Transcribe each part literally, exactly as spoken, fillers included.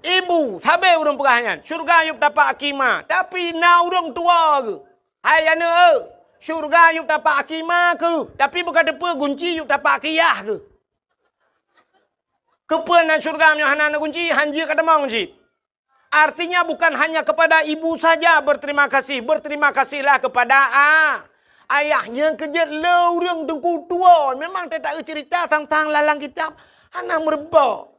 Ibu, sabe ureuëng peugah nyan, syeuruga yub tapak aki ma, tapi na ureuëng tuwoe geuh. Hai aneuëk, syeuruga yub tapak aki ma kheueh, tapi beuka teupeue gunci yub tapak aki yah kheueh. Keupeue na syeuruga meunyoe hana na gunci, hanjeuet ka tamong cit. Artinya bukan hanya kepada ibu saja berterima kasih, berterima kasihlah kepada a-, ayah. Nyang keujeuet le ureuëng teungku tuwoe, memang teutak cerita tentang lalang kitab hana meurumpok.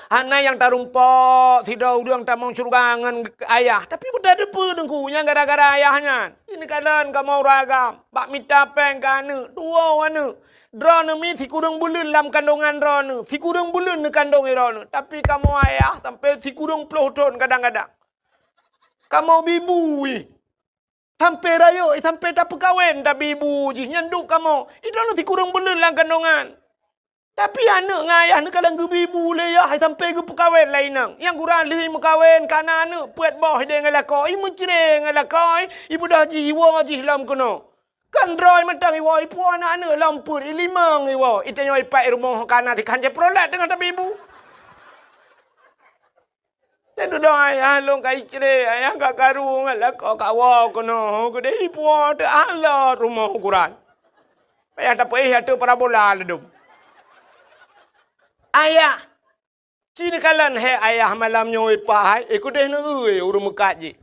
Hana nyang tarumpok sidroe ureuëng tamong syeuruga ngon ayah, tapi beutateupeue teungku nyang gara-gara ayah nyan. Ini kalon kamoe ureuëng agam bak mita péng keu aneuëk, tuwoe aneuëk. Droeneuh mi sikureueng buleuen lam kandongan droeneuh, sikureueng buleuen neukandong droeneuh, tapi kamoe ayah sampai sikureueng ploh thon kadang-kadang. Kamoe bibu ih. Sampai rayeuk, sampai tapeukawen tabibu jih nyan duek kamoe. Idroeneuh sikureueng buleuen lam kandongan. Tapi aneuëk ngon ayah neukalon geubibu lé yah, sampai geupeukawen lé inong. Nyang gura lheueh meukawen ka na aneuëk peuet boh ideh ngon lakoe, i meucre ngon lakoe, i beudoh jih iwoe jih lom keunoe. Kan droe mantong iwoe, ipuwoe aneuëk-aneuëk lom peuet, i limong iwoe, itanyoe ipat i rumoh ka na sikhan Chevrolet teungoh tabibu. Teududoe ayah lôn ka icre, ayah ka karu ngon lakoe ka woe keunoe, keudeh ipuwoe teuh lom rumoh ukuran. Payah tapeuéh ateueh parabola ladum. Ayah, ci neukalon hék ayah malam nyoe ipah hai, eh keudeh neueu ureuëng meukat jih.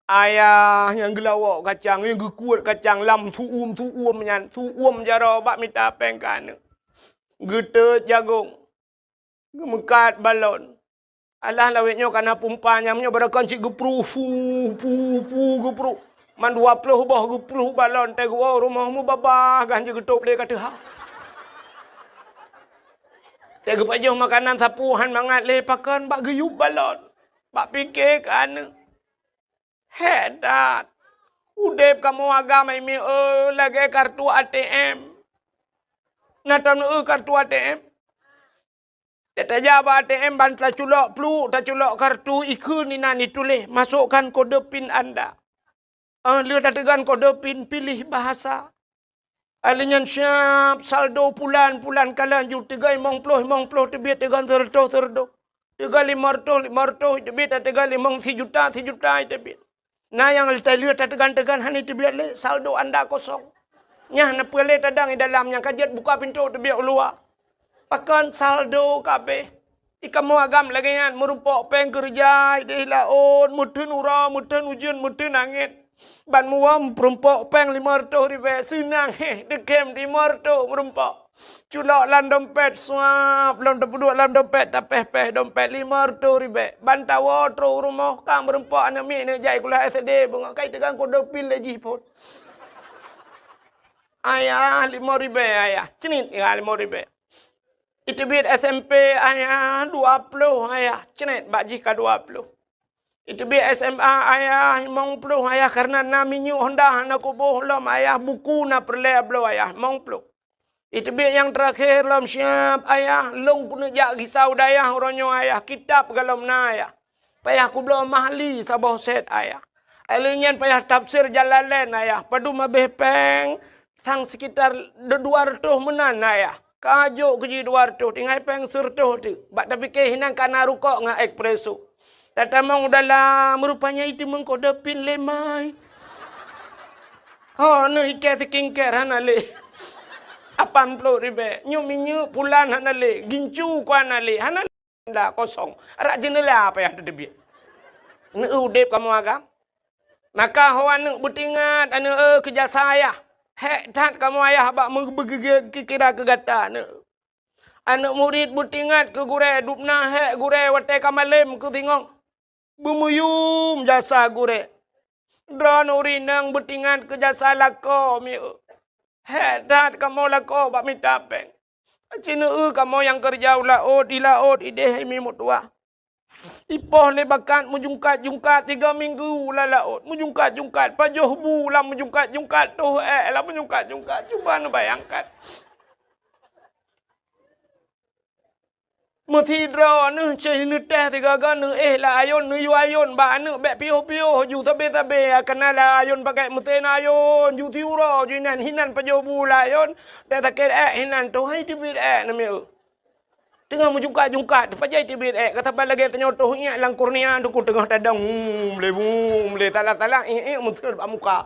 Ayah nyang geulawok kacang, nyang geukuet kacang lam su'uem-su'uem nyan, su'uem jaroe bak mita péng keu aneuëk. Geuteut jagong. Geumeukat balon. Alah lawét nyoe ka na pumpa nyang nyoe barokon cit geupruh, pu, pu, pu, geupruh. Man dua ploh boh geupruh balon, teuh geuwoe rumoh mubabah gan jeuet geutôb lé ka teuha. Teuh geupajoh makanan sapeue han mangat lé pakon bak geuyub balon. Bak pike keu aneuëk. Hék that! Udeb kamoe agam hai mieu lagée kartu A T M. Na tam neueu kartu A T M? Tajak bak A T M ban taculok pluek, taculok kartu, ikheun inan ituléh, "Masukkan kode pin Anda." Ah, lheueh tateugon kode pin, pilih bahasa. Alheuh nyan siab saldo pulan, pulan kalon ju teugon limong ploh, limong ploh teubiet teugon seureutôh, seureutôh. Teugon limong reutôh, limong reutôh teubiet, teugon limong sijuta, sijuta teubiet. Na nyang lheueh tateugon-teugon hana teubiet lé, saldo anda kosong. Nyan na peue lé tadong i dalam nyang ka jeuet buka pintoe teubiet u luwa. Pakon saldo ka abéh. I kamoe agam lagée nyan, meurumpok péng keureuja ideh laôt, meuteun uroe, meuteun ujeuen, meuteun angén. Ban muwöm peurumpok péng limong reutôh ribée, seunang héh, deukem limong reutôh meurumpok. Culok lam dompet, suab, lom tapeuduek lam dompet, tapéh-péh dompet limong reutôh ribée. Ban tawoe trok u rumoh, ka meurumpok aneuk miet neuk jai kuliah S D, beungoh ka iteugang kode pin lé jih phon. Ayah, limong ribée, ayah. Cnit, ya, limong ribée. Iteubiet S M P, ayah, dua ploh, ayah. Cnit, bak jih ka dua ploh. Iteubiet S M A, ayah, limong ploh, ayah, karena na minyeuk Honda hana kuboh lom, ayah, buku na peureulée bloe, ayah, limong ploh. Iteubiet nyang teurakhé lom siab, ayah, lôn keuneuk jak gisa u dayah uroe nyoe, ayah, kitab galom na, ayah. Payah kubloe mahli saboh set, ayah. Alheuh nyan payah tafsir Jalalain, ayah. Padum abéh péng, sang sekitar dua reutôh meunan, ayah. Ka jok keu jih dua reutôh, tinggai péng seureutôh teuk. Bak tapike hinan ka na rukok ngon espresso. Tatamong u dalam, rupanya iteumeung kode pin lé mai. Ho, neuh iké skincare hana lé. Lapan ploh ribée. Nyoe minyeuk pulan hana lé. Gincu ku hana lé. Hana lé. Dah kosong. Rak jeuneula payah teuteubiet. Neueu udeb kamoe agam. Maka ho aneuk beuteuingat aneuk, eh, keu jasa ayah. Hék that kamoe ayah bak meubeugeugét kira keu gata aneuk. Aneuk murit beuteuingat keu gurée, dubna hék gurée watée ka malém keu singoh. Beumuyum jasa gurée. Droeneuh ureuëng inong beuteuingat keu jasa lakoe mieu. Hék that kamoe lakoe bak mita péng. Aci neueu kamoe nyang keureuja u laôt, di laôt ideh mi meutuwah. Ipoh lé bakat meujungkat-jungkat tiga minggu lam laôt, meujungkat-jungkat, pajoh bu lam meujungkat-jungkat, toh ék lam meujungkat-jungkat. Cuba neubayangkan. Meusidroe neuh ceh neutéh sigaga neuéh lam ayôn, neuyue ayôn bak aneuk bék piôh-piôh ju sabé-sabé, kana lam ayôn pakai meusén ayôn, ju siuroe ju inan, hinan pajoh bu lam ayôn, teuh sakét ék hinan, toh hai teubiet ék neumiyeu. Teungoh meujungkat-jungkat, teupajai teubiet ék, ka saban lagée tanyoe toh iék lam kornea, teungku teungoh tadong, hmm, lé, hmm, lé, salah-salah, iék, iék, meuseuet bak muka.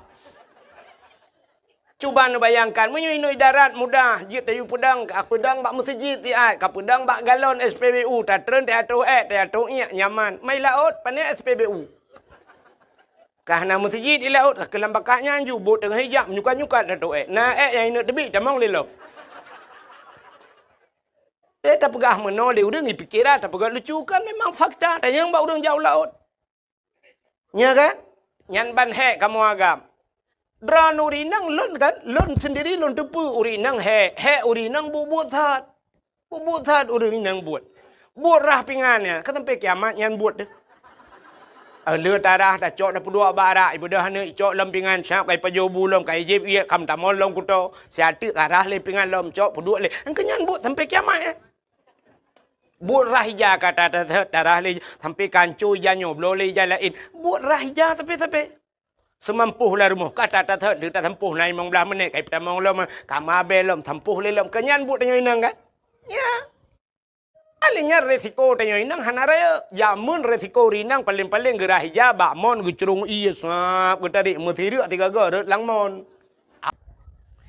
Cuba neubayangkan, meunyoe inoe i darat mudah, jeuet tayue peudong, ka peudong bak meuseujid siat, ka peudong bak galon S P B U, tatreun tayue toh ék, tayue toh iék, nyaman. Mai laôt, pané S P B U. Ka hana meuseujid di laôt, ka keulam bakat nyan ju, bot teungoh ijak, menyukat-nyukat tatoh ék. Na ék nyang ineuk teubiet, tamong lé lom. Eh, tapeugah meunoe lé ureuëng, ipikira tapeugah lucu, kan memang fakta, tanyong bak ureuëng jak u laôt. Nya kan? Nyan ban hék kamoe agam. Droeneuh ureuëng inong lôn kan, lôn sendiri lôn teupeue ureuëng inong hék, hék ureuëng inong buet-buet that. Buet-buet that ureuëng inong buet. Buet rhah pingan nyan, ka sampai kiamat nyan buet teuh. Eh, le tarhah tacok tapeuduek bak arak, ibeudôh aneuk icok lom pingan, sab ka ipajoh bu lom, ka ijieb iék, ka meutamong lom kuto, siat teuk tarhah lé pingan lom, cok peuduek lé. Engkeu nyan buet sampai kiamat nyan. Buet rhah ija ka ta-, ta-, ta-, tarhah lé, sampai ka ancô ija nyoe, bloe lé ija laén. Buet rhah ija sabe-sabe. Seumampoh lam rumoh, ka ta-, ta-, ta-, tasampôh na limong blaih menit, ka ipeutamong lom, ka mabée lom, sampôh lé lom. Keu nyan buet tanyoe inong kan? Ya. Akhé nyan resiko tanyoe inong hana rayeuk. Jameun resiko ureuëng inong paleng-paleng geurhah ija bak mon geucurong ié sab geutarek meusireuk tiga go rot lam mon.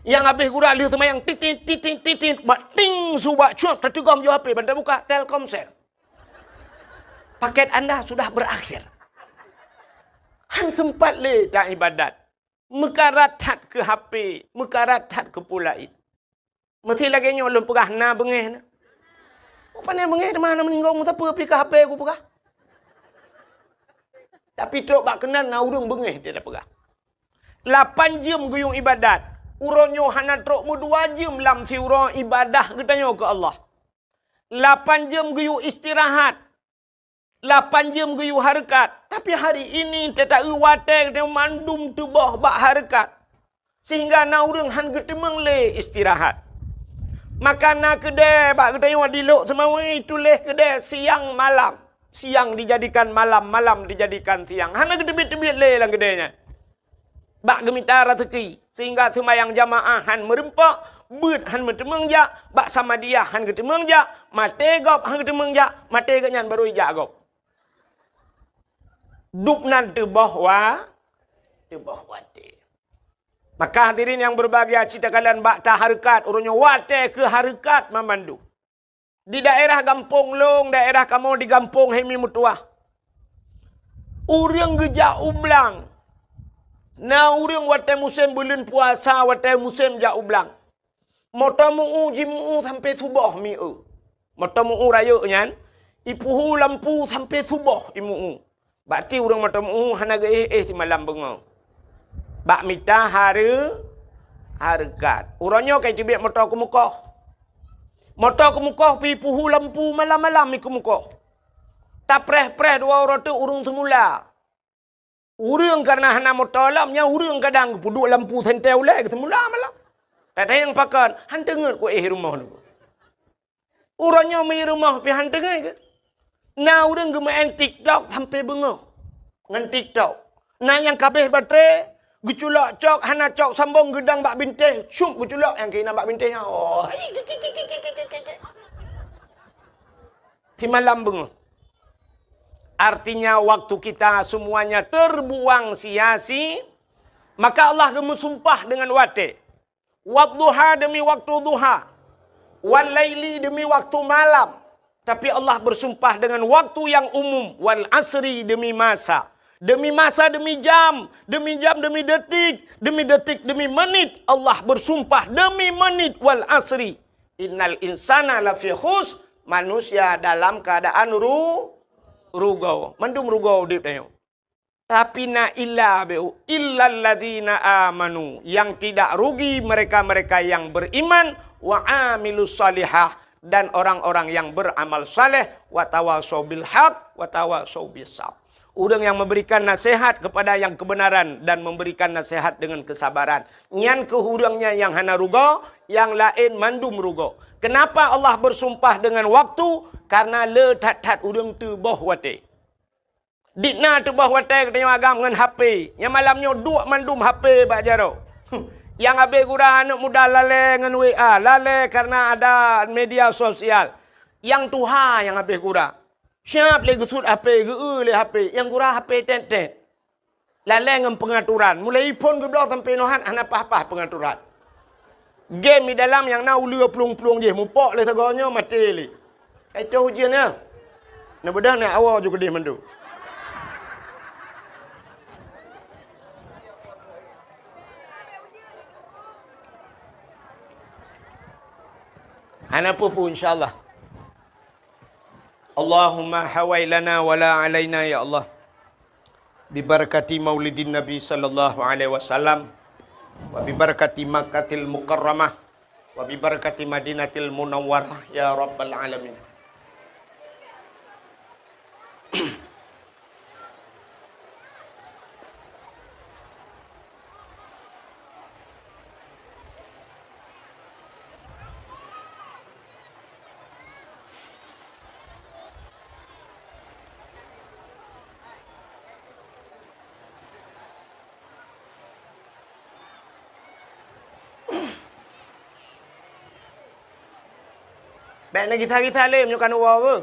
Nyang habéh gura lheueh seumayang titit, titit, titit, bak ting su bak cuak tateugom yoh H P ban tabuka Telkomsel. Paket anda sudah berakhir. Han sempat lé ta ibadat. Meukarat that keu H P, meukarat that keu peue laén. Meusti lagée nyoe lôn peugah na beungéh na. Pane beungéh teuma na meuninggoe meusapeue pih ka H P kupeugah. Tapi trok bak keunan na ureuëng beungéh dia peugah. Lapan jeuem geuyue ibadat. Uroe nyoe hana trok meudua jeuem lam siuroe ibadah geutanyoe keu Allah. Lapan jeuem geuyue istirahat. Lapan jeuem geuyue hareukat. Tapi hari ini teuta-eu watée geutanyoe mandum teuboh bak hareukat. Sehingga na ureuëng han geuteumeung lé istirahat. Maka na keudée bak geutanyoe di Lhokseumawe tuléh keudée siang malam. Siang dijadikan malam, malam dijadikan siang. Hana geuteubiet-teubiet lé lam keudée nyan. Bak geumita raseuki, sehingga seumayang jamaah han meureumpok, beuet han meuteumeung jak, bak samadiyah han geuteumeung jak, maté gob han geuteumeung jak, maté geuhnyan barô ijak gob. Dubnan teuboh wa-, teuboh watée. Maka hadirin nyang berbahagia, cit takalon bak tahareukat, uroe nyoe watée keu hareukat mamandum. Di daerah gampông lôn, daerah kamoe di gampông Hemi Meutuah. Ureuëng geujak u blang. Na ureuëng watée musém buleuen puasa, watée musém jak u blang. Moto meu-ueh jimeu-ueh sampoe suboh mi-eu. Moto meu-ueh rayeuk nyan, ipeuhu lampu sampoe suboh imeu-ueh. Bak ti ureuëng moto meu-ueh hana geuéh-éh simalam beungoh. Bak mita hareu-, hareukat. Uroe nyoe ka iteubiet moto keumeukoh. Moto keumeukoh pih ipeuhu lampu malam-malam ikeumeukoh. Tapreh-preh dua uroe teuk ureuëng seumula. Ureuëng kareuna hana moto lom, nyan ureuëng kadang geupeuduek lampu sentée ulée geuseumula malam. Tatanyong pakon, han teungeut kuéh rumoh lôn. Uroe nyoe mi rumoh pih han teungeut geuh. Na ureuëng geumeu'en TikTok sampoe beungoh ngon TikTok. Na nyang kabeh baterai, geuculok cok, hana cok sambong, geudong bak bintéh, cup geuculok nyang keunan bak bintéh nyan. Oh. Simalam beungoh. Artinya waktu kita semuanya terbuang sia-si, maka Allah geumeusumpah dengan watée. Wadduha demi waktu duha. Wal laili demi waktu malam. Tapi Allah bersumpah dengan waktu yang umum. Wal asri demi masa. Demi masa, demi jam. Demi jam, demi detik. Demi detik, demi menit. Allah bersumpah demi menit. Wal asri. Innal insana lafi khus. Manusia dalam keadaan ru-, rugoe. Mandum rugoe udeb tanyoe. Tapi na illa beu, illalladzina amanu, yang tidak rugi mereka-mereka yang beriman, wa amilus salihah, dan orang-orang yang beramal saleh, wa tawasau bil haq, wa tawasau bis sab. Ureuëng yang memberikan nasihat kepada yang kebenaran dan memberikan nasihat dengan kesabaran. Nyan keuh ureuëng nyan nyang hana rugoe, nyang laén mandum rugoe. Kenapa Allah bersumpah dengan waktu? Karena le that-that ureuëng teuboh watée. Di na teuboh watée geutanyoe agam ngon H P. Nyang malam nyoe duek mandum H P bak jaroe. Nyang habéh gura aneuëk muda lalée ngon W A, lalée kareuna ada media sosial. Nyang tuha nyang habéh gura. Siab lé geusuet H P, geu-eu lé H P, nyang gura H P tét-tét. Lalée ngon peungaturan. Mulai iPhone geubloe sampoe nyoe han hana paih-paih peungaturan. Game di dalam nyang na uleue plueng-plueng jih, mupok lé sagoe nyoe maté lé. Ka itoh ujeuen nyan. Neubeudôh nyan awoe ju keudeh mandum. Hana peue-peue, insya Allah. Allahumma hawai lana wa la alaina, ya Allah. Bi barakati maulidin Nabi sallallahu alaihi wasallam, wa bi barakati Makkatil Mukarramah, wa bi barakati Madinatil Munawwarah, ya rabbal alamin. Bék neugisa-gisa lé meunyoe ka neuwoe beuh.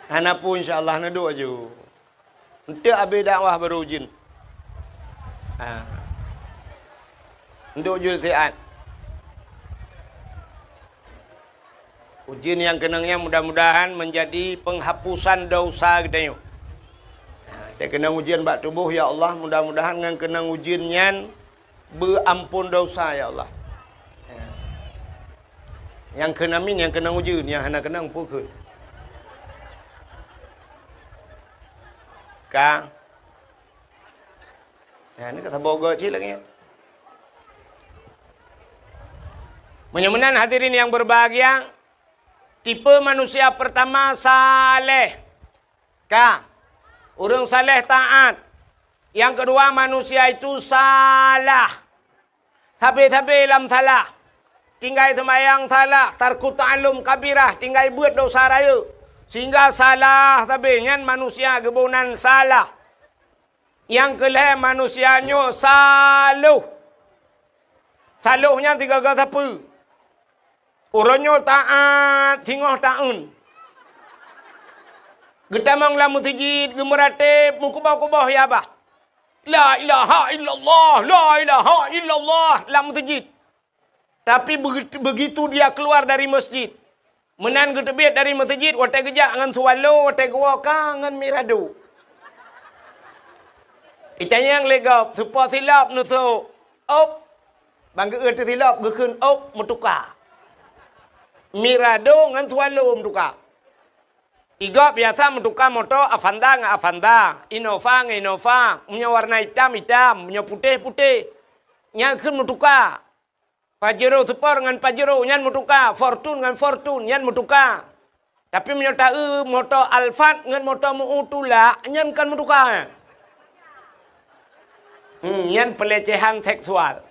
Hana peue, insya Allah, neuduek aju. Eunteuk abéh dakwah barô ujeuen. Ha. Eunteuk ujeuen siat. Ujeuen nyang keunong nyan mudah-mudahan meunjadi peunghapusan desya geutanyoe. Ha, teukeunong ujeuen bak tuboh, ya Allah, mudah-mudahan ngon keunong ujeuen nyan beuamphon desya, ya Allah. Ha. Nyang kheun amin, nyang keunong ujeuen, nyang hana keunong peue kheun. Ka. Ha, ni ka saboh goe cit lagée nyan. Meunyoe meunan hadirin nyang berbahagia, tipe manusia pertama saleh. Ka. Ureuëng saleh taat. Nyang keudua manusia itu salah. Sabe-sabe lam salah. Tinggai seumayang salah, tarku ta'allum kabirah, tinggai beuet desya rayeuk. Sehingga salah sabe nyan manusia geuboh nan salah. Nyang keu lhée manusia nyoe saloh. Saloh nyan sigoe-goe sapeue. Uroe nyoe taát singoh taeun. Geutamong lam meuseujid, geumeuratéb, meukuboh-kuboh ya bah. La ilaha illallah, la ilaha illallah lam meuseujid. Tapi begitu, begitu dia keluar dari masjid, meunan geuteubiet dari meuseujid, watée geujak ngon swallow, watée geuwoe ka ngon mirado. Itanyong lé gob, soe po silop neusok? Op. Ban geu-eu teusilop, geukheun op, meutuka. Mirado ngon swallow meutuka. Igob biasa meutuka moto Avanza ngon Avanza, Innova ngon Innova, meunyoe warna itam, itam, meunyoe putéh, putéh. Nyan kheun meutuka. Pajero Sport ngon Pajero nyan meutuka, Fortuner ngon Fortuner nyan meutuka. Tapi meunyoe taeu moto Alphard ngon moto meu tulak, nyan kon meutuka. Hmm, nyan pelecehan seksual.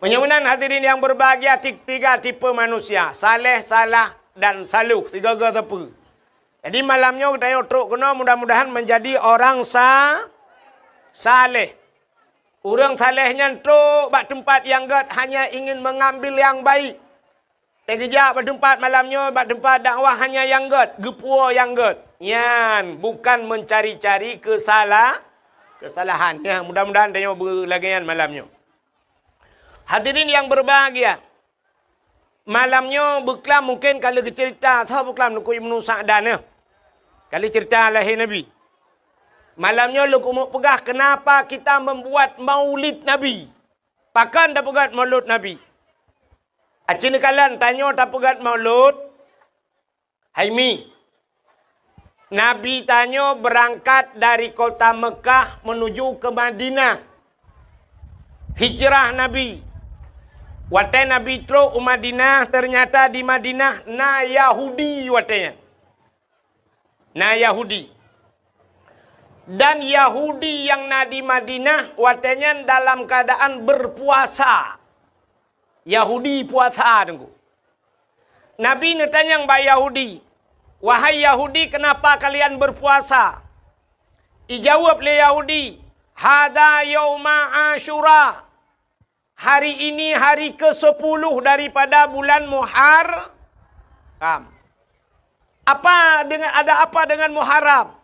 Meunyoe meunan hadirin yang berbahagia, ti-, tiga tipe manusia, saleh, salah, dan saluh, sigoe-goe sapeue. Jadi malam nyoe geutanyoe trok keunoe mudah-mudahan menjadi orang sa-, saleh. Ureuëng saleh nyan trok bak teumpat nyang gét hanya ingin mengambil yang baik. Teugeujak bak teumpat malam nyoe, bak teumpat dakwah hanya nyang gét, geupuwoe nyang gét. Nyan bukan mencari-cari kesala-, kesalahan. Nyan mudah-mudahan tanyoe beulagée nyan malam nyoe. Hadirin yang berbahagia, malam nyoe beuklam mungken ka lheueh geuceurita, soe beuklam Teungku Ibnu Sa'dan nyoe. Ka lheueh ceurita lahé Nabi. Malam nyoe lôn keumeung peugah kenapa kita membuat maulid Nabi. Pakon tapeugét maulud Nabi? Aci neukalon tanyoe tapeugét maulud, hai mi. Nabi tanyoe beurangkat dari kota Meukah menuju ke Madinah. Hijrah Nabi. Watée Nabi trok u Madinah, ternyata di Madinah na Yahudi watée nyan. Na Yahudi. Dan Yahudi nyang na di Madinah watée nyan dalam keadaan berpuasa. Yahudi puasa, Teungku. Nabi neutanyong bak Yahudi, "Wahai Yahudi, kenapa kalian berpuasa?" Ijaweueb lé Yahudi, "Hadza yauma Asyura." hari ini hari kesepuluh daripada bulan Muharram. Apa dengan, ada apa dengan Muharram?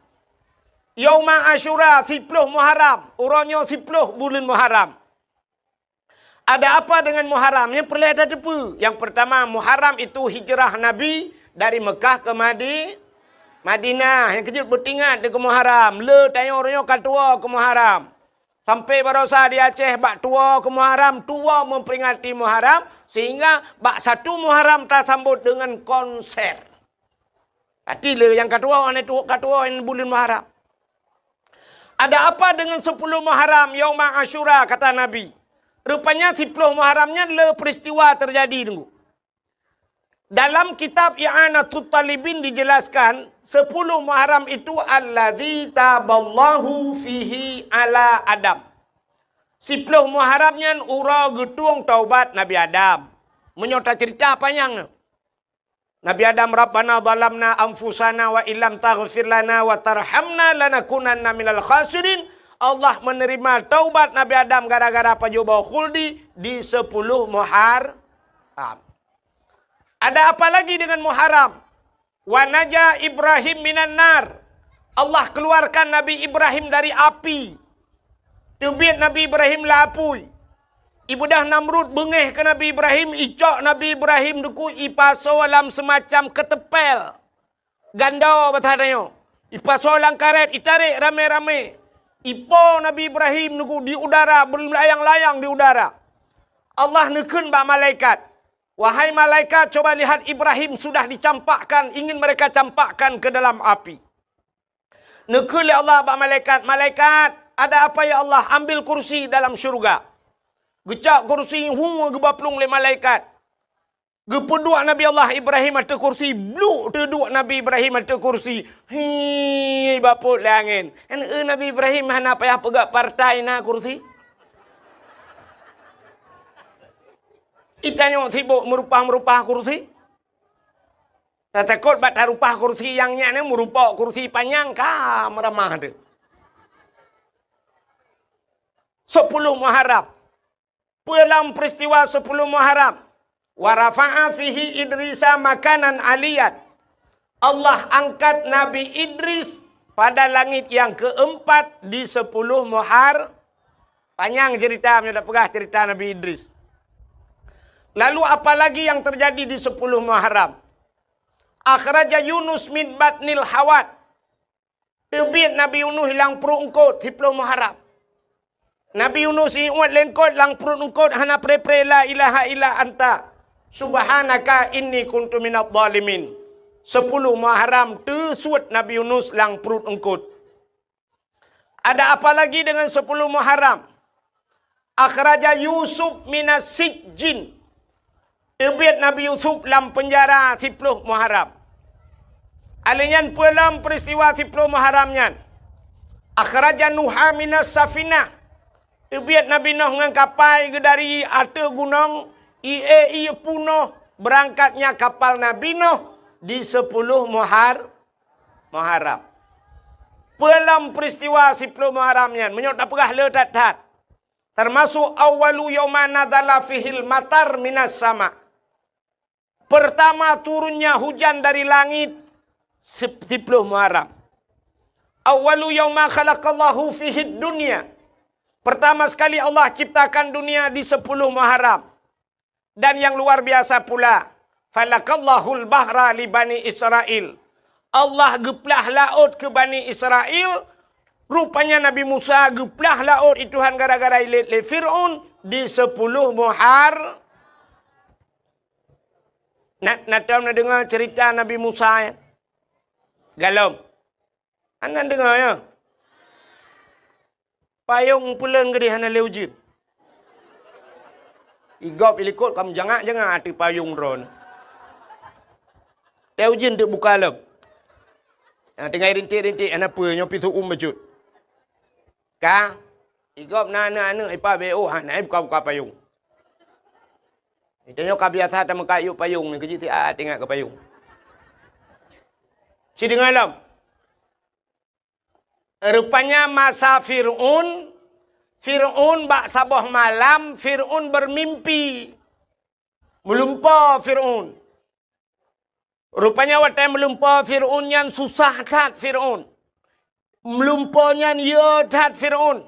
Yauma Asyura, siploh Muharram. Uroe nyoe siploh buleuen Muharram. Ada apa dengan Muharram? Nyang peureulée tateupeue. Yang pertama, Muharram itu hijrah Nabi dari Mekah ke Madi-, Madinah. Nyang keujeuet beutingat di keu Muharram. Le tanyoe uroe nyoe ka tuwoe keu Muharram. Sampai barosa di Aceh bak tuwoe keu Muharram, tuwoe memperingati Muharram, sehingga bak satu Muharram tasambot dengan konser. Pati le nyang ka tuwoe, hana tuwoe, ka tuwoe buleuen Muharram. Ada apa dengan sepuluh Muharram, Yauma Asyura, kata Nabi. Rupanya siploh Muharram nyan le peristiwa terjadi, Teungku. Dalam kitab I'anatut Talibin dijelaskan, sepuluh Muharram itu alladzi taballahu fihi ala Adam. Siploh Muharram nyan uroe geutueng taubat Nabi Adam. Meunyoe tacerita panyang. Nabi Adam, "Rabbana zalamna anfusana wa illam taghfir lana wa tarhamna lanakunanna minal khasirin." Allah menerima taubat Nabi Adam gara-gara pajoh boh khuldi di sepuluh Muharram. Ada apa lagi dengan Muharram? "Wa naja Ibrahim minan nar." Allah keluarkan Nabi Ibrahim dari api. Teubiet Nabi Ibrahim lam apui. Ibeudah Namrud beungéh keu Nabi Ibrahim, icok Nabi Ibrahim, Teungku, ipasoe lam seumacam keuteumpél. Gandô bahasa tanyoe. Ipasoe lam karét, itarek ramé-ramé. Ipo Nabi Ibrahim, Teungku, di udara, beulayang-layang di udara. Allah neukheun bak malaikat, "Wahai malaikat, coba lihat, Ibrahim sudah dicampakkan, ingin mereka campakkan ke dalam api." Neukheun lé Allah bak malaikat, "Malaikat, ada apa ya Allah? Ambil kursi dalam syurga." Geucok kursi, hu, geuba plueng lé malaikat. Geupeuduek Nabi Allah Ibrahim ateueh kursi, bluk teuduek Nabi Ibrahim ateueh kursi. Hi, bapot lé angén. Kan, eh, Nabi Ibrahim hana payah peugah partai na kursi. Itanyoe sibok meurupah-meurupah kursi. Tatakot bak tarupah kursi nyang nyan, meurupok kursi panyang ka meuramah teuh. Sepuluh Muharram. Peue lam peristiwa sepuluh Muharram? "Wa rafa'a fihi Idrisa makanan aliyan." Allah angkat Nabi Idris pada langit yang keempat di sepuluh Muhar-, panyang cerita, meunyoe tapeugah cerita Nabi Idris. Lalu apa lagi yang terjadi di sepuluh Muharram? "Akhraja Yunus min batnil hawat." Teubiet Nabi Yunus lam pruet eungkot siploh Muharram. Nabi Yunus iuet lé eungkot lam pruet eungkot hana pre-pre la ilaha illa anta subhanaka inni kuntu minadh dhalimin. Sepuluh Muharram teusuet Nabi Yunus lam pruet eungkot. Ada apa lagi dengan sepuluh Muharram? Akhraja Yusuf minas sijjin. Teubiet Nabi Yusuf lam peunjara siploh Muharram. Alèh nyan peue lam peristiwa siploh Muharram nyan? Akhraja Nuha minas safinah. Teubiet Nabi Nuh ngon kapai geudari ateueh gunong, ie ie punoh beurangkatnya kapal Nabi Nuh di siploh Muhar-, Muharram. Peue lam peristiwa siploh Muharram nyan? Meunyoe tapeugah le that-that. Termasuk awwalu yauma nazala fihil matar minas sama. Pertama turunnya hujan dari langit sip-, siploh Muharram. Awwalu yauma khalaqallahu fihid dunya. Pertama sekali Allah ciptakan dunia di sepuluh Muharram. Dan yang luar biasa pula, falakallahul bahra li Bani Israil. Allah geuplah laôt keu Bani Israil, rupanya Nabi Musa geuplah laôt i Tuhan gara-gara ilét lé Fir'aun di sepuluh Muhar-, na, na tom na deungoe cerita Nabi Musa, ya? Galom. Hana deungoe, ya? Payong peuleuen geudeh hana lé ujeuen. Igop ilikot ka meujangak-jangak ateueh payong droeneuh. Lé ujeuen teuk buka lom. Ha, tinggai rintik-rintik, hana peue, nyoe pih su'um bacut. Ka, igop na aneuk-aneuk ipa B O, ha, na buka-buka payong. Geutanyoe ka biasa tameukat yub payong nyoe, keujeuet siat ingat keu payong. Sideungoe lom. Rupanya masa Fir'aun, Fir'aun bak saboh malam, Fir'aun bermimpi. Meulumpoe Fir'aun. Rupanya watée meulumpoe Fir'aun nyan susah that Fir'aun. Meulumpoe nyan yö that Fir'aun.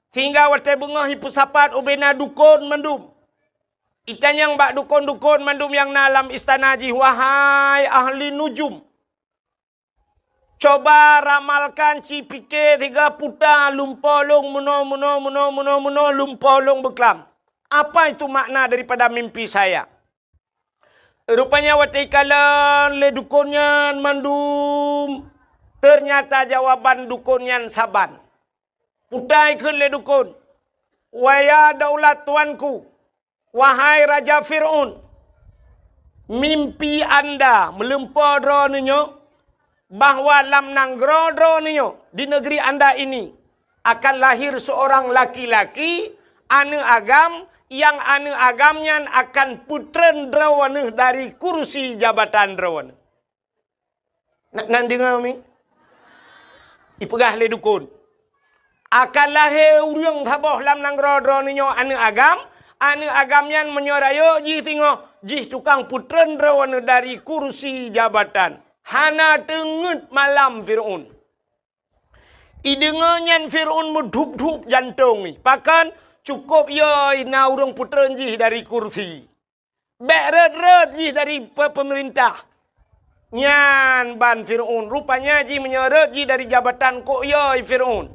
Sehingga watée beungoh ipeusapat ubena dukon mandum. Itanyong bak dukon-dukon mandum nyang na lam istana jih, "Wahai ahli nujum, coba ramalkan, ci pike siga puta lumpoe lôn meunoe, meunoe, meunoe, meunoe, meunoe, lumpoe lôn beuklam. Apa itu makna daripada mimpi saya?" Rupanya watée ikalon lé dukon nyan mandum, ternyata jawaban dukon nyan saban. Puta ikheun lé dukon, "Waya daulat tuanku, wahai Raja Fir'aun, mimpi anda meulumpoe droeneuh nyoe bahwa lam nanggroe droeneuh nyoe, di negeri anda ini, akan lahir seorang laki-laki, aneuëk agam, nyang aneuëk agam nyan akan peutreun droeneuh dari kursi jabatan droeneuh." Na-, nan deungoe mi? Ipeugah lé dukon, "Akan lahé ureuëng saboh lam nanggroe droeneuh nyoe aneuëk agam, aneuëk agam nyan meunyoe rayeuk jih singoh, jih tukang peutreun droeneuh dari kursi jabatan." Hana teungeut malam Fir'aun. Ideungoe nyan Fir'aun meudhup-dhup jantong jih. Pakon? Cukôp yö na ureuëng peutreun jih dari kursi. Bék rhot-rhot jih dari pe-, peumeurintah. Nyan ban Fir'aun. Rupanya jih meunyoe rhot jih dari jabatan kok yö Fir'aun.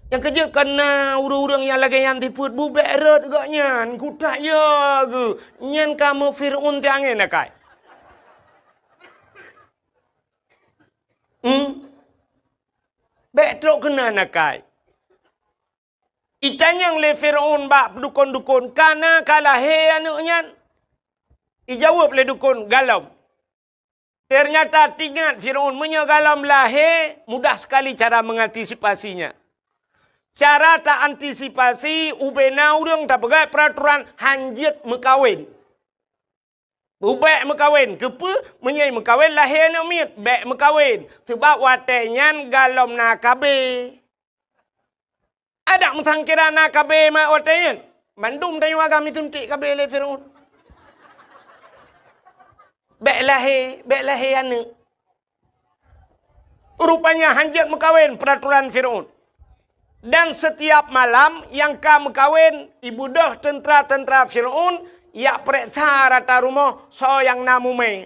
Nyang keujeuet kana ureuëng-ureuëng nyang lagée nyan sifeuet bu bék rhot gobnyan. Kutak yö geuh. Nyan kamoe Fir'aun tiangén akai. Hmm? Bék trok keunan akai. Itanyong lé Fir'aun bak dukon-dukon, "Kana ka lahé aneuëk nyan?" Ijaweueb lé dukon, "Galom." Ternyata teuingat Fir'aun, meunyoe galom lahé, mudah sekali cara mengantisipasinya. Cara ta-antisipasi, ubena ureuëng tapeugah peuraturan hanjeuet meukawen. Bék meukawen. Keupeue? Meunyoe meukawen lahé aneuëk miet, bék meukawen. Sabab watée nyan galom na K B. Adak meusangkira na K B mak watée nyan. Mandum tanyoe agam isuntik K B lé Fir'aun. Bék lahé, bék lahé aneuëk. Rupanya hanjeuet meukawen peuraturan Fir'aun. Dan setiap malam nyang ka meukawen, ibeudôh teuntra-teuntra Fir'aun jak peureksa rata rumoh soe nyang na mumé.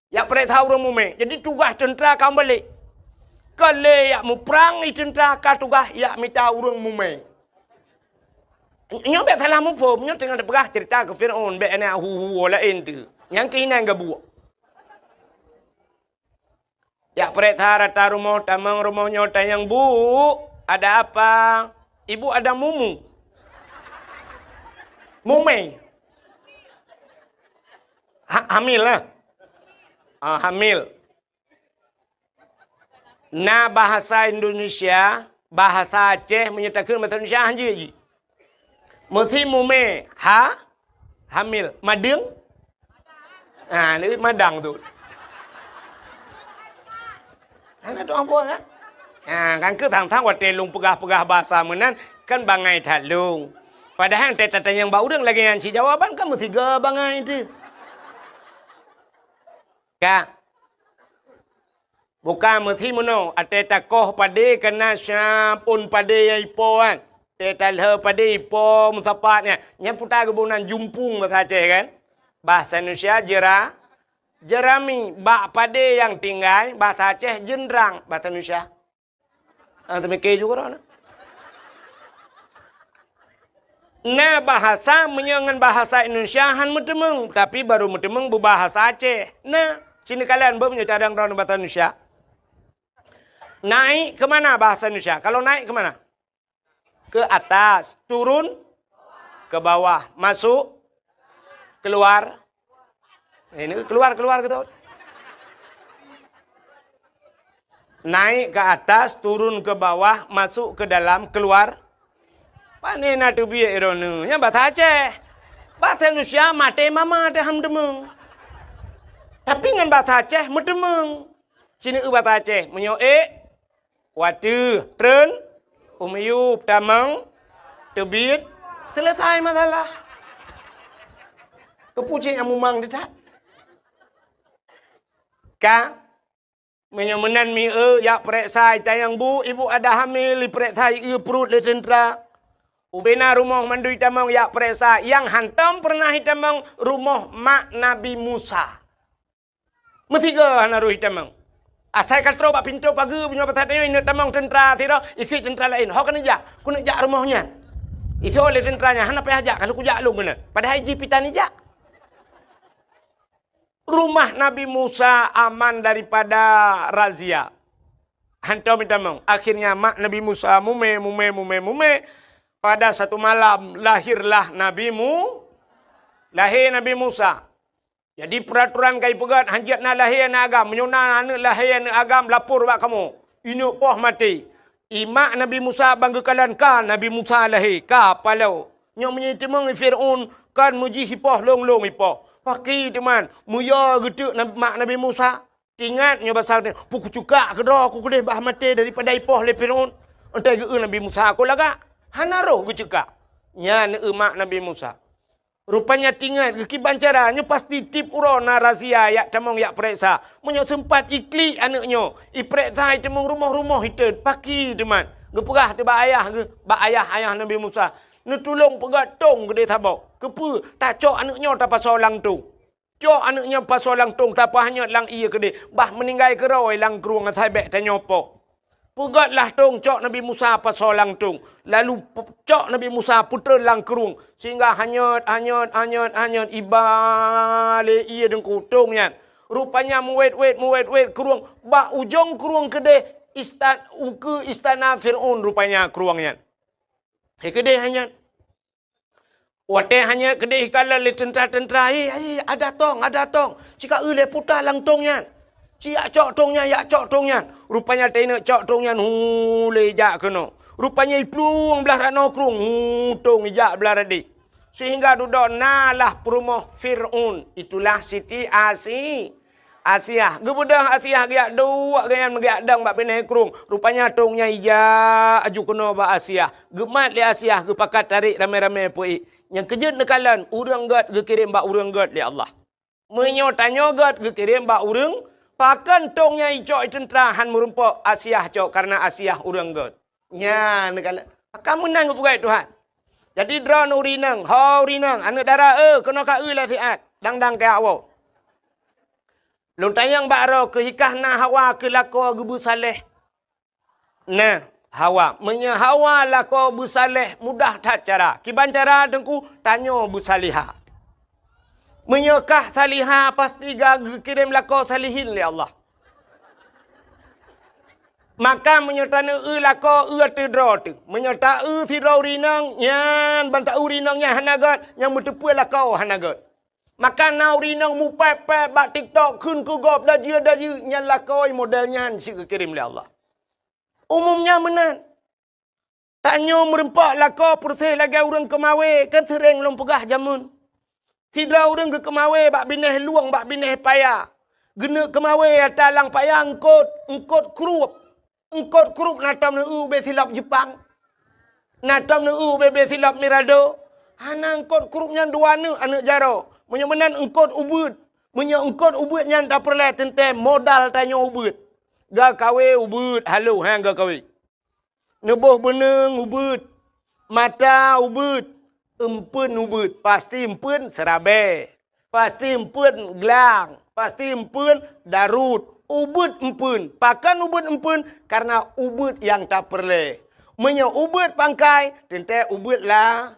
Jak peureksa ureuëng mumé. Jadi tugaih teuntra ka meubalek. Ka lé jak muprang i teuntra, ka tugaih jak mita ureuëng mumé. Nyoe bék salah muphom, nyoe teungoh teupeugah cerita keu Fir'aun, bék na hu-hu laén tu. Nyang keuinan gabuek. Jak peureksa rata rumoh, tamong rumoh nyoe tanyong, "Bu, ada apa?" "Ibu ada mumu." Mumé. Ha-, hamil lah. Ah, hamil. Na bahasa Indonesia, bahasa Aceh, meunyoe takheun bahasa Indonesia hanjeuet jih. Meusi mumé, ha? Hamil. Madeueng? Ha, ni madang tu. Hana tu ambo kan? Ha, kan keu tang-tang watée lôn peugah-peugah bahasa meunan, kan bangai that lôn. Padahai teutatanyong bak ureuëng lagée nyan cit jawaban kan meusiga bangai tu. Ka. Bukan meusi meunoe, até takoh padé kana siap ôn padé nyang ipo kan. Até talheu padé ipo meusapat nyan. Nyan puta geuboh nan jumpung bahasa Aceh kan. Bahasa Indonesia jera-, jerami. Bak padé nyang tinggai, bahasa Aceh jeundrang, bahasa Indonesia. Ah, teumike juga droe. Na bahasa meunyoe ngon bahasa Indonesia han meuteumeung, tapi barô meuteumeung beubahasa Aceh. Na, sini kalian beu meunyoe cadang droe bahasa Indonesia. Naik ke mana bahasa Indonesia? Kalau naik ke mana? Ke atas, turun ke bawah, masuk, keluar. Ini keluar, keluar gitu. Naik ke atas, turun ke bawah, masuk ke dalam, keluar. Pane na teubiet droeneuh? Nyan bahasa Aceh. Bahasa Indonesia maté mama teuh han meuteumeung. Tapi ngon bahasa Aceh meuteumeung. Sini eu bahasa Aceh, meunyoe ék, wateuh, treun, u miyueb, tamong, teubiet, seuleusai masalah. Keupeue cit nyang mumang teutab? Ka, meunyoe meunan mieu jak peureksa, tanyong bu, ibu ada hamil, ipeureksa ié pruet lé teuntra. Ubena rumoh mandum itamong jak peureksa, nyang hantom peureunah itamong rumoh mak Nabi Musa. Meusigoe hana roh itamong. Asai ka troh bak pintoe pageue, meunyoe basa tanyoe ineuk tamong teuntra sidroe, ikheun teuntra laén. Ho keuneuk jak, keuneuk jak rumoh nyan. Itoe lé teuntra nyan, hana payah jak, ka lheueh kujak lôn keunan. Padahai jih pih tan ijak. Rumah Nabi Musa aman daripada razia. Hantom itamong. Akhirnya mak Nabi Musa mumè, mumè, mumè, mumè. Pada satu malam lahirlah Nabi Mu-, lahé Nabi Musa. Jadi peuratoran ka ipeugét, hanjeuet na lahé aneuk agam. Meunyoe na aneuk lahé aneuk agam, lapor bak kamoe. Ineuk poh maté. Ié mak Nabi Musa ban geukalon ka Nabi Musa lahé, ka paloe. Nyoe meunyoe itamong Fir'aun, kon meujih ipoh lôn-lôn ipoh. Pakri teuma, meuyue geuteuk nab-, mak Nabi Musa. Ingat nyoe basa, "Peue kuceukak keudroe ku keudeh bah maté daripada ipoh lé Fir'aun." Enteuk geu-eu Nabi Musa, "Kon lagak?" Hana roh geuceukak. Nyan eu mak Nabi Musa. Rupanya tingat geukiban cara, nyoe pasti tiep uroe na razia jak tamong jak peureksa. Meunyoe seumpat iklik aneuk nyoe, ipeureksa itamong rumoh-rumoh iteun, pakri teuma. Geupeugah teuh bak ayah geuh, bak ayah, ayah Nabi Musa, "Neutulông peugét tông keudeh saboh. Keupeue? Tacok aneuk nyoe tapasoe lam tông." Cok aneuk nyan pasoe lam tông, tapeuhanyot lam ié keudeh, bah meuninggai keudroe lam krueng asai bék tanyoe poh. Peugét lah tông, cok Nabi Musa pasoe lam tông, lalu pe-, cok Nabi Musa peutrön lam krueng, sehingga hanyot, hanyot, hanyot, hanyot, iba lé ié deungku tông nyan. Rupanya meuwét-wét, meuwét-wét krueng, bak ujong krueng keudeh ista-, ukeue istana Fir'aun rupanya krueng nyan. He keudeh hanyot. Watée hanyot keudeh ikalon lé teuntra-teuntra, "Hei, hei, ada tông, ada tông! Ci ka eu lé puta lam tông nyan! Ci jak cok tông nyan, jak cok tông nyan!" Rupanya teuinok cok tông nyan, hu, lé ijak keunoe. Rupanya iplueng blaih ranoe krueng, hu, tông ijak blaih radeh. Sehingga dudoe na lah peurumoh Fir'aun, itulah Siti Asi-, Asiah. Geubeudôh Asiah geujak duek gobnyan meugeuyak dong bak binéh krueng. Rupanya tông nyan ijak aju keunoe bak Asiah. Geumat lé Asiah geupakat tarek ramé-ramé peuék. Nyang keujeuet neukalon, ureuëng gét geukirém bak ureuëng gét lé Allah. Meunyoe tanyoe gét geukirém bak ureuëng, pakon tông nyan icok i teuntra han meurumpok Asiah cok kareuna Asiah ureuëng gét. Nyan neukalon. Akan meunan geupeugah Tuhan. Jadi droeneuh ureuëng inong, ho ureuëng inong, aneuëk dara, eh, keunoe ka eu lé siat, dang-dang keu awak. Lôn tanyong bak droe keuh, hikah na Hawa keu lakoe geubeusaléh? Na Hawa. Meunyoe Hawa lakoe beusaléh, mudah that cara. Kiban cara teungku, tanyoe beusalihah. Meunyoe kah salihah, pasti ka geukirém lakoe salihin lé Allah. Maka meunyoe taneueu lakoe, eu ateueh droe teuh. Meunyoe taeu sidroe ureuëng inong, nyan ban taeu ureuëng inong nyan hana gét, nyang meuteupeu lakoe hana gét. Maka na ureuëng inong mupéb-péb bak TikTok kheun keu gob dajeu-dajeu, nyan lakoe model nyan cit geukirém lé Allah. Umum nyan meunan. Tanyoe meurumpok lakoe peureuseh lagée ureuëng keumawé, kan seuréng lôn peugah jameun. Sidroe ureuëng geukeumawé bak binéh lueng, bak binéh paya. Geuneuk keumawé ata lam paya eungkot, eungkot krueb. Eungkot krueb na tom neueu ubé silop Jeupang. Na tom neueu ubé-bé silop Mirado. Hana eungkot krueb nyan dua neuk aneuëk jaroe. Meunyoe meunan eungkot ubeuet. Meunyoe eungkot ubeuet nyan tapeureulée teuntée modal tanyoe ubeuet. Gakawé ubeuet halo, ha, gakawé. Neuboh beuneueng ubeuet, mata ubeuet, eumpeuen ubeuet, pasti eumpeuen seurabée, pasti eumpeuen glang, pasti eumpeuen daruet, ubeuet eumpeuen. Pakon ubeuet eumpeuen? Kareuna ubeuet nyang tapeureulée. Meunyoe ubeuet pangkai, teuntée ubeuet la-,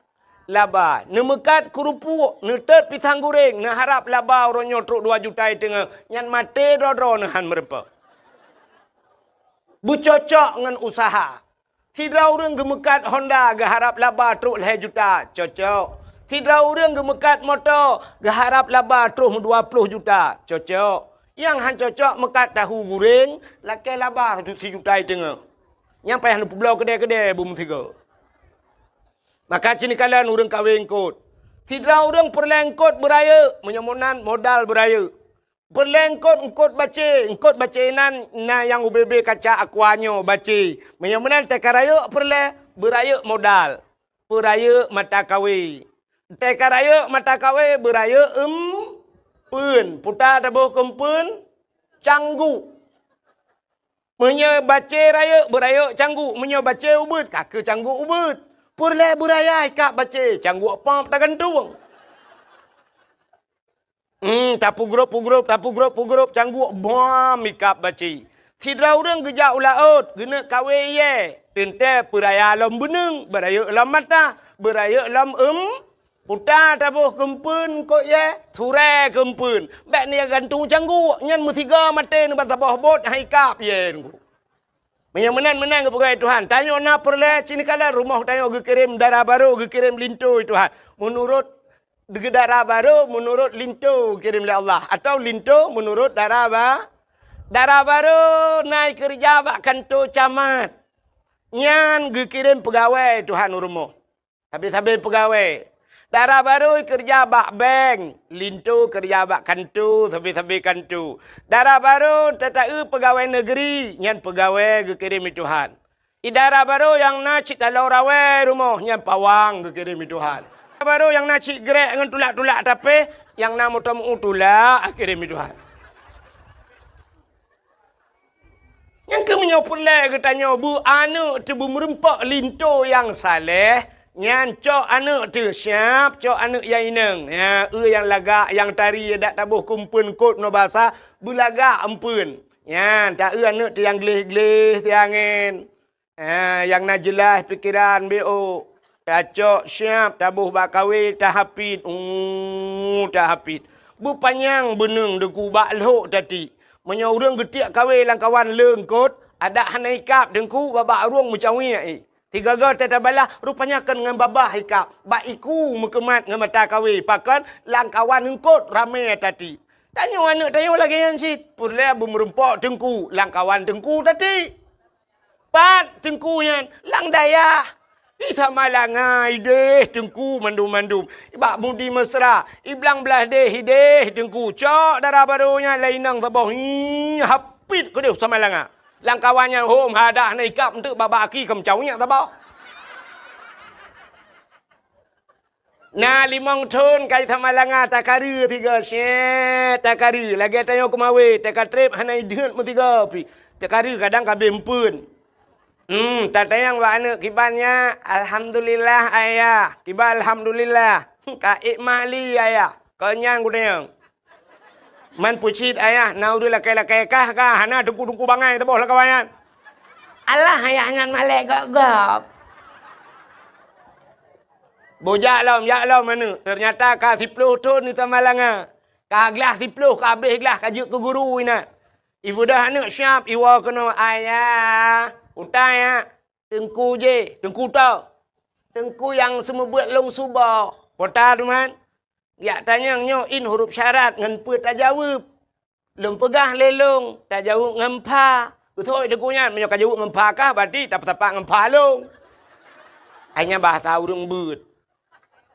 laba. Neumeukat keurupuek, neutot pisang guréng, neuharab laba uroe nyoe trok dua juta i teungoh, nyan maté droe-droe neuhan meurumpok. Beucocok ngon useuha. Sidroe ureuëng geumeukat honda geuharab laba trok lhée juta, cocok. Sidroe ureuëng geumeukat moto geuharab laba troh dua ploh juta, cocok. Nyang han cocok meukat tahu guréng lakée laba sijuta i teungoh. Nyang payah neupeubloe keudée-keudée beumeusigoe. Maka cit neukalon ureuëng kawé eungkot. Sidroe ureuëng peureulée eungkot beurayeuk, meunyoe meunan modal beurayeuk. Peureulée eungkot, eungkot bacé. Eungkot bacé nan na nyang ubé-bé kaca aqua nyoe bacé. Meunyoe meunan teuka rayeuk peureulée, beurayeuk modal. peurayeuk mata kawé. Teuka rayeuk mata kawé, beurayeuk eumpeuen. Puta taboh keu eumpeuen, cangguk. Meunyoe bacé rayeuk, beurayeuk cangguk. Meunyoe bacé ubeuet, ka keu cangguk ubeuet. Peureulée beuraya ikab bacé, cangguk pop tagantung. Hmm, tapeugrôp-peugrôp, tapeugrôp-peugrôp, cangguk bom ikab bacé. Sidroe ureuëng geujak u laôt, geuneuk kawé iyée. Teuntée peuraya lom beuneung, beurayeuk lom mata, beurayeuk lom eum, puta taboh keu eumpeuen kot iyée, surée keu eumpeuen. Bék neugantung cangguk, nyan meusigoe maté neuba saboh bot hai ikab iyée. Meunyoe meunan-meunan geupeugah Tuhan, tanyoe na peureulée cit neukalon rumoh tanyoe geukirém dara barô, geukirém linto Tuhan. Meunurot dara barô, meunurot linto geukirém lé Allah, atawa linto meunurot dara ba-, dara barô na keureuja bak kanto camat. Nyan geukirém peugawée Tuhan u rumoh. Sabe-sabe peugawée. Dara barô keureuja bak bank, linto keureuja bak kanto, sabe-sabe kanto. Dara barô tataeu peugawée neugri, nyan peugawée geukirém lé Tuhan. Di dara barô nyang na cit taloe rawée rumoh, nyan pawang geukirém lé Tuhan. Dara barô nyang na cit grek ngon tulak-tulak tapéh, nyang na moto meu tulak geukirém lé Tuhan. Nyang keuh meunyoe peureulée geutanyoe beu aneuëk teuh beumeurumpok linto nyang saleh, nyan cok aneuëk teuh siab, cok aneuëk nyang inong. Nyan, eu nyang lagak, nyang tari, dak taboh keu eumpeuen kot ngon basa, beulagak eumpeuen. Nyan, taeu aneuëk teuh nyang gleh-gleh siangén. Ah, nyang na jeulaih pikeran B O. Tacok siab, taboh bak kawé, tahapit. Uh, tahapit. Beupanyang beuneung Teungku bak lhok tati. Meunyoe ureuëng geutiek kawé lam kawan leungkot, adak hana ikab Teungku babah ureuëng meucawiek, eh. Sigoe-goe tatabalah, rupanya kon ngon babah ikab. Bak iku meukeumat ngon mata kawé, pakon lam kawan leungkot ramé tati. Tanyoe aneuëk tanyoe lagée nyan cit. Peureulée beumeurumpok Teungku, lam kawan Teungku tati. Pat Teungku nyan? Lam dayah. Di Samalanga ideh Teungku mandum-mandum. Bak Budi Mesra, i Blang Blahdeh ideh Teungku. Cok dara barô nyan lé inong saboh. Hi, hapit keudeh Samalanga. Lam kawan nyan hom hadah na ikab eunteuk babah aki keu meucawiek saboh. Na limong thon kai Samalanga takareue sigoe, syét takareue, lagée tanyoe keumawé, takatreb hana ideuet meusigoe pih. Takareue kadang ka abéh eumpeuen. Hmm, tatanyong bak aneuëk kiban nyan, "Alhamdulillah, Ayah." Kiban alhamdulillah. "Ka ék mali, Ayah?" Kon nyan kutanyong. Man peucit ayah, na ureuëng lakée-lakée kah ka, hana teungku-teungku bangai saboh lam kawan nyan. Alah ayah nyan malée gob-gob. Bujak lom, jak lom aneuëk. Teunyata ka siploh thon di Samalanga. Ka glah siploh, ka abéh glah, ka jeuet keu guru inan. Ibeudôh aneuëk siab, iwoe keunoe, "Ayah, utai ya, teungku jih, teungku toh. Teungku nyang seumeubeuet lôn suboh." Kota teuma. Jak tanyong nyoe in huruf syarat ngon peue tajaweueb. Lôn peugah lé lôn, tajaweueb ngon pha. Beutôi teungku nyan, meunyoe ka jaweueb ngon pha kah, berarti tapeutapak ngon pha lôn. Hai nyan bahasa ureuëng beuet.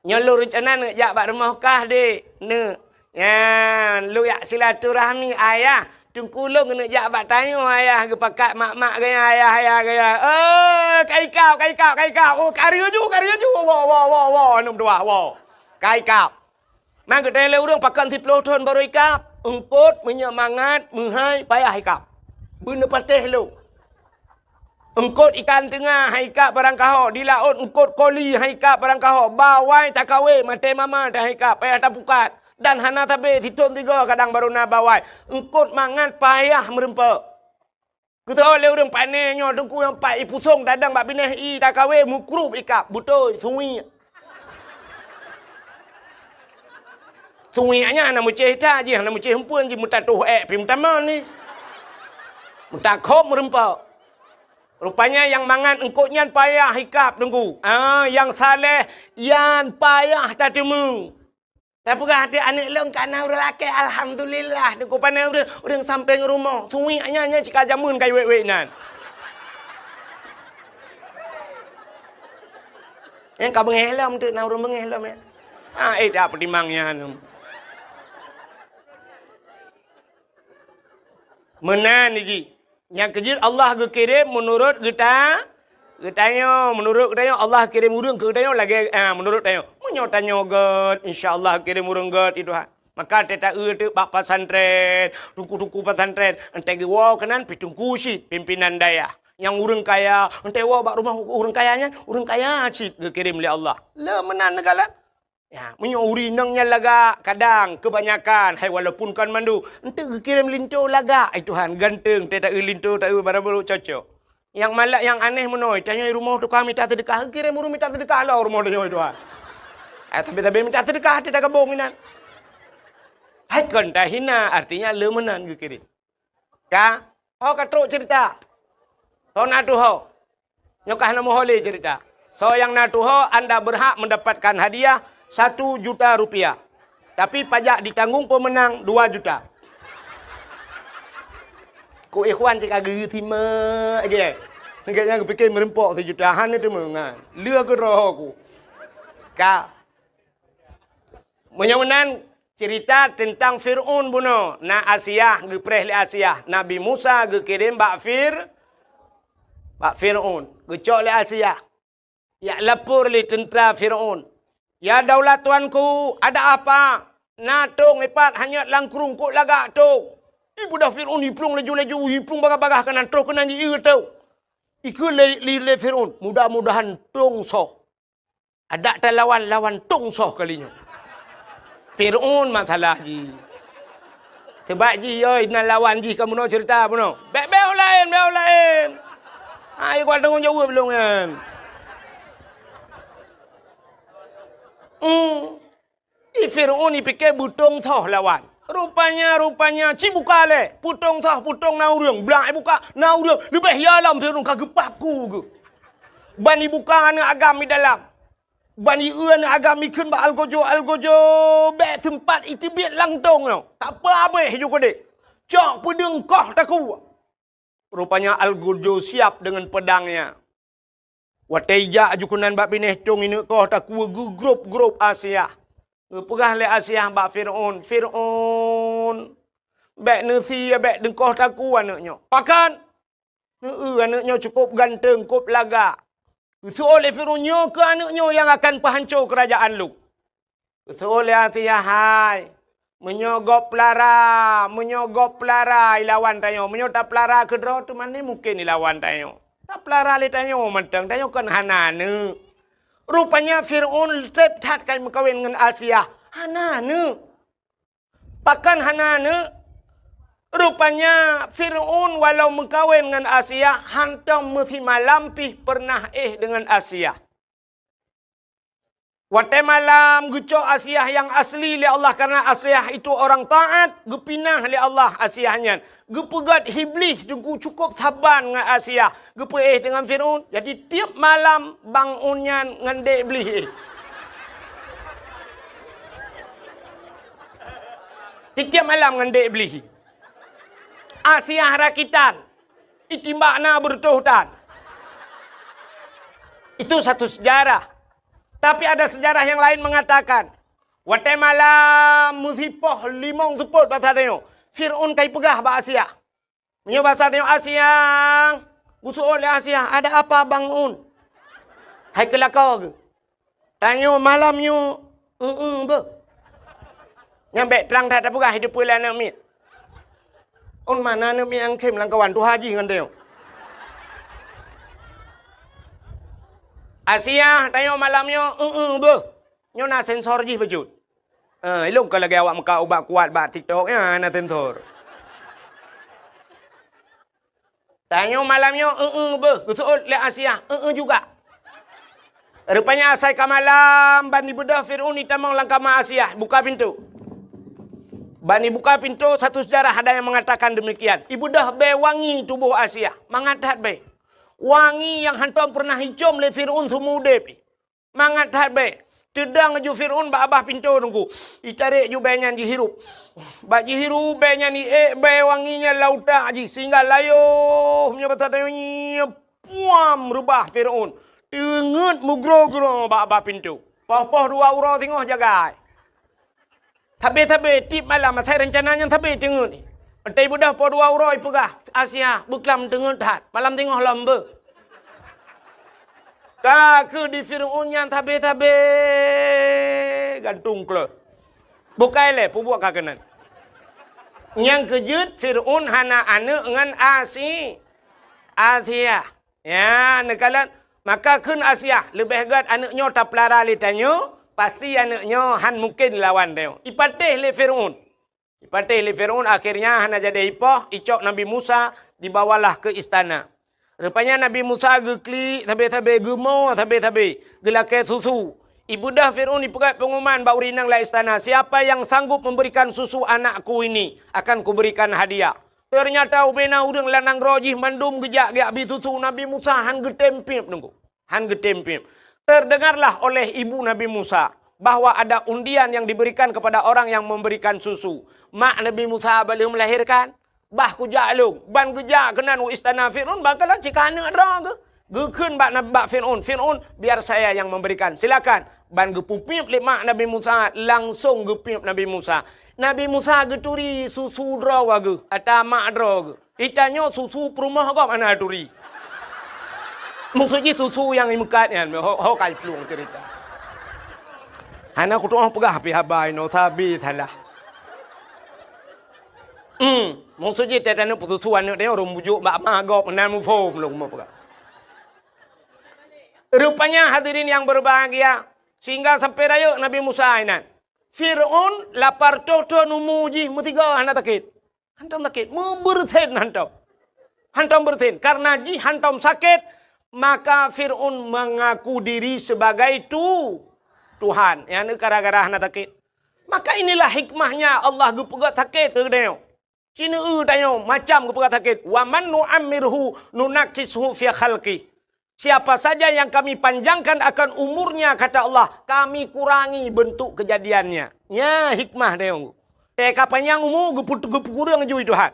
Nyoe lôn reuncana neuk jak bak rumoh kah, Dek, neuk. Nyan, lôn jak silaturahmi, Ayah. Teungku lôn keuneuk jak bak tanyoe, Ayah, geupakat mak-mak gaya, Ayah, Ayah gaya. Oh, ka ikab, ka ikab, ka ikab. Oh, ka reuju, ka reuju. Woe, woe, woe, woe, aneuk meutuah, woe. Ka ikab. Man geutanyong lé ureuëng pakon siploh thon barô ikab, eungkot meunyoe mangat meuhai payah ikab. Beuneupatéh lôn. Eungkot ikan teunga hai ikab barang kaho, di laôt eungkot koli hai ikab barang kaho, bawai takawé maté mama hai ikab payah tapukat, dan hana sabe sithon sigoe kadang barô na bawai. Eungkot mangat payah meurumpok. Geuteuôt lé ureuëng pané nyoe teungku nyang pat ipusong tadong bak binéh i takawé meukrub ikab, beutôi, suwiek. Suwiek nyan hana meucéh that jih, hana meucéh eumpeuen jih, meutatoh ék pih meutamong ni. Meutakhob meurumpok. Rupanya nyang mangat eungkot nyan payah ikab teungku. Ah, nyang saleh nyan payah tateumé. Tapeugah até aneuk lôn ka na ureuëng lakée, alhamdulillah, teungku pané ureuëng, ureuëng sampéng rumoh. Suwiek nyan, nyan cit ka jameun ka wék-wék nyan. Nyang ka beungéh lom teuk na ureuëng beungéh lom nyan. Ah, eh, tak peutimang nyan. Meunan jih. Nyang keujeuet Allah geukirém meunurot geuta-, Geutanyoe, meunurot geutanyoe, Allah kirém ureuëng keu geutanyoe lagée, ah, meunurot tanyoe. Meunyoe tanyoe gét, insya Allah kirém ureuëng gét, ya Tuhan. Maka teuta-eu teuk bak pesantren, teungku-teungku pesantren, entée geuwoe keunan pi teungku cit, pimpinan dayah. Nyang ureuëng kaya, entée woe bak rumoh ureuëng kaya nyan, ureuëng kaya cit geukirém lé Allah. Le meunan neukalon. Ya, meunyoe ureuëng inong nyan lagak, kadang, keubanyakan, hai walaupun kon mandum, enteuk geukirém linto lagak, ai Tuhan, ganteng, teuta-eu linto, ta-eu barang barô cocok. Nyang malak, nyang aneh meunoe, tanyoe rumoh tukang mita seudeukah, geukirém ureuëng mita seudeukah lom rumoh tanyoe, ai Tuhan. Eh, tapi-tapi mita seudeukah, hati tagabong inan. Hai kon tahina, artinya le meunan geukirém. Ka? Ho ka trok cerita. Soe na tuho? Nyoe ka hana meuho lé cerita. Soe nyang na tuho, anda berhak mendapatkan hadiah satu juta rupiah. Tapi pajak ditanggung pemenang dua juta. Ku ikhwan cit ka geu simak je. Nggak nyang pikir meureumpok sejuta, hana teumeungan. Lé keudroe ku. Ka. Meunyoe meunan, cerita teuntang Fir'aun bunoe, na Asiah, geupreh lé Asiah. Nabi Musa geukirém bak Fir-, bak Fir'aun. Geucok lé Asiah. Jak lapor lé teuntra Fir'aun. "Ya daulat tuanku, ada apa? Na tông ipat hanyot lam krueng, kok lagak tông?" Ibeudôh Fir'aun, iplueng laju-laju, iplueng bagah-bagah keunan, troh keunan jieu tông. Ikheun lé, lé, lé Fir'aun, "Mudah-mudahan tông soh." Adak talawan, lawan tông soh kali nyoe. Fir'aun masalah jih. Sebab jih, yoi, na lawan jih ka bunoe cerita bunoe. Bèk, bèk laén, bèk laén. Ha, ikut tanggong jaweueb lôn nyan. Hmm. Di Fir'aun ipike beutông soh lawan. Rupanya, rupanya, ci buka lé. Peutông soh, peutông na ureueng. Blak ibuka, na ureueng. Leubeh ya lom Fir'aun ka geupap ku geuh. Ban ibuka aneuk agam di dalam. Ban ieu aneuk agam ikheun bak algojo, algojo, bèk seumpat iteubiet lam tông nyoe. Tapeuabéh ju keudeh. Cok peudeueng koh takue. Rupanya algojo siap deungon peudangnya. Watèe ijak aju keunan bak binéh tông ineuk koh takue geugrôp-grôp Asiah. Geupeugah lé Asiah bak Fir'aun, "Fir'aun, bèk neusie, bèk neukoh takue aneuk nyoe." "Pakon?" "Neu-eu aneuk nyoe cukôp ganteng, kôp lagak." Geuseuôt lé Fir'aun, "Nyoe keuh aneuk nyoe nyang akan peuhanco keurajaan lôn." Geuseuôt lé Asiah, "Hai, meunyoe gob peulara, meunyoe gob peulara ilawan tanyoe, meunyoe tapeulara keudroe teuma ni mungken ilawan tanyoe. Tapeulara lé tanyoe mantong, tanyoe kon hana aneuk." Rupanya Fir'aun treb that ka meukawen ngon Asiah, hana aneuk. Pakon hana aneuk? Rupanya Fir'aun walau meukawen ngon Asiah, hantom meusimalam pih peureunah éh deungon Asiah. Watèe malam geucok Asiah nyang asli lé Allah, karena Asiah itu orang taat, geupinah lé Allah Asiah nyan. Geupeugét Iblih teungku cukôp saban ngon Asiah, geupeuéh deungon Fir'aun. Jadi tiep malam Bang Un nyan ngon Dek Iblih éh. Tiep-tiep malam ngon Dek Iblih. Asiah rakitan. Itimbak na beureutoh tan. Itu satu sejarah. Tapi ada sejarah yang lain mengatakan, watèe malam meusipoh limong seupôt basa tanyoe, Fir'aun ka ipeugah bak Asiah. Meunyoe basa tanyoe Asiah, geuseuôt lé Asiah, "Ada apa, Bang Un?" Hai keu lakoe geuh. Tanyoe malam nyoe, eu-eu beuh. Nyan bèk trang that tapeugah, iteupeue lé aneuk miet. Un mana aneuk miet nyang khém lam kawan tuha jih ngon tanyoe. Asiah, tanyoe malam nyoe, eu-eu beuh. Nyoe na sensor jih bacut. Eh, ilôn ka lagèe awak meukat ubat kuat bak TikTok nyan na sensor. Tanyoe malam nyoe, eu-eu beuh, geuseuôt lé Asiah, eu-eu juga. Rupanya asai ka malam, ban ibeudôh Fir'aun itamong lam kama Asiah, buka pintoe. Ban ibuka pintoe, satu sejarah ada yang mengatakan demikian. Ibeudôh bèe wangi tuboh Asiah, mangat that bèe. Wangi nyang hantom peureunah icôm lé Fir'aun seumeu udép. Mangat that bèe. Teudong ju Fir'aun bak babah pintoe teungku. Itarek ju bèe nyan jihirup. Bak jihirup bèe nyan iék bèe wangi nyan lam utak jih sehingga layoh meunyoe basa tanyoe nyoe puam reubah Fir'aun. Teungeut meugroe-groe bak babah pintoe. Poh-poh dua uroe singoh jagai. Sabe-sabe tiep malam asai reuncana nyan sabe teungeut. Entah ibeudôh poh dua uroe ipeugah, "Asiah, beuklam teungeut that, malam singoh lom beuh." Ka keuh di Fir'aun nyan sabe-sabe gantung kleuh. Bukai lé peubuet ka keunan. Nyang keujeuet Fir'aun hana aneuëk ngon Asi-, Asiah. Ya, neukalon. Maka kheun Asiah, leubeh gét aneuëk nyoe tapeulara lé tanyoe, pasti aneuëk nyoe han mungken lawan tanyoe. Ipatéh lé Fir'aun. Ipatéh lé Fir'aun, akhirnya hana jadi ipoh, icok Nabi Musa, dibawalah ke istana. Rupanya Nabi Musa geuklik sabe-sabe, geumo sabe-sabe, geulakée susu. Ibeudôh Fir'aun ipeugét pengumuman bak ureuëng inong lam istana, "Siapa yang sanggup memberikan susu anakku ini, akan kuberikan hadiah." Ternyata ubena ureuëng lam nanggroe jih mandum geujak geubri susu, Nabi Musa han geutem piep teungku. Han geutem piep. Terdengarlah oleh ibu Nabi Musa bahwa ada undian yang diberikan kepada orang yang memberikan susu. Mak Nabi Musa bak lheueh melahirkan, bah kujak lôn, ban geujak keunan u istana Fir'aun, ban kalon cit ka aneuëk droe geuh. Geukheun bak Nab-, bak Fir'aun, "Fir'aun, biar saya yang memberikan. Silakan." Ban geupeupiep lé mak Nabi Musa, langsong geupiep Nabi Musa. Nabi Musa geuturi susu droe geuh, ata mak droe geuh. Itanyoe susu peurumoh gob hana turi. Maksud jih susu nyang imeukat nyan, ho, ho ka iplueng cerita. Hana kutu'oh peugah pih haba inoe sabe salah. Hmm, maksud jih teutanyoe peususu aneuëk tanyoe ureuëng bujuk bak ma gob meunan muphom lôn meupeugah. Rupanya hadirin yang berbahagia, sehingga sampai rayeuk Nabi Musa inan. Fir'aun lapar toh-toh umu jih meusigoe hana sakét. Hantom sakét, meubeureusen hantom. Hantom beureusen, karena jih hantom sakét, maka Fir'aun mengaku diri sebagai tu-, Tuhan. Nyang gara-gara hana sakét. Maka inilah hikmahnya Allah geupeugét sakét keu geutanyoe. Ci neueu tanyoe macam geupeugét sakét, "Wa man nu'ammirhu nunakkishu fi khalqih." Siapa saja yang Kami panjangkan akan umurnya, kata Allah, Kami kurangi bentuk kejadiannya. Nya hikmah tanyoe. Teuka panyang umu geupeu-, geupeukureueng jui Tuhan.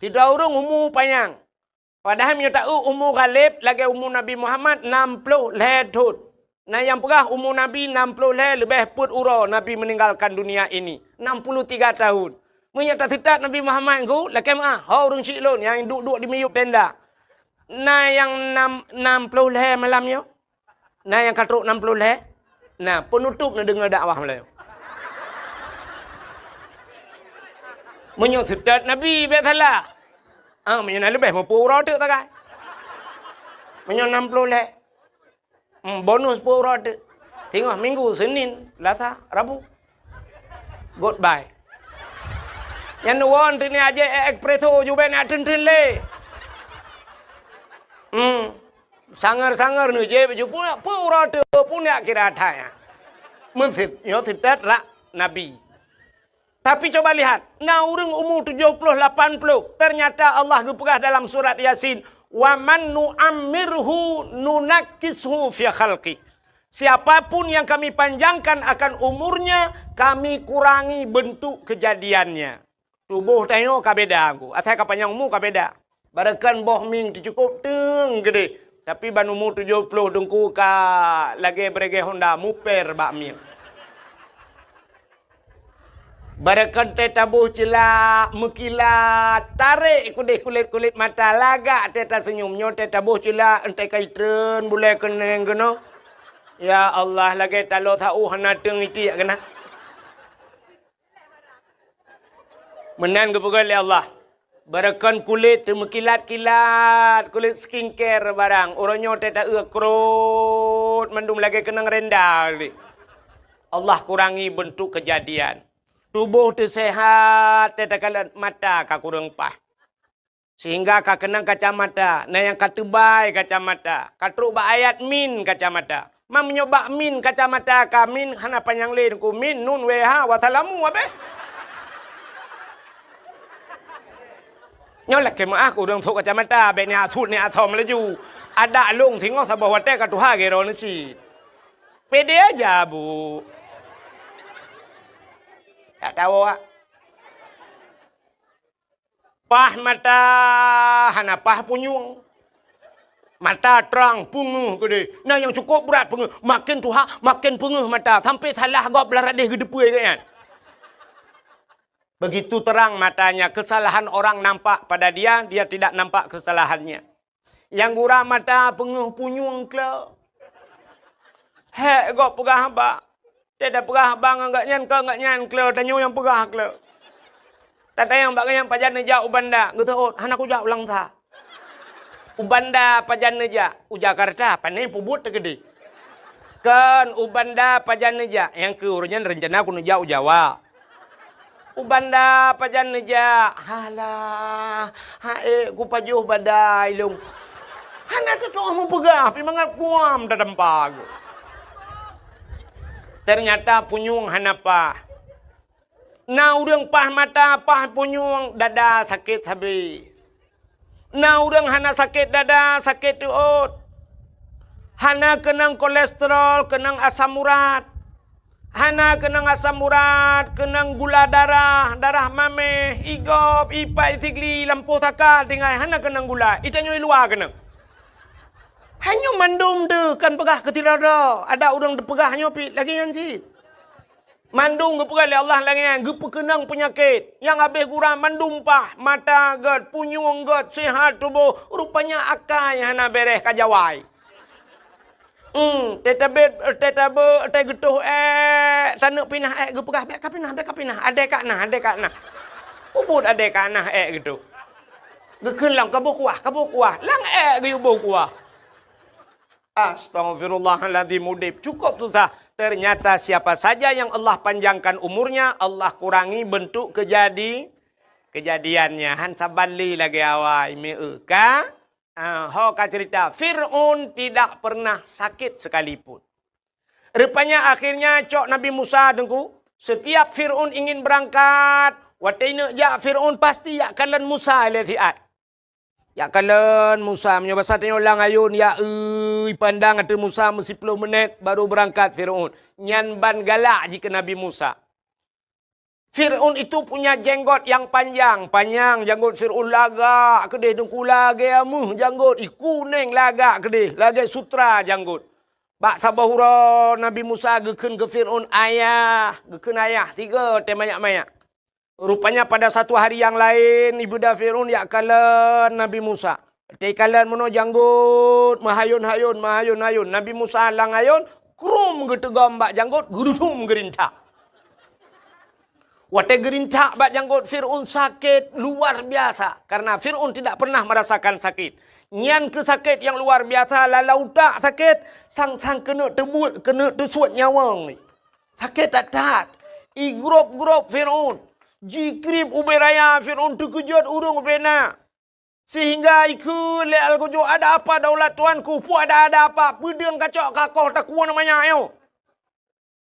Sidroe ureuëng umu panyang. Padahai meunyoe taeu umu ghaleb lagée umu Nabi Muhammad nam ploh lhée thon. Na nyang peugah umu Nabi nam ploh lhée leubeh peuet uroe Nabi meninggalkan dunia ini, enam puluh tiga tahun. Meunyoe taseutat Nabi Muhammad ngon, lakée meuah, ho ureuëng syiek lôn nyang duek-duek di miyueb tenda. Na nyang nam, nam ploh lhée malam nyoe? Na nyang ka trok nam ploh lhée? Na, peunutôb neudeungoe dakwah malam nyoe. Meunyoe seutat Nabi, bék salah. Ah, meunyoe na leubeh meupeu uroe teuk sagai. Meunyoe nam ploh lhée. Hmm, bonus peuet uroe teuk. Singoh Minggu, Senin, Selasa, Rabu. Goodbye. Nyan neuwon teuk ni aje espresso jubek nak tren-tren lé. Hmm. Sanger-sanger neujép ju pun, peuet uroe teuk pun yak kira that nyan. Meuseuet, nyoe seutet rak Nabi. Tapi coba lihat, na ureuëng umu tujoh ploh, lapan ploh, ternyata Allah geupeugah dalam surat Yasin, "Wa man nu'ammirhu nunakkishu fi khalqih." Siapapun yang Kami panjangkan akan umurnya, Kami kurangi bentuk kejadiannya. Tuboh tanyoe ka beda, Teungku. Asai ka panyang umu ka beda. Barangkan boh mieng teucukôb teueng keudeh, tapi ban umu tujoh ploh Teungku ka lagée beureuguih honda muper bak mieng. Barangkan teuh taboh ceulak meukilat, tarek keudeh kulét-kulét mata, lagak teuh taseunyum. Nyoe teuh taboh ceulak, enteuk ka itreun bulée keuneng keunoe. Ya Allah, lagée taloe sa-ueh hana teueng itiek keunan. Meunan geupeugah lé Allah, "Barangkan kulét teumeukilat-kilat, kulét skincare barang, uroe nyoe teuh taeu krot mandum lagée keunong renda lé." Allah kurangi bentuk kejadian. Tuboh teuh sehat, teuh takalon mata ka kureueng paih. Sehingga ka keunong kacamata, na nyang ka teubai kacamata, ka trok bak ayat min kacamata. Ma meunyoe bak min kacamata ka min hana panyang lé Teungku, min, nun, W H, wassalamu, habéh. Nyoe lakée meuáh keu ureuëng trok kacamata, bék niat sut niat asom laju. Adak lôn singoh saboh watée ka tuha geuroe neusi. Pede aja, Bu. Tak tahu, ah. Paih mata hana paih punyueng. Mata trang, peungeuh keudeh. Na nyang cukôp brat peungeuh. Maken tuha, maken peungeuh mata. Sampai salah gob lam radeh geuteupeue gét nyan. Begitu terang matanya, kesalahan orang nampak pada dia, dia tidak nampak kesalahannya. Nyang gura mata peungeuh punyueng klo. Hék gob peugah haba. Teuh tapeugah haba ngon gobnyan, keu gobnyan kleu, tanyoe nyang peugah kleu. Tatanyong bak gobnyan, "Pajan neujak u Banda?" Geuteuôt, "Hana kujak u Langsa." "U Banda pajan neujak?" "U Jakarta, pane peubuet teukeudeh." "Kon, u Banda pajan neujak?" "Nyang keu uroe nyan reuncana kuneujak u Jawa." "U Banda pajan neujak?" "Halah, han ék kupajoh badai lôn." Hana teutuoh meupeugah, pih mangat kuam tatampa geuh. Teunyata punyueng hana paih. Na ureuëng paih mata, paih punyueng, dada sakét sabe. Na ureuëng hana sakét dada, sakét teuôt. Hana keunong kolesterol, keunong asam urat. Hana keunong asam urat, keunong gula darah, darah maméh, igob, ipai, sigli, lampôh saka, tinggai hana keunong gula. Itanyoe i luwa keunong. Hanyoe mandum teuh kan peugah keu sidroe-droe. Adak ureuëng teupeugah nyoe pih lagée nyan cit. Mandum geupeugah lé Allah lagée nyan, geupeukeunong peunyakét nyang habéh gura mandum paih, mata gét, punyueng gét, sihat tuboh, rupanya akai hana béreh ka jawai. Hmm, teutabét, teutabé, teugeutôh ék, taneuk pinah ék, geupeugah, "Bék kapinah, bék kapinah, adé ka na, adé ka na." Peubuet adé ka na ék geutôh. Geukheun lom, "Kaboh kuah, kaboh kuah." Lam ék geuyue boh kuah. Astaghfirullahaladzim, udeb cukup susah. Ternyata siapa saja yang Allah panjangkan umurnya, Allah kurangi bentuk kejadi-, kejadiannya. Han saban lé lagée awai, meu ka? Ah, ho ka cerita, Fir'aun tidak pernah sakit sekalipun. Rupanya akhirnya cok Nabi Musa, Teungku, setiap Fir'aun ingin berangkat, watée neuk jak Fir'aun pasti jak kalon Musa lé siat. Jak kalon Musa, meunyoe basa tanyoe lam ayôn, jak eu, ipandang ateueh Musa meusiploh meunet baru beurangkat Fir'aun. Nyan ban galak jih keu Nabi Musa. Fir'aun itu punya jenggot yang panjang, panyang janggot Fir'aun, lagak keudeh, Teungku, lagée ameuh janggot, ikuneng lagak keudeh, lagée sutra janggot. Bak saboh uroe Nabi Musa geukheun keu Fir'aun, "Ayah," geukheun ayah, tiga watée manyak-manyak. Rupanya pada satu hari yang laén, ibeudôh Fir'aun jak kalon Nabi Musa. Watée kalon meunoe janggot, meuhayôn-hayôn, meuhayôn-hayôn. Nabi Musa lam ayôn, krum geuteugom bak janggot, geurudum geurintak. Watée geurintak bak janggot Fir'aun sakét luar biasa, karena Fir'aun tidak pernah merasakan sakit. Nyan keuh sakét nyang luar biasa, lalau utak sakét, sang-sang keuneuk teubuet, keuneuk teusuet nyawöng. Sakét that-that. Igrôb-grôb Fir'aun. Jikrieb ubé raya, Fir'aun teukeujot ureuëng ubé na. Sehingga ikheun lé algojo, "Ada apa daulat tuanku? Peue ada, ada apa? Peudeueng kacok kakoh takue na manyak nyoe."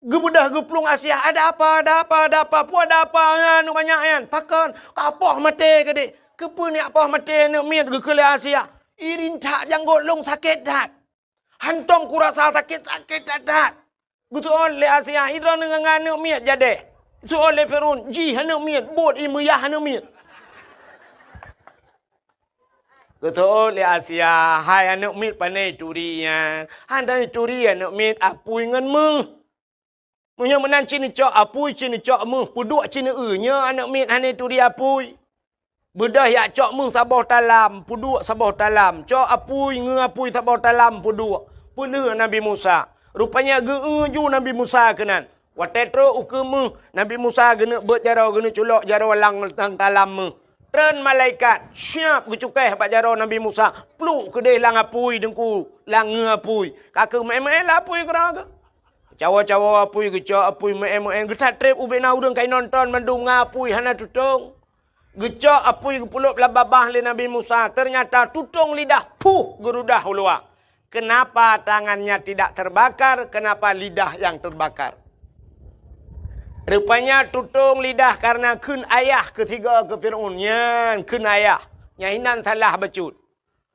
Geubeudôh geuplueng Asia, "Ada apa, ada apa, ada apa? Peue ada apa nyan, manyak nyan? Pakon? Kapoh maté keudeh." "Keupeue neujak poh maté aneuëk miet?" geukheun lé Asia. "Irintak janggot lôn sakét that. Hantom kurasa sakét, sakét that-that." Geuseuôt lé Asia, "Idroe ngon aneuëk miet jadeh?" Geuseuôt lé Fir'aun, "Jih aneuëk miet, buet ié meuyah aneuëk miet." Geuseuôt lé Asia, "Hai aneuëk miet, pane ituri nyan?" "Hana ituri aneuëk miet, apui ngon méuh." "Meunyoe meunan, ci neucok apui, ci neucok méuh, peuduek ci neueu, nyoe aneuëk miet hana ituri apui." Beudôh jak cok méuh saboh talam, peuduek saboh talam. Cok apui, ngeu apui saboh talam, peuduek. Peulheueh Nabi Musa. Rupanya geu-eu ju Nabi Musa keunan. Watée trok ukeue méuh, Nabi Musa geuneuk beuet jaroe, geuneuk culok jaroe lam, lam talam méuh. Treun malaikat, siab geucukéh bak jaroe Nabi Musa. Pluek keudeh lam apui, Teungku, lam ngeu apui. Ka keuh meu'én-meu'én lam apui keudroe geuh. Cawoe-cawoe apui, geucok apui, meu'én-meu'én. Geuthat treb ubé na ureuëng ka inonton mandum ngon apui, hana tutong. Geucok apui geupulop lam babah lé Nabi Musa, ternyata tutong lidah, puh, geurudah u luwa. Kenapa tangannya tidak terbakar? Kenapa lidah yang terbakar? Rupanya tutong lidah karena kheun ayah keu tiga keu Fir'aun. Nyan kheun ayah. Nyan hinan salah bacut.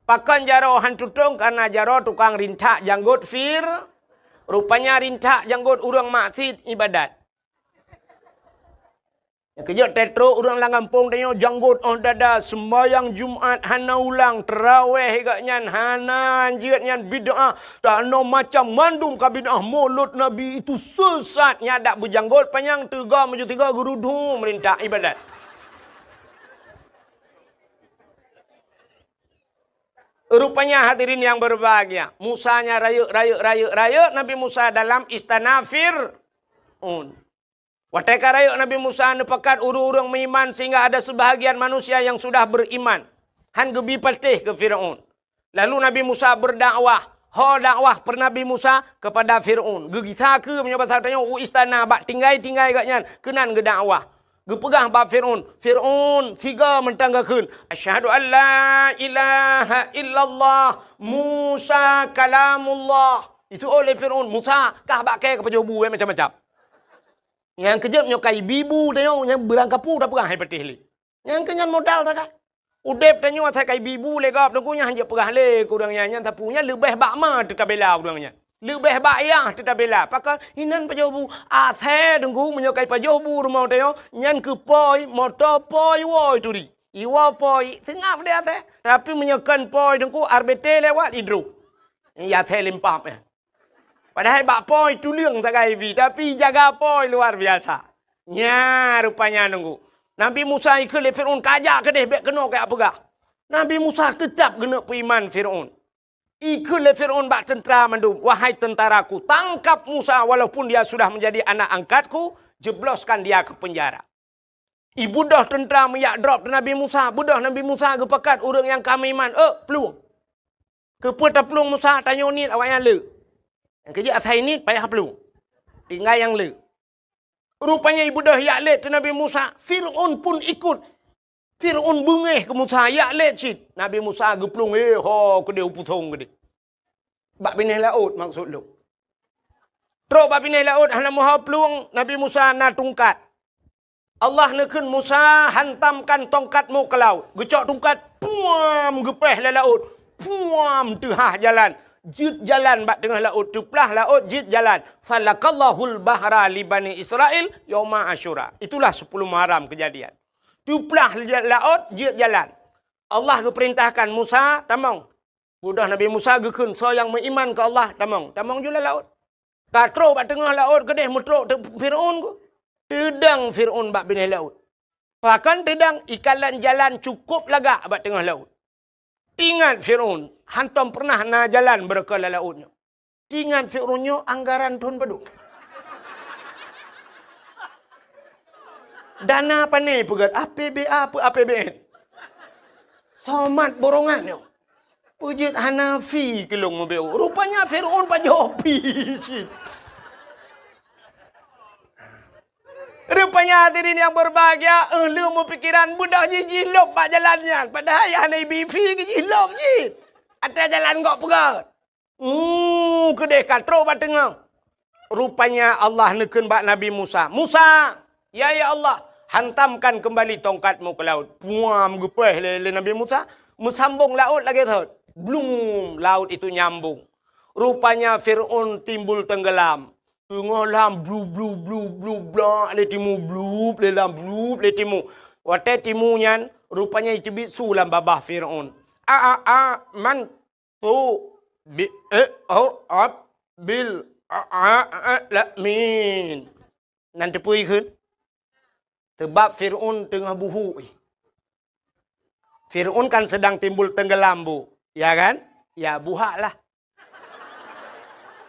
Pakon jaroe han tutong? Karena jaroe tukang rintak janggot Fir-, rupanya rintak janggot ureuëng maksiet ibadat. Nyang keujeuet teutrok ureuëng lam gampông tanyoe janggot óh dada, seumbahyang Jumat hana ulang, teurawéh gobnyan hana, jeuet nyan bid'ah, tanoh macam mandum ka bid'ah, mulod Nabi itu sesat, nyan dak beujanggot panyang teuga meujeuet tiga geurudum rintak ibadat. Rupanya hadirin yang berbahagia, Musa nyan rayeuk, rayeuk, rayeuk, rayeuk Nabi Musa dalam istana Fir'aun. Watée ka rayeuk Nabi Musa neupakat ureuëng-ureuëng meuiman sehingga ada sebahagian manusia yang sudah beriman. Han geubi patéh keu Fir'aun. Lalu Nabi Musa berdakwah. Ho dakwah per Nabi Musa kepada Fir'aun. Geugisa keu meunyoe basa tanyoe u istana bak tinggai-tinggai gobnyan keunan geudakwah. Geupeugah bak Fir'aun, "Fir'aun, sigoe mantong geukheun, 'Asyhadu an la ilaha illallah, Musa kalamullah.'" Itu oleh Fir'aun, "Musa, kah bak kée keupajoh bu, eh, macam-macam." Nyang keujeuet nyoe kai bibu tanyoe nyang beurangkapeue tapeugah hai patéh lé. Nyang keu nyan modal takai. Udeb tanyoe asai kai bibu lé gob teungku nyan hanjeuet peugah lé keu ureuëng nyan, nyan sapeue nyan leubeh bak ma teutabela ureuëng nyan. Leubeh bak yah teutabela. Pakon inan pajoh bu. Asai teungku meunyoe kai pajoh bu rumoh tanyoe nyan keu poi, moto poi, woe turi. Iwoe poi, seungab deh asai. Tapi meunyoe kon poi teungku, R B T lewat idroh. Ya asai limpap ya. Padahai bak poi tuleueng sagai bi, tapi jaga poi luar biasa. Nya rupanya nunggu. Nabi Musa ikheun lé Fir'aun, "Kajak keudeh, bék keunoe kajak peugah." Nabi Musa teutab geuneuk peuiman Fir'aun. Ikheun lé Fir'aun bak teuntara mandum, "Wahai teuntaraku, tangkap Musa walaupun dia sudah menjadi anak angkatku, jebloskan dia ke penjara." Ibeudôh teuntara meujak drob Nabi Musa, beudôh Nabi Musa geupakat ureuëng nyang ka meuiman, "Eh, plueng." Keupeue taplueng Musa, tanyoe niet awaknyan le. Nyang keujeuet asai niet payah plueng. Tinggai nyang le. Rupanya ibeudôh jak lét teuh Nabi Musa, Fir'aun pun ikut. Fir'aun beungéh keu Musa, jak lét cit. Nabi Musa geuplueng, "Eh, ho keudeh u pusong keudeh." Bak binéh laôt maksud lôn. Trok bak binéh laôt hana meuho plueng, Nabi Musa na tungkat. Allah neukheun Musa, "Hantamkan tongkatmu ke laut." Geucok tungkat, puam, geupéh lé laôt. Puam, teuhah jalan. Jeuet jalan bak teungoh laôt, teuplah laôt, jeuet jalan. "Falakallahul bahra li Bani Israil yauma Asyura." Itulah sepuluh Muharram kejadian. Teuplah laôt, jeuet jalan. Allah geupeurintahkan Musa, "Tamong." Beudôh Nabi Musa geukheun, "Soe nyang meuiman keu Allah, tamong." Tamong ju lam laôt. Ka trok bak teungoh laôt keudeh meutrok teuk Fir'aun ku. Teudong Fir'aun bak binéh laôt. Pakon teudong, ikalon jalan cukôp lagak bak teungoh laôt. Teuingat Fir'aun, hantom peureunah na jalan beureukoh lam laôt nyoe. Teuingat Fir'aun nyoe anggaran thon padum. Dana pané peugét, A P B A peu A P B N. Somat borongan nyoe. Peujeuet hana fi keu lôn meubeu. Rupanya Fir'aun pajoh fi cit. Rupanya hadirin yang berbahagia, eh, lôn meupikiran beudôh jih jilôb bak jalan nyan. Padahai hana ibi fi keu jilôb jih. Até jalan gok peugét. Hmm, keudeh ka trok bak teungoh. Rupanya Allah neukheun bak Nabi Musa, "Musa, ya, ya Allah, hantamkan kembali tongkatmu ke laut." Puam, geupéh lé, lé Nabi Musa, meusambong laôt lagée thot. Blum, laut itu nyambong. Rupanya Fir'aun timbul tenggelam. Teungoh lam blu, blu, blu, blu, blak lé timu, blup lé lam, blup lé timu. Watée timu nyan, rupanya iteubiet su lam babah Fir'aun. A, a, a, man, tu bi, eh, oh, ab, bil, a, a, a, la, min. Nan teupeue kheun? Teubab Fir'aun teungoh buhuk. Fir'aun kan sedang timbul tenggelam, Bu. Ya kan? Ya, buhak lah.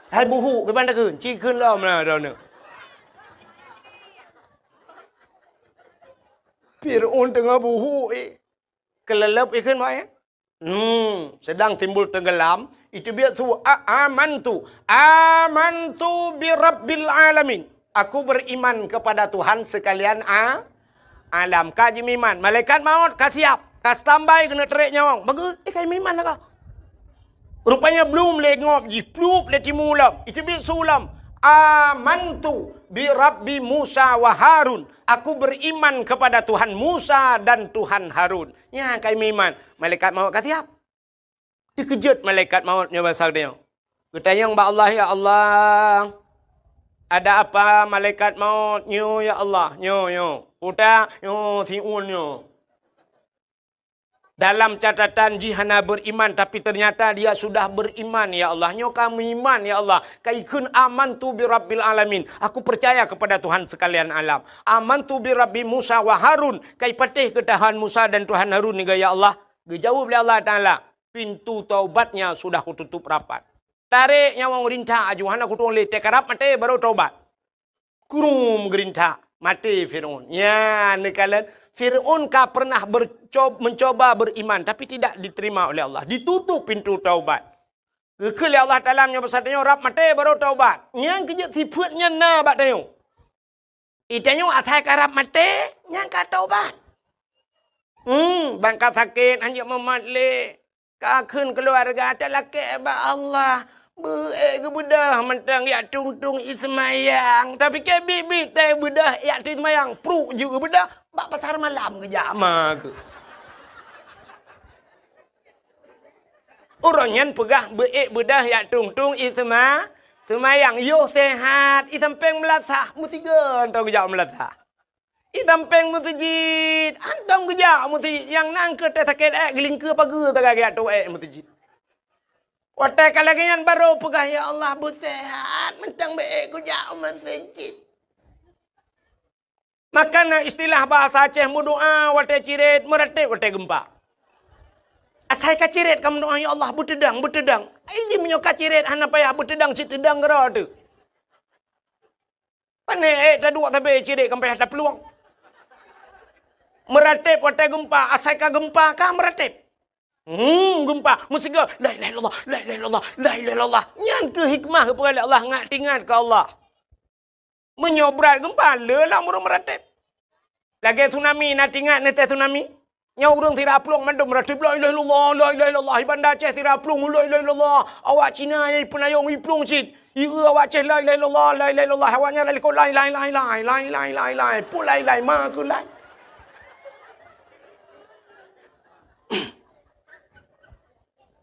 Hai buhuk, kiban takheun? Ci kheun lom lah droeneuh. Fir'aun teungoh buhuk, eh. Keuleuleub ikheun, Mak, ya? Hmm, sedang timbul tenggelam, iteubiet su, a, amantu, amantu bi rabbil alamin. Aku beriman kepada Tuhan sekalian a, alam. Ka jimeuiman, malaikat maut ka siap, ka standby keuneuk trek nyawöng. Bagus, eh, ka jimeuiman lah ka. Rupanya blum lé ngop jih, plup lé timu lom, iteubiet su lom. Amantu bi rabbi Musa wa Harun. Aku beriman kepada Tuhan Musa dan Tuhan Harun. Nyan ka jimeuiman, malaikat maut ka siap. Teukeujot malaikat maut nyoe basa geutanyoe. Geutanyong bak Allah, "Ya Allah, ada apa malaikat maut nyoe, ya Allah? Nyoe, nyoe. Utak, nyoe, siun nyoe." Dalam catatan jih hana beriman, tapi ternyata dia sudah beriman, ya Allah. Nyoe ka meuiman, ya Allah. Ka ikheun amantu bi rabbil alamin. Aku percaya kepada Tuhan sekalian alam. Amantu bi rabbi Musa wa Harun. Ka ipatéh keu Tuhan Musa dan Tuhan Harun niga, ya Allah. Geujaweueb lé Allah Taala. pintu taubatnya sudah kututup rapat. Tarek nyawöng rintak aju, hana kutueng lé, teukarab maté baru taubat. Krum geurintak, maté Fir'aun. Nyan neukalon, Fir'aun ka pernah berco-, mencoba beriman, tapi tidak diterima oleh Allah. Ditutup pintu taubat. Geukheun lé Allah Taala meunyoe basa tanyoe rab maté baru taubat. Nyang keujeuet sifeuet nyan na bak tanyoe. Itanyoe asai ka rab maté, nyan ka taubat. Hmm, ban ka sakét, hanjeuet mumat lé. Ka kheun keuluwarga talakée bak Allah. Beu-ék geubeudôh mantong jak tueng-tueng ie seumayang. Tapike biet-biet teuh beudôh jak tueng seumayang. Pruk jeuet geubeudôh, bak pasar malam geujak ma keuh. Uroe nyan peugah beu-ék beudôh jak tueng-tueng ie seuma-, seumayang. Yoh seuhat, ie sampéng meulasah, meusigoe mantong geujak meulasah. Ie sampéng meuseujid, mantong geujak meuseujid. Nyang na keuh teuh sakét ék, geulingkeue pageue sagai geujak tueng ék meuseujid. Watée ka lagée nyan barô peugah, "Ya Allah, beuseuhat, mantong beu-ék kujak meuseujid." Maka na istilah bahasa Aceh meudoá watée cirét, meuratéb watée geumpa. Asai ka cirét ka meudoá, "Ya Allah, beuteudang, beuteudang." Ai jih meunyoe ka cirét hana payah beuteudang, cit teudang keudroe teuh. Pané ék taduek sabe cirét ka payah taplueng. Meuratéb watée geumpa, asai ka geumpa ka meuratéb. Hmm, geumpa, meusigoe, "La ilaha illallah, la ilaha illallah, la ilaha illallah." Nyan keuh hikmah geupeugah lé Allah, ngat teuingat keu Allah. Meunyoe brat geumpa, le lam ureuëng meuratéb. Lagée tsunami, na teuingat neuteuh tsunami? Nyoe ureuëng sira plueng mandum meuratéb, "La ilaha illallah, la ilaha illallah." Di Banda Aceh sira plueng, "La ilaha illallah." Awak Cina nyang ipeunayong iplueng cit. Ieu awak Aceh, "La ilaha illallah, la ilaha illallah." Awak nyan lakoe, "Lai, lai, lai, lai, lai, lai, lai, lai." Peue lai, lai, ma keuh lai.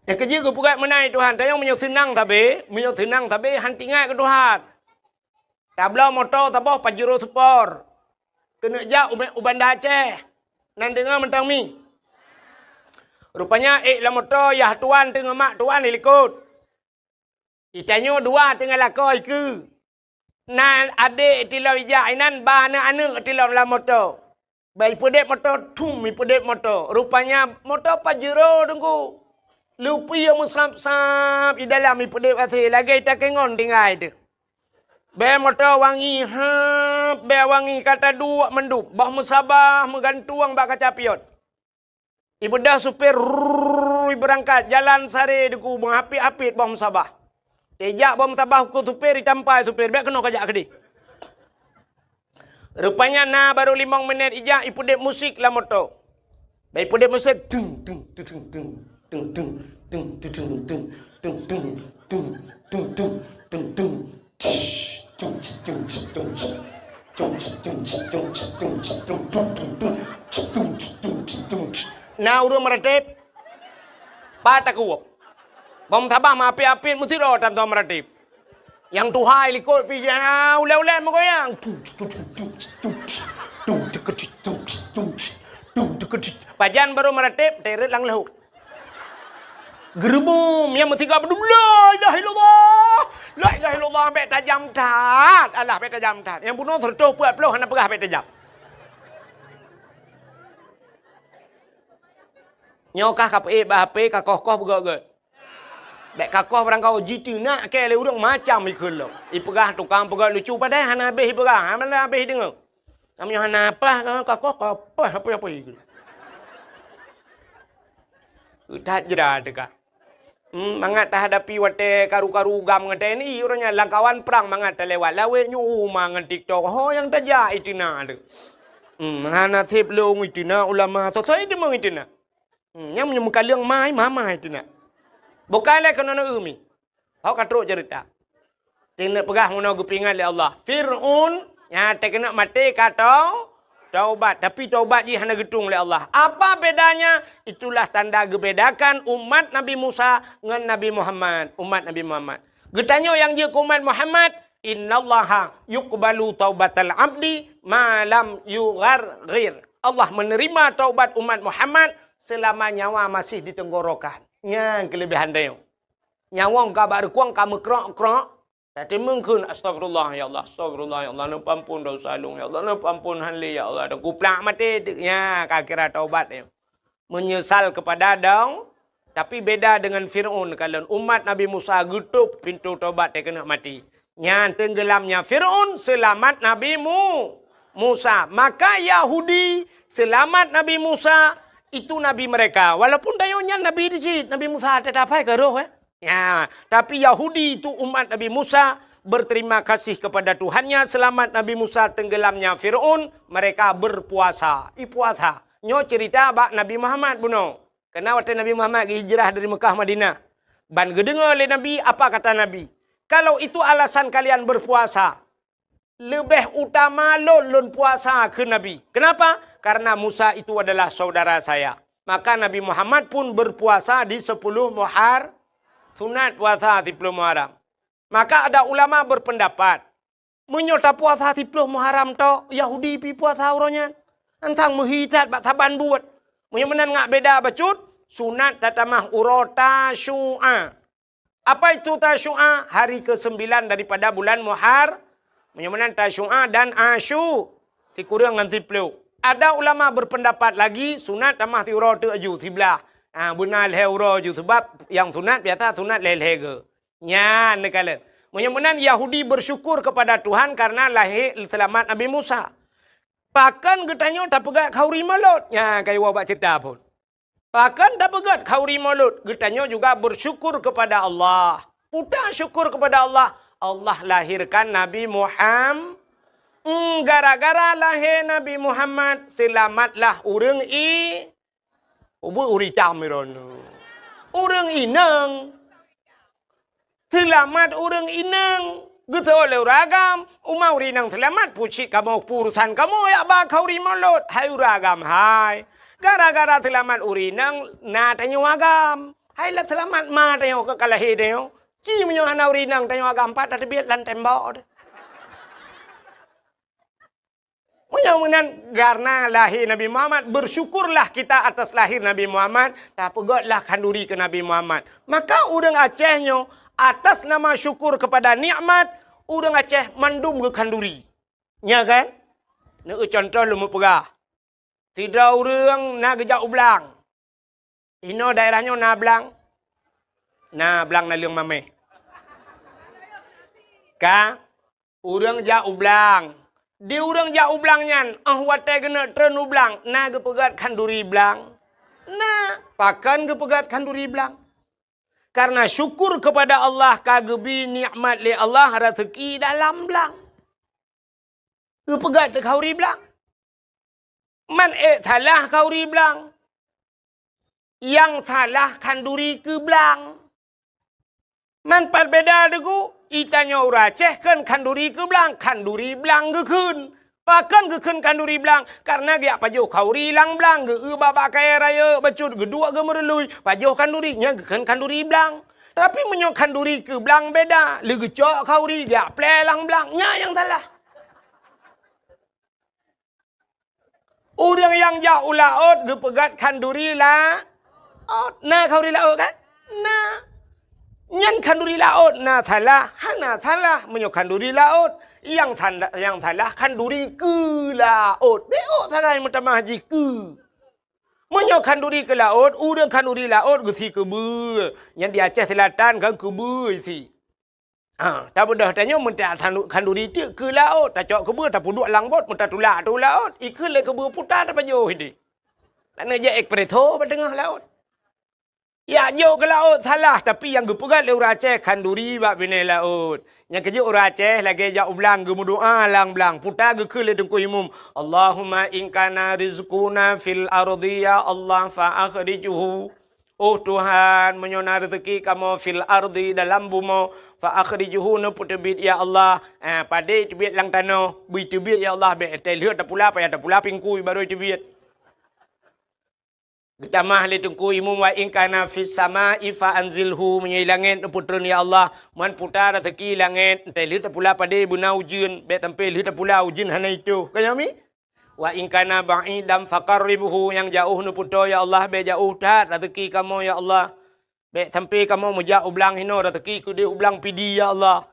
Nyang keujeuet geupeugah meunan Tuhan, tanyoe meunyoe seunang sabe, meunyoe seunang sabe, han teuingat keu Tuhan. Tabloe moto saboh Pajero Sport. Keuneuk jak u, u Banda Aceh. Nan deungoe mantong mi. Rupanya ék lam moto yah tuan teungoh mak tuan di likot. Itanyoe dua teungoh lakoe ikeue. Na adék tilom ijak inan, ba aneuëk-aneuëk tilom lam moto. Ba ipeudeb moto, thum ipeudeb moto. Rupanya moto Pajero teungku. Lupie meusab-sab di dalam ipeudeb até lagée takengon tinggai teuh. Bée moto wangi hab, bée wangi ka taduek mandum. Boh meusabah meugantueng bak kaca pion. Ibeudôh supir, rrrr, ibeurangkat jalan sare deuku meuhapit-hapit boh meusabah. Tejak boh meusabah keu supir, itampai supir, "Bék keunoe kajak keudeh." Rupanya na barô limong minét ijak ipeudeb musik lam moto. Bék ipeudeb musik, tung, tung, tung, tung, tung. Na ureuëng meuratéb, pat takuwöb. Bom sabah meuapit-apit meusidroe tan tom meuratéb. Nyang tuha likot pih ulée-ulée meugoyang. Pajan barô meuratéb, teret lam leuhok. Geureubeum nyang meusigoe beudum, "La ilaha illallah! La ilaha illallah!" Bék tajam that. Alah, bék tajam that. Nyang bunoe seureutôh peuet ploh hana peugah bék tajam. Nyoe kah ka peuék bak H P, ka koh-koh beugöt-göt. Bék ka koh barangkaho jiteunak kée lé ureuëng macam ikheun lom. Ipeugah tukang peugöt lucu padahai hana habéh ipeugah, hana habéh ideungoe. Kamoe nyoe hana apah, ka koh, ka apah, apah, apah. That jra teuka. Hmm, mangat tahadapi watée karu-karu gam ngon T N I, uroe nyan lam kawan prang mangat talewat lawét nyoe uma ngon TikTok. Ho nyang tajak iteunak teuh. Hmm, hana sép lôn iteunak ulama, soe-soe deungoe iteunak. Hmm, nyang meunyoe meukaleueng mai, mama iteunak. Bukai lé keunoe neu mi. Hok ka trok ceurita. Keuneuk peugah meunoe geupeuingat lé Allah. Fir'aun nyang teukeunok maté ka tau-, taubat, tapi taubat jih hana geutueng lé Allah. Apa bedanya? Itulah tanda geubedakan umat Nabi Musa ngon Nabi Muhammad, umat Nabi Muhammad. Geutanyoe nyang jeuet keu umat Muhammad, "Innallaha yuqbalu taubatal abdi ma lam yugharghir." Allah menerima taubat umat Muhammad selama nyawa masih di tenggorokan. Nyan keulebihan tanyoe. Nyawöng ka bak reukueng ka meukrok-krok, tateumeung kheun, "Astagfirullah, ya Allah, astagfirullah, ya Allah, neupeuampon desya lôn, ya Allah, neupeuampon han lé, ya Allah." Dan kuplak maté teuk, nya ka kira taubat nyoe. Menyesal kepada dong-, Tapi beda dengan Fir'aun, kalon umat Nabi Musa geutôp pintoe tobat teuh keuneuk maté. Nyan teunggelamnya Fir'aun, seulamat Nabi Mu-, Musa. Maka Yahudi seulamat Nabi Musa, itu nabi mereka. Walaupun tanyoe nyan nabi di cit, Nabi Musa tetap hai ka roh, eh. Ya, tapi Yahudi itu umat Nabi Musa berterima kasih kepada Tuhannya, selamat Nabi Musa tenggelamnya Fir'aun, mereka berpuasa. I puasa. Nyoe cerita bak Nabi Muhammad bunoe. Karena watèe Nabi Muhammad geuhijrah dari Mekah Madinah. Ban geudeungoe lé Nabi, apa kata Nabi? "Kalau itu alasan kalian berpuasa, leubeh utama lôn, lôn puasa," kheun Nabi. Kenapa? "Karena Musa itu adalah saudara saya." Maka Nabi Muhammad pun berpuasa di sepuluh Muhar-, sunat puasa di sepuluh Muharram. Maka ada ulama berpendapat, meunyoe tapuasa di sepuluh Muharram tok, Yahudi pi puasa uroe nyan. Antang meuhi that bak saban buet. Meunyoe meunan ngak beda bacut, sunat tatamah uroe Tasyu'a. Apa itu Tasyu'a? Hari kesembilan daripada bulan Muhar-, meunyoe meunan Tasyu'a dan Asyu-, sikureueng ngon siplôh. Ada ulama berpendapat lagi, sunat tamah siuroe teuk aju, siblah. Ha, beuna lhèe uroe aju, sebab nyang sunat biasa sunat lhèe-lhèe geu. Nyan neukalon. Meunyoe meunan Yahudi bersyukur kepada Tuhan karena lahé seulamat Nabi Musa. Pakon geutanyoe tapeugèt khanduri mulod? Nyan ka iwoe bak ceurita phon. Pakon tapeugèt khanduri mulod? Geutanyoe juga bersyukur kepada Allah. Peue syukur kepada Allah? Allah lahirkan Nabi Muham-, Hmm, gara-gara lahé Nabi Muhammad, seulamatlah ureueng i-, ubeuet ureueng itam droeneuh. Ureueng inong. Seulamat ureueng inong. Geusoe lé ureueng agam, uma ureueng inong seulamat, peue cit kamoe, peue urusan kamoe jak ba khanduri mulod, hai ureueng agam hai. Gara-gara seulamat ureueng inong, na tanyoe agam. Hai lah seulamat ma tanyoe ka lahé tanyoe. Ci meunyoe hana ureueng inong tanyoe agam, pat tateubiet lam tembok. Meunyoe meunan, karena lahé Nabi Muhammad, bersyukurlah kita atas lahir Nabi Muhammad, tapeugètlah khanduri keu Nabi Muhammad. Maka ureueng Aceh nyoe, atas nama syukur kepada nikmat, ureueng Aceh mandum geukhanduri. Nya kan? Neueu contoh lôn meupeugah. Sidroe ureueng na geujak u blang. Inoe daerah nyoe na blang? Na blang naleueng mamèh. Ka, ureueng jak u blang. Di ureueng jak u blang nyan, 'oh watèe geuneuk treun u blang, na geupeugèt khanduri blang? Na, pakon geupeugèt khanduri blang? Karena syukur kepada Allah ka geubri nikmat lé Allah raseuki dalam blang. Geupeugèt khanduri blang. Man ék salah khanduri blang. Nyang salah khanduri keu blang. Man pat beda deungon, i tanyoe ureueng Aceh kheun khanduri keu blang, khanduri blang geukheun. Pakon geukheun khanduri blang? Karena geujak pajoh khanduri lam blang, geu-eu bak-bak kayèe rayeuk bacut, geuduek geumeurului, pajoh khanduri, nyan geukheun khanduri blang. Tapi meunyoe khanduri keu blang beda, lé geucok khanduri geujak plè lam blang, nyan nyang salah. Ureueng nyang jak u laôt geupeugèt khanduri laôt. Na khanduri laôt kan? Na. Nyan khanduri laôt na salah? Hana salah meunyoe khanduri laôt. Nyang sanda-, nyang salah khanduri keu laôt. Bèk ôk sagai meutamah jih keu. Meunyoe khanduri keu laôt, ureueng khanduri laôt geusie keubeue. Nyan di Aceh Selatan kan keubeue isi. Ha, tabeudôh tanyoe meuntak khanduri teuk keu laôt, tacok keubeue, tapeuduek lam bot, meutatulak ateueh laôt, ikheun lé keubeue puta tapajoh idéh. Laneuk jak espresso bak teungoh laôt. Jak jok keu laôt salah, tapi nyang geupeugèt lé ureueng Aceh khanduri bak binéh laôt. Nyang keujeuet ureueng Aceh lagèe jak u blang geumeudoa lam blang, puta geukheun lé Teungku Imum, "Allahumma in kana rizquna fil ardi ya Allah fa akhrijhu." Oh Tuhan, meunyoe na reuzeuki kamoe fil ardi, dalam bumoe, fa akhrijhu, neupeuteubiet ya Allah. Ah, padé teubiet lam tanoh, bri teubiet ya Allah, bèk teuh lheueh tapula, payah tapula pingkui barô teubiet. Geutamah lé Teungku Imum, wa in kana fis sama'i fa anzilhu, meunyoe i langèt neupeutreun ya Allah, man puta reuzeuki langèt, teuh lheueh tapula padé beuna ujeuen, bèk sampai lheueh tapula ujeuen hana itoh. Ka nyan mi? Wa in kana ba'idan faqarribhu, nyang jaoh neupeutoe ya Allah, bèk jaoh that reuzeuki kamoe ya Allah. Bèk sampai kamoe meujak u blang hinoe, reuzeuki keudéh u blang Pidie ya Allah.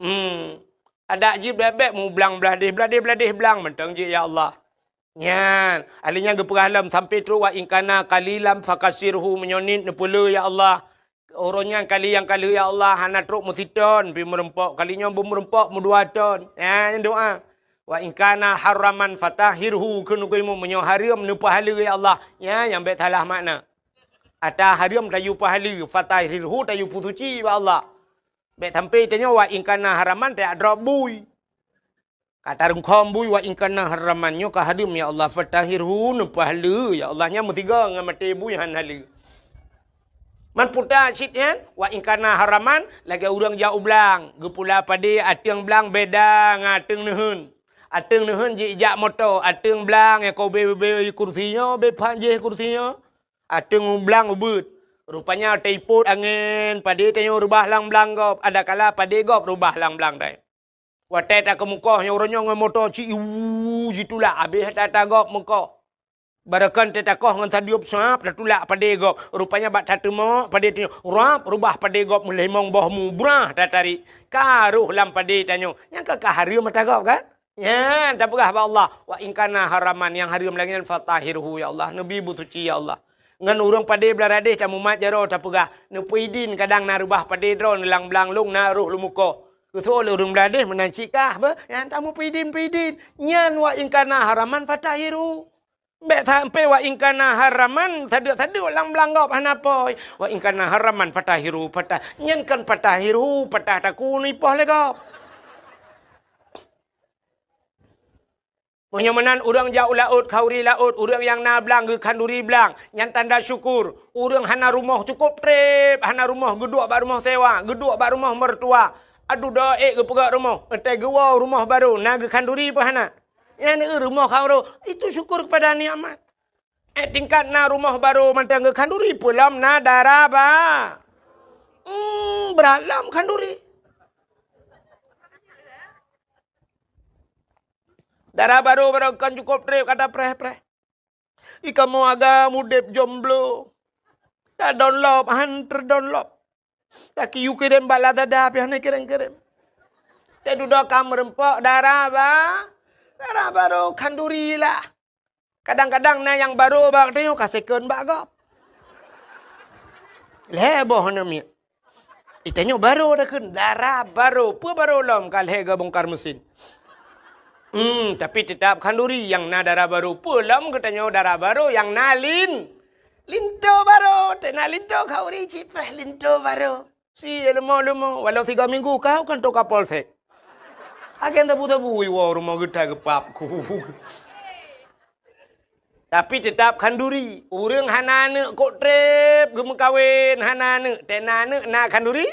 Hmm. Adak jih bèk-bèk mu blang blah déh, blah déh, blah déh blang mantong jih ya Allah. Nyan, ahli nyan geupeugah lom sampai trok, "Wa in kana qalilan fakasirhu," meunyoe niet neupeuleueh, ya Allah. Uroe nyan kali nyang ka lheueh, ya Allah, hana trok meusiton pih meureumpok, kali nyoe beumeureumpok meudua ton. Nyan doa. "Wa in kana haraman fatahhirhu," kheun geuimu, meunyoe hareuem neupeuhaleue, ya Allah. Nyan nyang bék salah makna. Ata hareuem tayue peuhaleue, fatahhirhu tayue peusuci bak Allah. Bék sampai tanyoe, "Wa in kana haraman," tajak drob bui. Ka tarungkhom bui, "Wa in kana haraman," nyoe ka hareuem, ya Allah, "fatahhirhu," neupeuhaleue, ya Allah, nyan meusigoe ngon maté bui han haleue. Man puta cit nyan, "Wa in kana haraman," lagée ureuëng jak u blang, geupula padé ateueng blang beda ngon ateueng neuheun. Ateueng neuheun jijak moto, ateueng blang nyang ka ubé-ubé kursi nyoe, ubé phan jih kursi nyoe. Ateueng blang ubeuet. Rupanya teipot angén, padé tanyoe reubah lam blang gob, adakala padé gob reubah lam blang tanyoe. Watée takeumukoh nyoe uroe nyoe ngon moto ci iwu jitulak habéh ata-ata gob meukoh. Barokon teuh takoh ngon sadueb sab tatulak padé gob. Rupanya bak tateumok padé tanyoe rab reubah padé gob meulimong boh mubrah tatarik. Ka roh lam padé tanyoe. Nyang ka, ka hareuem ata gob kan? Nyan tapeugah bak Allah, "Wa in kana haraman," nyang hareuem lagée nyan, "fatahhirhu," ya Allah, neubi beusuci, ya Allah. Ngon ureuëng padé Blang Radéh tamumat jaroe tapeugah, neupeuidin kadang na reubah padé droe neulang blang lông na roh lumukoh. Keusoe lé ureuëng Blang Radéh meunan cit kah beh, nyan tameupeuidin-peuidin. Nyan "Wa in kana haraman fatahhirhu." Bék sampai "Wa in kana haraman," sadeuk-sadeuk lam blang gob hana poi. "Wa in kana haraman fatahhirhu," patah. Nyan kon "fatahhirhu," patah takue neuipoh lé gob. Meunyoe meunan ureuëng jak u laôt, khanduri laôt, ureuëng nyang na blang geukhanduri blang, nyan tanda syukur. Ureuëng hana rumoh cukôp treb, hana rumoh geuduek bak rumoh sewa, geuduek bak rumoh mertua. Aduh, do ék geupeugöt rumoh, watée geuwoe rumoh barô na geukhanduri peu hana? Nyan rumoh khanduri, itu syukur kepada nikmat. Eh, tingkat na rumoh barô mantong geukhanduri, peue lom na dara ba-, hmm, brat lom khanduri. Dara barô, barô kon cukôp treb ka tapreh-preh. Ih, kamoe agam udeb jomblo. Tadonlop, han teudonlop. Takiyue kirém bak Lazada, pih hana kirém-kirém. Teududoe ka meureumpok dara ba-, dara barô khanduri lah. Kadang-kadang na nyang barô bak tanyoe ka second bak gob. Lhée boh aneuk miet. Ih, tanyoe barô takheun, dara barô. Peue barô lom ka lhée geubongkar mesin. Hmm, tapi teutap khanduri nyang na dara barô. Peue lom geutanyoe dara barô nyang na lin-, linto barô. Teuh na linto khanduri cit preh linto barô. Si leumo-leumo, walau tiga minggu kau kan toka polsek. Agen tabu-tabu iwoe rumoh geuta geupap ku. Tapi teutap khanduri. Ureuëng hana aneuk kok treb geumeukawen, hana aneuk, teuh na aneuk na khanduri?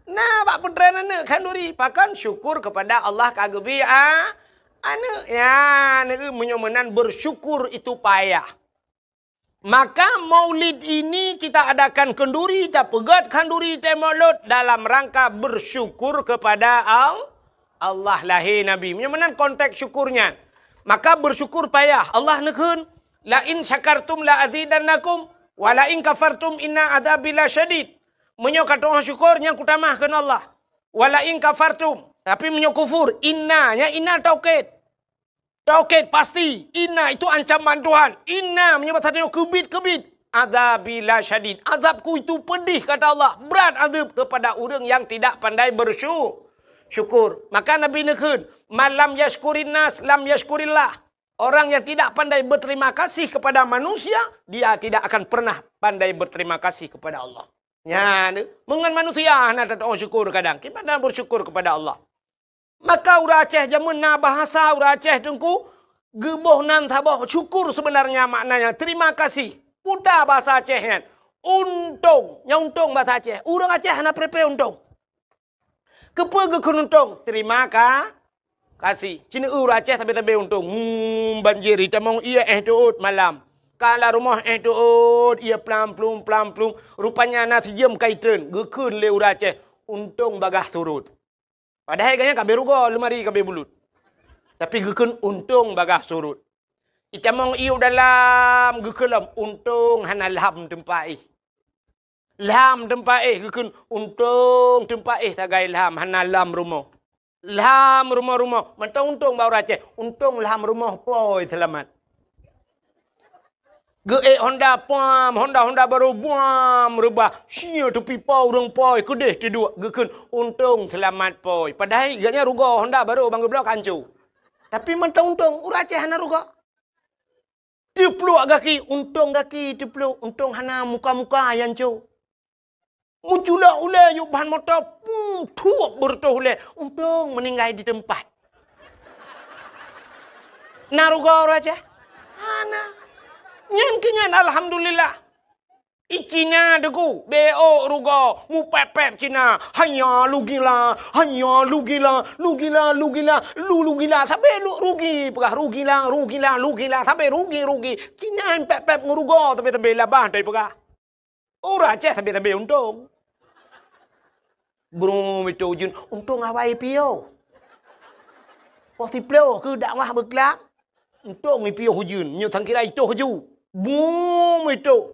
Na bak peutren aneuk khanduri. Pakon? Syukur kepada Allah ka geubri a-, aneuk. Ya, aneuk meunyoe meunan bersyukur itu payah. Maka maulid ini kita adakan khanduri, tapeugöt khanduri teuh mulod dalam rangka bersyukur kepada Al-, Allah lahé Nabi. Meunyoe meunan konteks syukur nyan, maka bersyukur payah. Allah neukheun, "La in syakartum la azidannakum, wa la in kafartum inna adzabi lasyadid." Meunyoe ka tu'oh syukur, nyan kutamah kheun Allah. "Wa la in kafartum," tapi meunyoe kufur, inna, nyan inna taukid. Taukid pasti, inna itu ancaman Tuhan. Inna meunyoe basa tanyoe keubiet-keubiet. Adzabi lasyadid. Azabku itu pedih, kata Allah. Berat azab kepada ureuëng yang tidak pandai bersyu-, syukur. Maka Nabi neukheun, "Man lam yashkurin nas, lam yashkurillah." Orang yang tidak pandai berterima kasih kepada manusia, dia tidak akan pernah pandai berterima kasih kepada Allah. Nyan, meungon manusia hana tatu'oh syukur kadang. Kiban bersyukur kepada Allah. Maka ureuëng Aceh jameun na bahasa ureuëng Aceh teungku, geuboh nan saboh syukur sebenarnya maknanya terima kasih. Puta bahasa Aceh nyan. Untông, nyan untông bahasa Aceh. Ureuëng Aceh hana preh-preh untông. Keupeue geukheun untông? Terima ka-, kasih. Cina ureuëng Aceh sabe-sabe untông. Hmm, banjir itamong ié éh teuôt malam. Ka lam rumoh éh teuôt ié plam-plum, plam-plum. Rupanya na sijeuem kai treun. Geukheun lé ureuëng Aceh, untông bagaih surot. Padahai gobnyan ka abéh rugoe, leumari ka abéh bulut. Tapi geukheun untông bagaih surot. Itamong ié u dalam geukheun lom, untông hana lham teumpat éh. Lham teumpat éh geukheun, untông teumpat éh sagai lham, hana lham rumoh. Lham rumoh-rumoh, mantong untông bak ureuëng Aceh, untông lham rumoh poi seulamat. Geuék honda, puam, honda-honda barô, buam, reubah. Sia teupipa ureuëng poi, keudeh teuduek, geukheun, "Untông seulamat poi." Padahai gobnyan rugoe honda barô ban geubloe ka hanco. Tapi mantong untông, ureuëng Aceh hana rugoe. Teupluek gaki, untông gaki teupluek, untông hana muka-muka nyang co. Meuculok ulée yub ban moto, pum, thuep beureutoh ulée, untông meuninggai di teumpat. Na rugoe ureuëng Aceh? Hana. Nyan keu nyan alhamdulillah. I Cina teuku, beu rugoe, mupép-pép Cina. Hanya lugila, hanya lugila, lugila, lugila, lu lugila. Sabe lu rugi, peugah rugila, rugila, lugila. Sabe rugi, rugi. Cina pép-pép ngon rugoe, sabe-sabe labah tai peugah. Ureuëng Aceh sabe-sabe untông. Brung mito ujeuen, untông awai piôh. Poh siplôh keu dakwah beuklam. Untông i piôh ujeuen, nyoe sangkira itoh ju. Brung mito.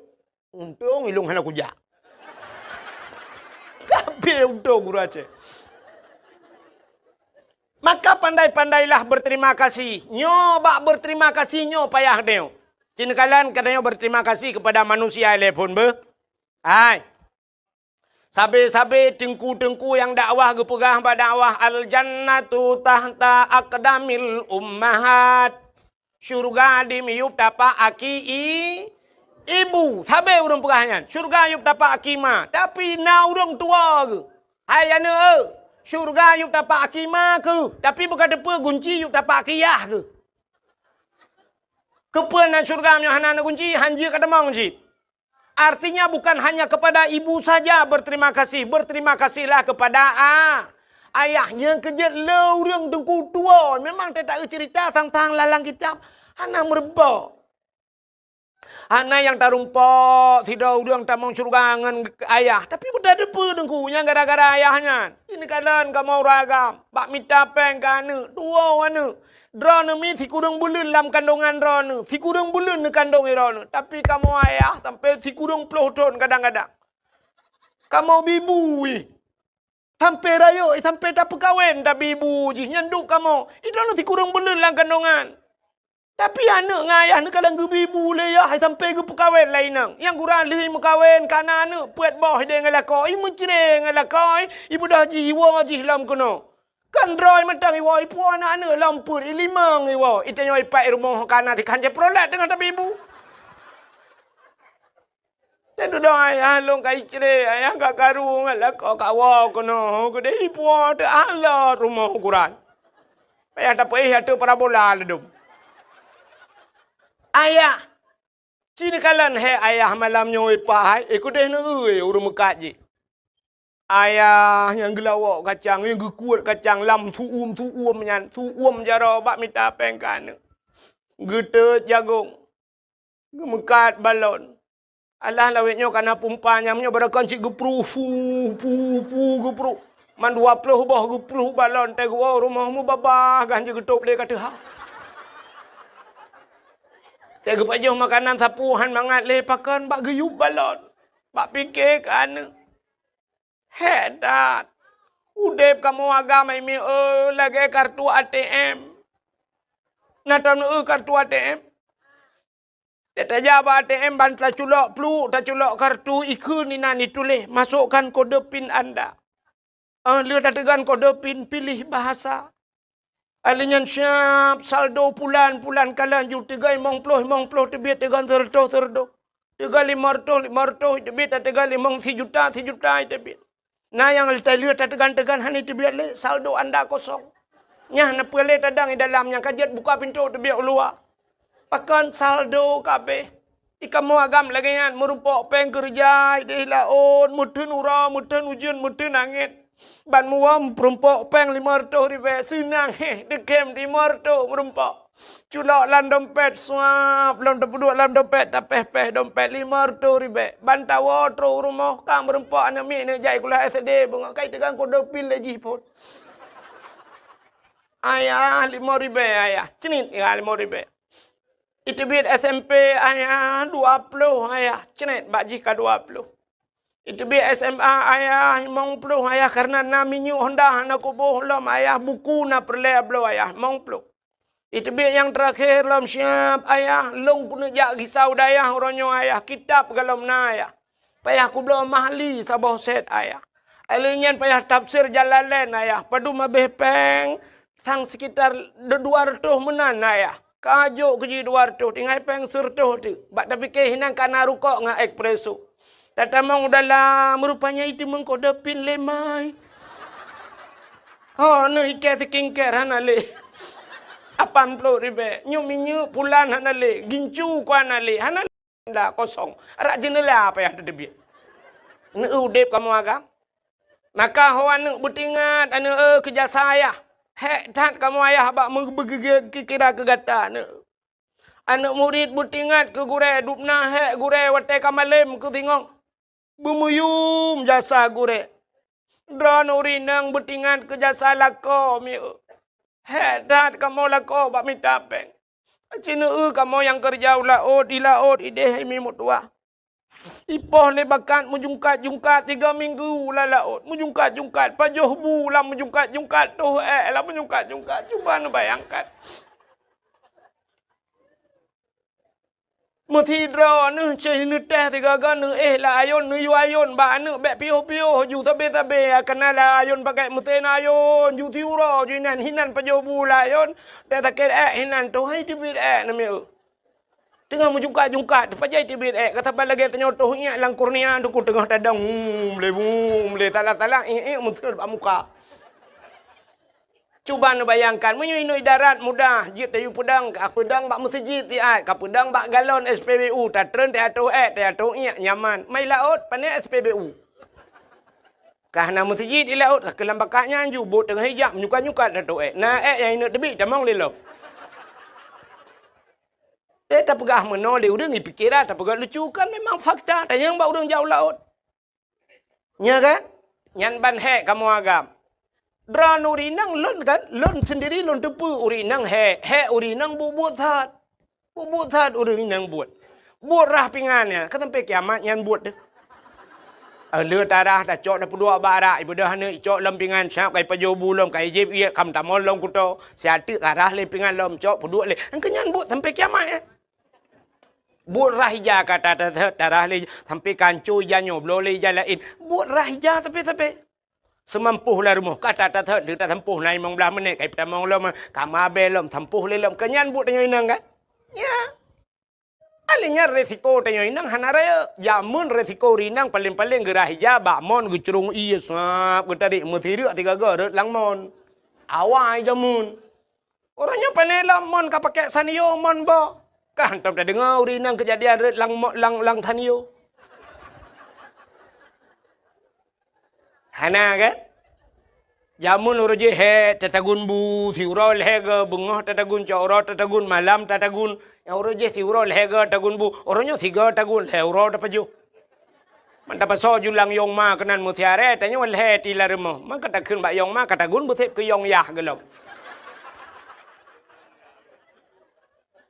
Untông ilông hana kujak. Kabeh untông ureuëng Aceh. Maka pandai-pandailah berterima kasih. Nyoe bak berterima kasih nyoe payah nyoe. Cina kalan katanya berterima kasih kepada manusia ilée phon beuh. Hai. Sabe-sabe teungku-teungku nyang dakwah geupeugah bak dakwah, "Al-jannatu tahta aqdamil ummahat." Syurga di miyueb tapak aki i-, ibu. Sabe ureuëng peugah nyan, syurga yueb tapak aki ma. Tapi na ureuëng tuwoe geuh. Hai aneuëk, syurga yueb tapak aki ma keuh. Tapi beuka teupeue gunci yueb tapak aki yah keuh. Keupeue na syurga meunyoe hana na gunci, hanjeuet ka tamong cit. Artinya bukan hanya kepada ibu saja berterima kasih, berterima kasihlah kepada a-, ayah. Nyang keujeuet le ureuëng teungku tuwoe. Memang teutak cerita tentang lalang kitab hana meureumpok. Hana nyang tarumpok sidroe ureuëng tamong syeuruga ngon ayah. Tapi beuteupeue teungku nyang gara-gara ayah nyan. Ini kalon kamoe ureuëng agam bak mita péng keu aneuëk, tuwoe aneuëk. Droeneuh mi sikureueng buleuen lam kandongan droeneuh, sikureueng buleuen neukandong droeneuh. Tapi kamoe ayah sampai sikureueng ploh thon kadang-kadang. Kamoe bibu ih. Sampai rayeuk, sampai tapeukawen tabibu jih nyan duek kamoe. Droeneuh sikureueng buleuen lam kandongan. Tapi aneuëk ngon ayah neukalon geubibu lé yah, sampai geupeukawen lé inong. Nyang gura lheueh meukawen kana aneuëk peuet boh ideh ngon lakoe, i meucre ngon lakoe, i beudoh jih iwoe jih lom keunoe. Kan droe mantong iwoe, ipuwoe aneuëk-aneuëk lom peuet, i limong iwoe, i tanyoe ipat i rumoh kana tikhan jeuet prolet teungoh tabibu. Nyan dudoe ayah lôn ka icre, ayah ka karu ngon lakoe kawoe keunoe, keudeh ipuwoe teualot rumoh ukuran. Payah tapeuéh ateueh parabola ladom. Ayah, ci neukalon hé ayah malam nyoe pahai, eh keudeh neueu ureuëng meukat jih. Ayah nyang geulawok kacang, nyang geukuet kacang lam su'um-su'um nyan, su'um jaroe bak mita péng keu aneuëk. Geuteut jagong, geumeukat balon. Alah lawét nyoe kana pumpa nyang nyoe barokon cit geupruh, pu, pu, pu, geupruh. Man dua ploh boh geupruh balon, teuh geuwoe rumoh mubabah gan jeuet geutôb lé ka teuha. Teuh geupajoh makanan sapeue han mangat lé pakon bak geuyub balon. Bak pike keu aneuëk. Hék that! Udeb kamoe agam hai mié lagée kartu A T M. Na taneueu kartu A T M? Tajak bak A T M ban taculok pluek, taculok kartu, ikheun inan ituléh, "Masukkan kode pin Anda." Ah, lheueh tateugon kode pin, pilih bahasa. Alheuh nyan siab saldo pulan, pulan kalon ju teugon limong ploh, limong ploh teubiet teugon seureutôh, seureutôh. Teugon limong reutôh, limong reutôh teubiet, teugon limong sijuta, sijuta teubiet. Na nyang lheueh tateugon-teugon hana teubiet lé, saldo anda kosong. Nyan na peue lé tadong di dalam nyang ka jeuet buka pintoe teubiet u luwa. Pakon saldo kabeh. I kamoe agam lagée nyan, meurumpok péng keureuja ideh laôt, meutheun uroe, meutheun ujeuen, meutheun angén. Ban muwöm peurumpok péng limong reutôh ribée, seunang héh, teukém limong reutôh meurumpok. Culok lam dompet, suap, lom tapeuduek lam dompet, tapéh-péh dompet limong reutôh ribée. Ban tawoe trok u rumoh, ka meurumpok aneuk miet neuk jak sikula S D, beungoh ka iteugang kode pin lé jih phon. Ayah, limong ribée, ayah. Cnit, ya, limong ribée. Iteubiet S M P, ayah, dua ploh, ayah. Cnit, bak jih ka dua ploh. Iteubiet S M A, ayah, limong ploh, ayah, karena na minyeuk honda hana kuboh lom, ayah, buku na peureulée bloe, ayah, limong ploh. Iteubiet nyang teurakhé lom siab, "Ayah, lôn keuneuk jak gisa u dayah uroe nyoe, Ayah. Kitab golom na, Ayah. Payah kubloe mahli saboh sét, Ayah. Lheueh nyan payah tafsir Jalalain, Ayah. Padum habéh péng, sang sekitar dua reutôh meunan, Ayah. Ka jok keu jih dua reutôh, tinggai péng sireutôh teuk. Bak tapike hinan ka na rukok ngon espresso." Tatamong u dalam, rupanya iteumeung kode pin lé mai. Ho, neuh ikée skincare hana lé. Lapan ploh ribée. Nyoe minyeuk pulan hana lé. Gincu ku hana lé. Hana lé. Nda kosong. Arak jeuneula payah teuteubiet. Neu udeb kamoe agam. Maka ho aneuk beutingat, aneuk, eh, keu jasa ayah. Hék that kamoe ayah bak meubeugeugét kira keu gata, aneuk. Aneuk murit beutingat keu gurée, dubna hék gurée watée ka malém keu singoh. Beumuyum jasa gurée. Droeneuh ureueng inong beutingat keu jasa lakoe mieu. Hék that kamoe lakoe bak mita péng. Aci neueu kamoe nyang keureuja u laôt, di laôt ideh imi meutuwah. Ipoh lé bakat meujungkat-jungkat tiga minggu lam laôt, meujungkat-jungkat, pajoh bu lam meujungkat-jungkat, toh ék lam meujungkat-jungkat. Cuba neubayangkan. Meusidroe neuh ceh neutéh sigaga neuéh lam ayôn, neuyue ayôn bak aneuk bék piôh-piôh ju sabe-sabe, kana lam ayôn pakai meusén ayôn, ju siuroe ju inan, hinan pajoh bu lam ayôn, teuh sakét ék hinan, toh hai teubiet ék namiet. Teungoh meujungkat-jungkat, teupajai teubiet ék, ka saban lagée tanyoe toh iék lam kurnia, teungku teungoh tadong, hmm, lé, hmm, lé, salah-salah, iék, iék, meuseuet bak muka. Cuba neubayangkan, meunyoe inoe idarat mudah, jeuet tayue peudong, ka peudong bak meuseujid siat, ka peudong bak galon S P B U, tatreun teuatoh ék, teuatoh iék, nyaman. Mai laôt, pané S P B U. Ka hana meuseujid di laôt, ka keulam bakat nyan ju, bot teungoh ijak, menyukat-nyukat teuatoh ék. Na ék nyang ineuk teubiet, tamong lé lom. Eh, tapeugah meunoe lé ureueng, ipike that, tapeugah lucu, kan memang fakta, tanyong bak ureueng jak u laôt. Nya kan? Nyan ban hék kamoe agam. Droeneuh ureueng inong lôn kan, lôn sendiri lôn teupeue ureueng inong hék, hék ureueng inong buet-buet that. Buet-buet that ureueng inong buet. Buet rhah pingan nyan, ka sampai kiamat nyan buet teuh. Eh, lheueh tarhah tacok tapeuduek bak arak, ibeudôh aneuk icok lom pingan, siap ka ipajoh bu lom, ka ijieb iék, ka meutamong lom kuto. Siat teuk tarhah lé pingan lom, cok peuduek lé. Engkeu nyan buet sampai kiamat nyan. Buet rhah ija ka ta-, ta-, ta-, tarhah lé, sampai ka ancô ija nyoe, bloe lé ija laén. Buet rhah ija sabe-sabe. Seumampôh lam rumoh, ka ta-, ta-, ta-, tasampôh na limong blaih menit, ka ipeutamong lom, ka mabée lom, sampôh lé lom. Keu nyan buet tanyoe inong kan? Ya. Akhé nyan resiko tanyoe inong hana rayeuk. Jameun resiko ureueng inong paleng-paleng geurhah ija bak mon geucurong ié sab geutarek meusireuk sigaga rot lam mon. Awai jameun. Uroe nyoe pané lom mon ka pakai sanyo mon boh. Ka hantom tadeungoe ureueng inong keujadian rot lam mo-, lam, lam sanyo. Hana kan? Jameun uroe jih hék tatagun bu, siuroe lhée goe, beungoh tatagun, cot uroe tatagun, malam tatagun. Nyang uroe jih siuroe lhée goe tagun bu, uroe nyoe sigoe tagun, lhée uroe tapajoh. Man tapasoe ju lam yong ma keunan meusiarée, tanyoe lhée ti lam rumoh. Man ka takheun bak yong ma, ka tagun beuseb keu yong yah gohlom.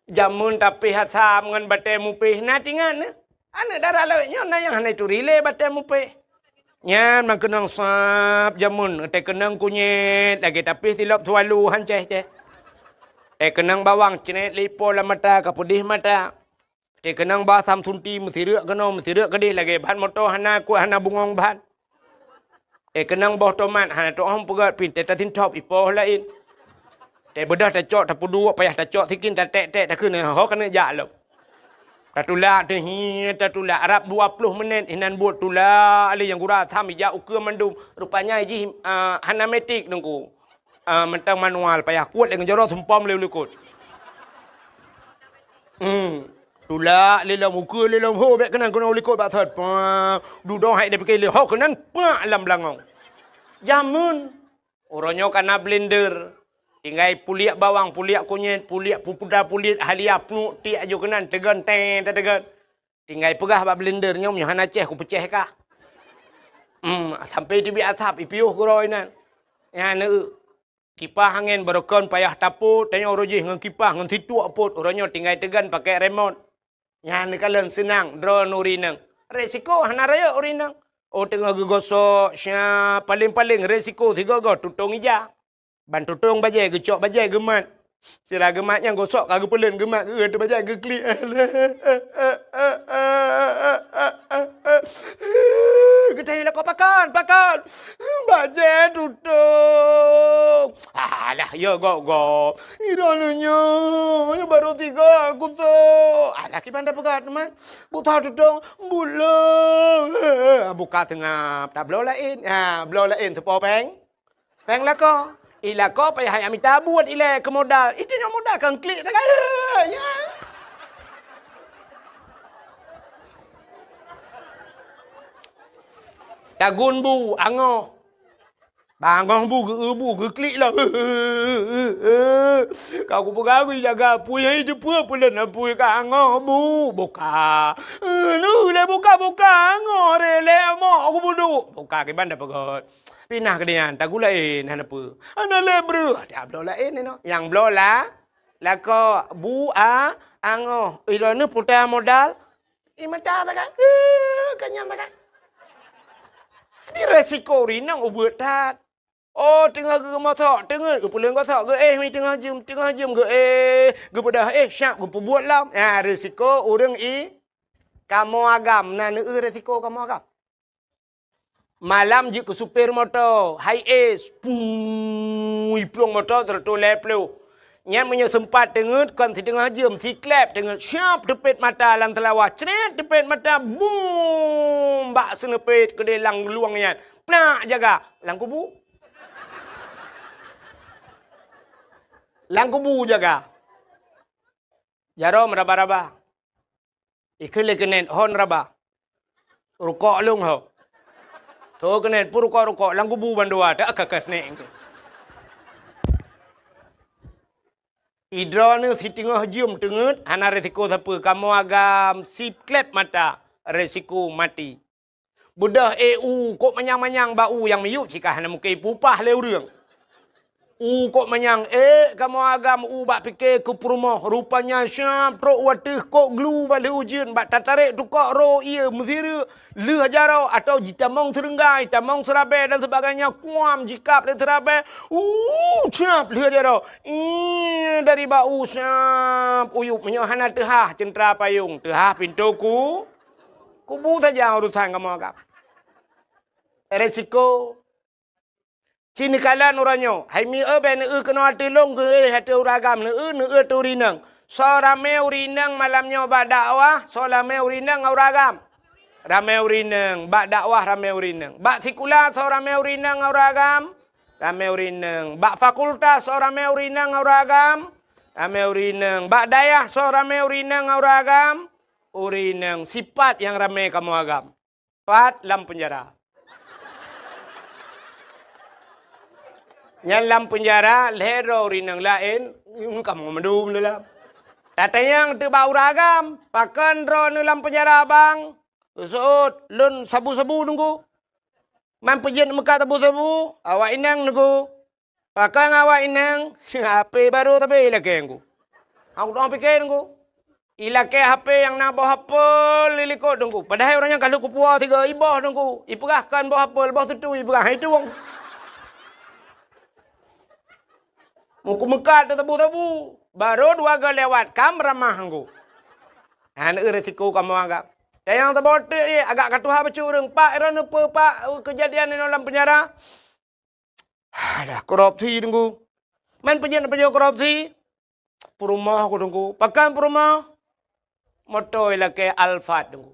Jameun tapéh asam ngon batée mupéh na tingan nyoe. Aneuk dara lawét nyoe na nyang hana ituri lé batée mupéh. Nyan man keunong sab jameun, teukeunong kunyét lagée tapéh silop sualu han céh-céh. Teukeunong bawang cret lé ipo lam mata ka peudeh mata. Teukeunong ba asam sunti meusireuk keunoe meusireuk keudeh lagée ban moto hana kuat hana bungong ban. Teukeunong boh tomat hana tu'oh peugét pih teuh tasintop ipoh laén. Teubeudôh tacok tapeuduek payah tacok sikin tatek-tek takheun ho keuneuk jak lom. Tatulak teuh hi tatulak rab dua ploh menit hinan buet tulak lé nyang gura asam ijak ukeue mandum. Rupanya jih, ah, hana metik teungku. Ah, mantong manual payah kuet lé ngon jaroe sumpom lé u likot. Hmm. Tulak lé lom, ukeue lé lom, ho bék keunan keunoe u likot bak thot. Pah, dudoe hai dipike lé, ho keunan pak lam beulangong. Jameun. Uroe nyoe ka na blender. Tinggai puliek bawang, puliek kunyét, puliek pupuda, puliek halia, pnuek tiek aju keunan, teugon tée tateugon. Tinggai peugah bak blender nyoe, nyoe hana céh, kupeucéh kah. Hmm, sampai teubiet asap, ipiôh keudroe inan. Nyan, eu, kipah angén barokon payah tapot, tanyoe uroe jih ngon kipah ngon situek pot, uroe nyoe tinggai teugon pakai remot. Nyan neukalon seunang droeneuh ureueng inong. Resiko hana rayeuk ureueng inong. Oh, teungoh geugosok, sya, paleng-paleng resiko sigoe-goe tutong ija. Ban tutong bajée, geucok bajée geumat. Sira geumat nyang gosok ka geupeuleuen geumat geuh teubajak geuklik. Geutanyong lakoe, "Pakon, pakon?" "Bajée tutong." "Alah, ya gop-gop. Droeneuh nyoe, nyoe barô tiga kusok." "Alah, kiban tapeugah teuma." Buta tutong, bulo. Buka seungab, tabloe laén. Ha, bloe laén teupo péng. Péng lakoe. I lakoe payah jak mita buet ilée keu modal. Itu nyoe modal kan klik sagai. Ya. Tagun bu, angoh. Bangoh bu, geu-, bu, geuklik lah. Ka kupeugah geujaga apui, hai teupeue peuleueh apui ka angoh bu. Buka. Eh, nu lé buka, buka. Angoh re lé amok aku buduk. Buka kiban dah peugöt. Pinah keu nyan, tagun laén hana peue. Hana lé breuh. Tabloe laén inoe. Nyang bloe la, lakoe bu a, angoh. Ilôn ni puta modal. I mata sagai, eh, ka nyan sagai. Di resiko ureueng inong ubeuet that. Oh, teungoh geumosok, teungeut geupeuleueng gosok, geuéh mi teungoh jeuem, teungoh jeuem geuéh, geupeudah éh, siap geupeubuet lom. Nyan resiko ureueng i kamoe agam, na neueu resiko kamoe agam. Malam jeuet keu supir moto, hai es, pui plueng moto sireutoh lhèe ploh. Nyan meunyoe seumpat teungeut kon siteungoh jeuem, siklep teungeut, siap teupet mata lam seulawah, cret teupet mata, bum! Bak seuneupet keudéh lam luwang nyan, plak jaga lam kubu. Lam kubu jaga. Jaroe meuraba-raba. Ikheun lé keuneuk hon raba. Rukok lôn ho. Tho keuneuk peurukok-rukok lam kubu bandua tak ka keuneuk. Idroeneuh siteungoh jeuem teungeut hana resiko sapeue, kamoe agam siklep mata resiko maté. Beudôh éh u kok manyang-manyang bak u nyang miyueb cit ka hana mungken ipupah lé ureueng. U kok manyang ék kamoe agam u bak pike keu peurumoh, rupanya siap trok u ateueh kok glu bak lheueh ujeuen bak tatarek tukok ro ié meusireuk lheueh jaroe atawa jitamong seureunggai, tamong seurabée dan sebagainya, kuam jikab lé seurabée, u siap lheueh jaroe. Ih, dari bak u siap uyueb meunyoe hana teuhah ceuntra payong, teuhah pintoe ku, kubu saja urusan kamoe agam. Resiko. Ci neukalon uroe nyoe, hai mi eu bèk neueu keunoe ateueh lôn, geuéh ateueh ureueng agam, neueu, neueu ateueh ureueng inong. Soe ramé ureueng inong malam nyoe bak dakwah, soe ramé ureueng inong ngon ureueng agam? Ramé ureueng inong. Bak dakwah ramé ureueng inong. Bak sikula soe ramé ureueng inong ngon ureueng agam? Ramé ureueng inong. Bak fakultas soe ramé ureueng inong ngon ureueng agam? Ramé ureueng inong. Bak dayah soe ramé ureueng inong ngon ureueng agam? Ureueng inong. Sipat nyang ramé kamoe agam. Pat lam peunjara. Nyan lam peunjara lhèe droe ureueng inong laén, kamoe mandum dalam. Tatanyong teuk bak ureueng agam, "Pakon droeneuh lam peunjara, Bang?" "Seuôt, lôn sabu-sabu, Teungku." "Man peue jeuet meukat sabu-sabu?" "Awak inong, Teungku." "Pakon awak inong?" "H P barô tapi ilakée, Teungku." "Aku dong pike, Teungku." Ilakée H P nyang na boh apel di likot, Teungku. Padahai ureueng nyan ka lheueh kupuwoe sigoe iboh, Teungku. Ipeugah kon boh apel, boh sutui ipeugah, hai tueng. Muku meukat sabu-sabu. Barô dua goe lewat, ka meuramah, Teungku. Hana eu resiko kamoe agam. Dan nyang saboh teuk jih, agak ka tuha bacut ureueng. "Pak, droeneuh peue, Pak, keujadian inoe lam peunjara?" "Alah, korupsi, Teungku." "Man peue jeuet neupajoh korupsi?" "Peurumoh ku, Teungku." "Pakon peurumoh?" "Moto ilakée Alphard, Teungku."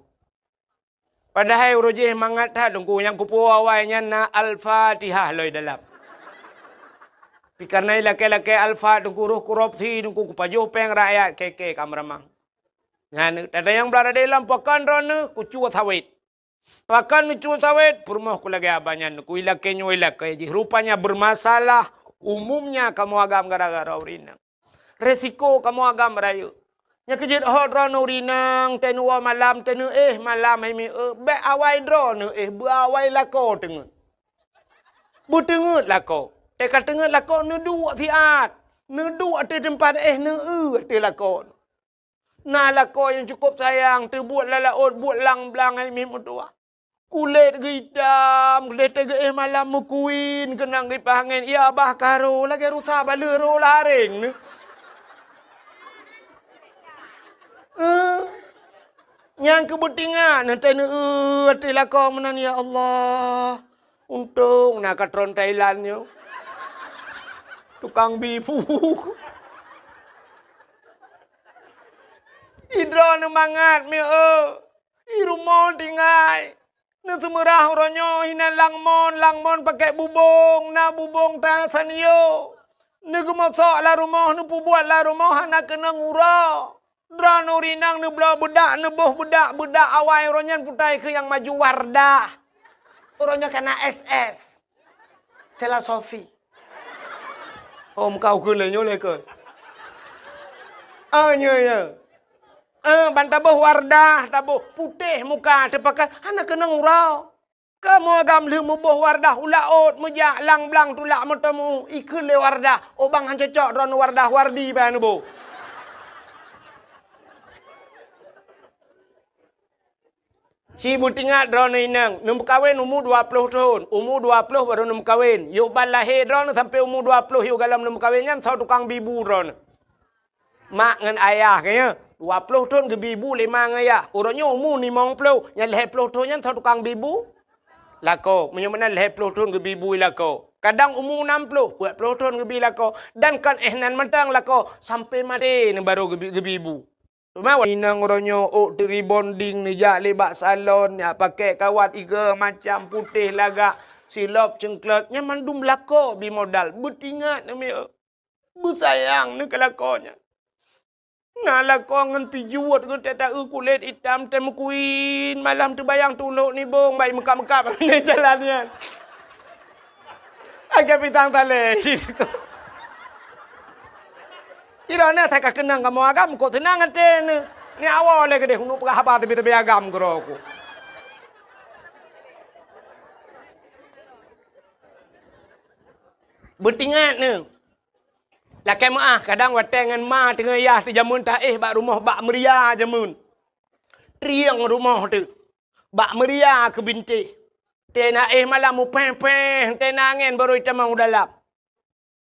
Padahai uroe jih mangat that, Teungku, nyang kupuwoe awai nyan na Al-Fatihah lom dalam. Tapi kareuna ilakée-lakée Alphard, Teungku, roh korupsi, Teungku, kupajoh péng rakyat, kèe-kèe ka meuramah. Nyan, tatanyong bak adoe lom, "Pakon droeneuh?" "Kucue sawét." "Pakon neucue sawét?" "Peurumoh ku lagée haba nyan, Teungku, ilakée nyoe ilakée jih. Rupanya bermasalah umumnya kamoe agam gara-gara ureueng inong. Resiko kamoe agam rayeuk. Nyang keujeuet hot droeneuh ureueng inong, teuh neuwoe malam, teuh neuéh malam, hai mi eu, bèk awai droeneuh éh, beu awai lakoe teungeut." Beuteungeut lakoe. Teuka teungeut lakoe neuduek siat. Neuduek ateueh teumpat éh, neueu ateueh lakoe. Na lakoe nyang cukôp sayang, teubuet lam laôt, buet lam blang, hai mi meutuwah. Kulét geuitam, lheueh teuh geuéh malam meukuin, keunong geuipah angén, ya bah ka ro, lagée rusa baleueh ro lam aréng neuh. Eh, nyang keu beutingat, neuntée neueu ateueh lakoe meunan, ya Allah. Untông na katron Thailand nyoe. Tukang bi bu. Idroe neumangat mieu. I rumoh tinggai. Neuseumurah uroe nyoe hinan langmon, langmon pakèk bubông, na bubông ta sanyo. Neugeumosok lam rumoh, neupeubuet lam rumoh hana keunong uroe. Droeneuh rinang neubloe beudak, neuboh beudak, beudak awai uroe nyan putai keu nyang maju Wardah. Uroe nyoe kana S S. Sela Sofi. Oh, meuka ukeue lé nyoe lé keu. Ah, nyoe, nyoe. Eh, ban taboh Wardah, taboh putéh muka, teupakai hana keunong uroe. Kamoe agam lheueh muboh Wardah u laôt, meujak lang blang tulak meuteumu, ikheun lé Wardah, "Oh bang, han cocok droeneuh Wardah, Wardi bak neuboh." Ci beutingat droeneuh inong, neumeukawen umu dua ploh thon, umu dua ploh barô neumeukawen. Yôh ban lahé droeneuh sampoe umu dua ploh yôh galom neumeukawen nyan soe tukang bi bu droeneuh. Mak ngon ayah geuh nyan, dua ploh thon geubi bu lé ma ngon ayah. Uroe nyoe umu limong ploh, nyang lhèe ploh thon nyan soe tukang bi bu? Lakoe. Meunyoe meunan lhèe ploh thon geubi bu lakoe. Kadang umu nam ploh, peuet ploh thon geubi lakoe. Dan kon éh nan mantong lakoe, sampoe maté neuh barô geubi, geubi bu. Teuma inong uroe nyoe ôk rebonding neujak lé bak salon, jak pakèk kawat igo macam putéh lagak, silop ceuklot, nyan mandum lakoe bi modal. Beutingat neuh mieu. Beusayang neuh keu lakoe nyan. Na lakoe ngon pijuet geuh teuta-eu kulét itam teuh meukuin, malam teubayang tulok nibong bak meukab-meukab lé jalan nyan. Agak pitang talé. Iroh na that ka keunong kamoe agam, kok seunang até neuh. Ni awai lé keudeh, uneuk peugah haba teubi-teubi agam keudroe ku. Beutingat neuh. Lakèe meuáh, kadang watèe ngon ma teungoh yah teuh jameun taéh bak rumoh bak meuria jameun. Trieng rumoh teuh. Bak meuria keu bintéh. Teuh na éh malam mupéh-péh, teuh na angén barô itamong u dalam.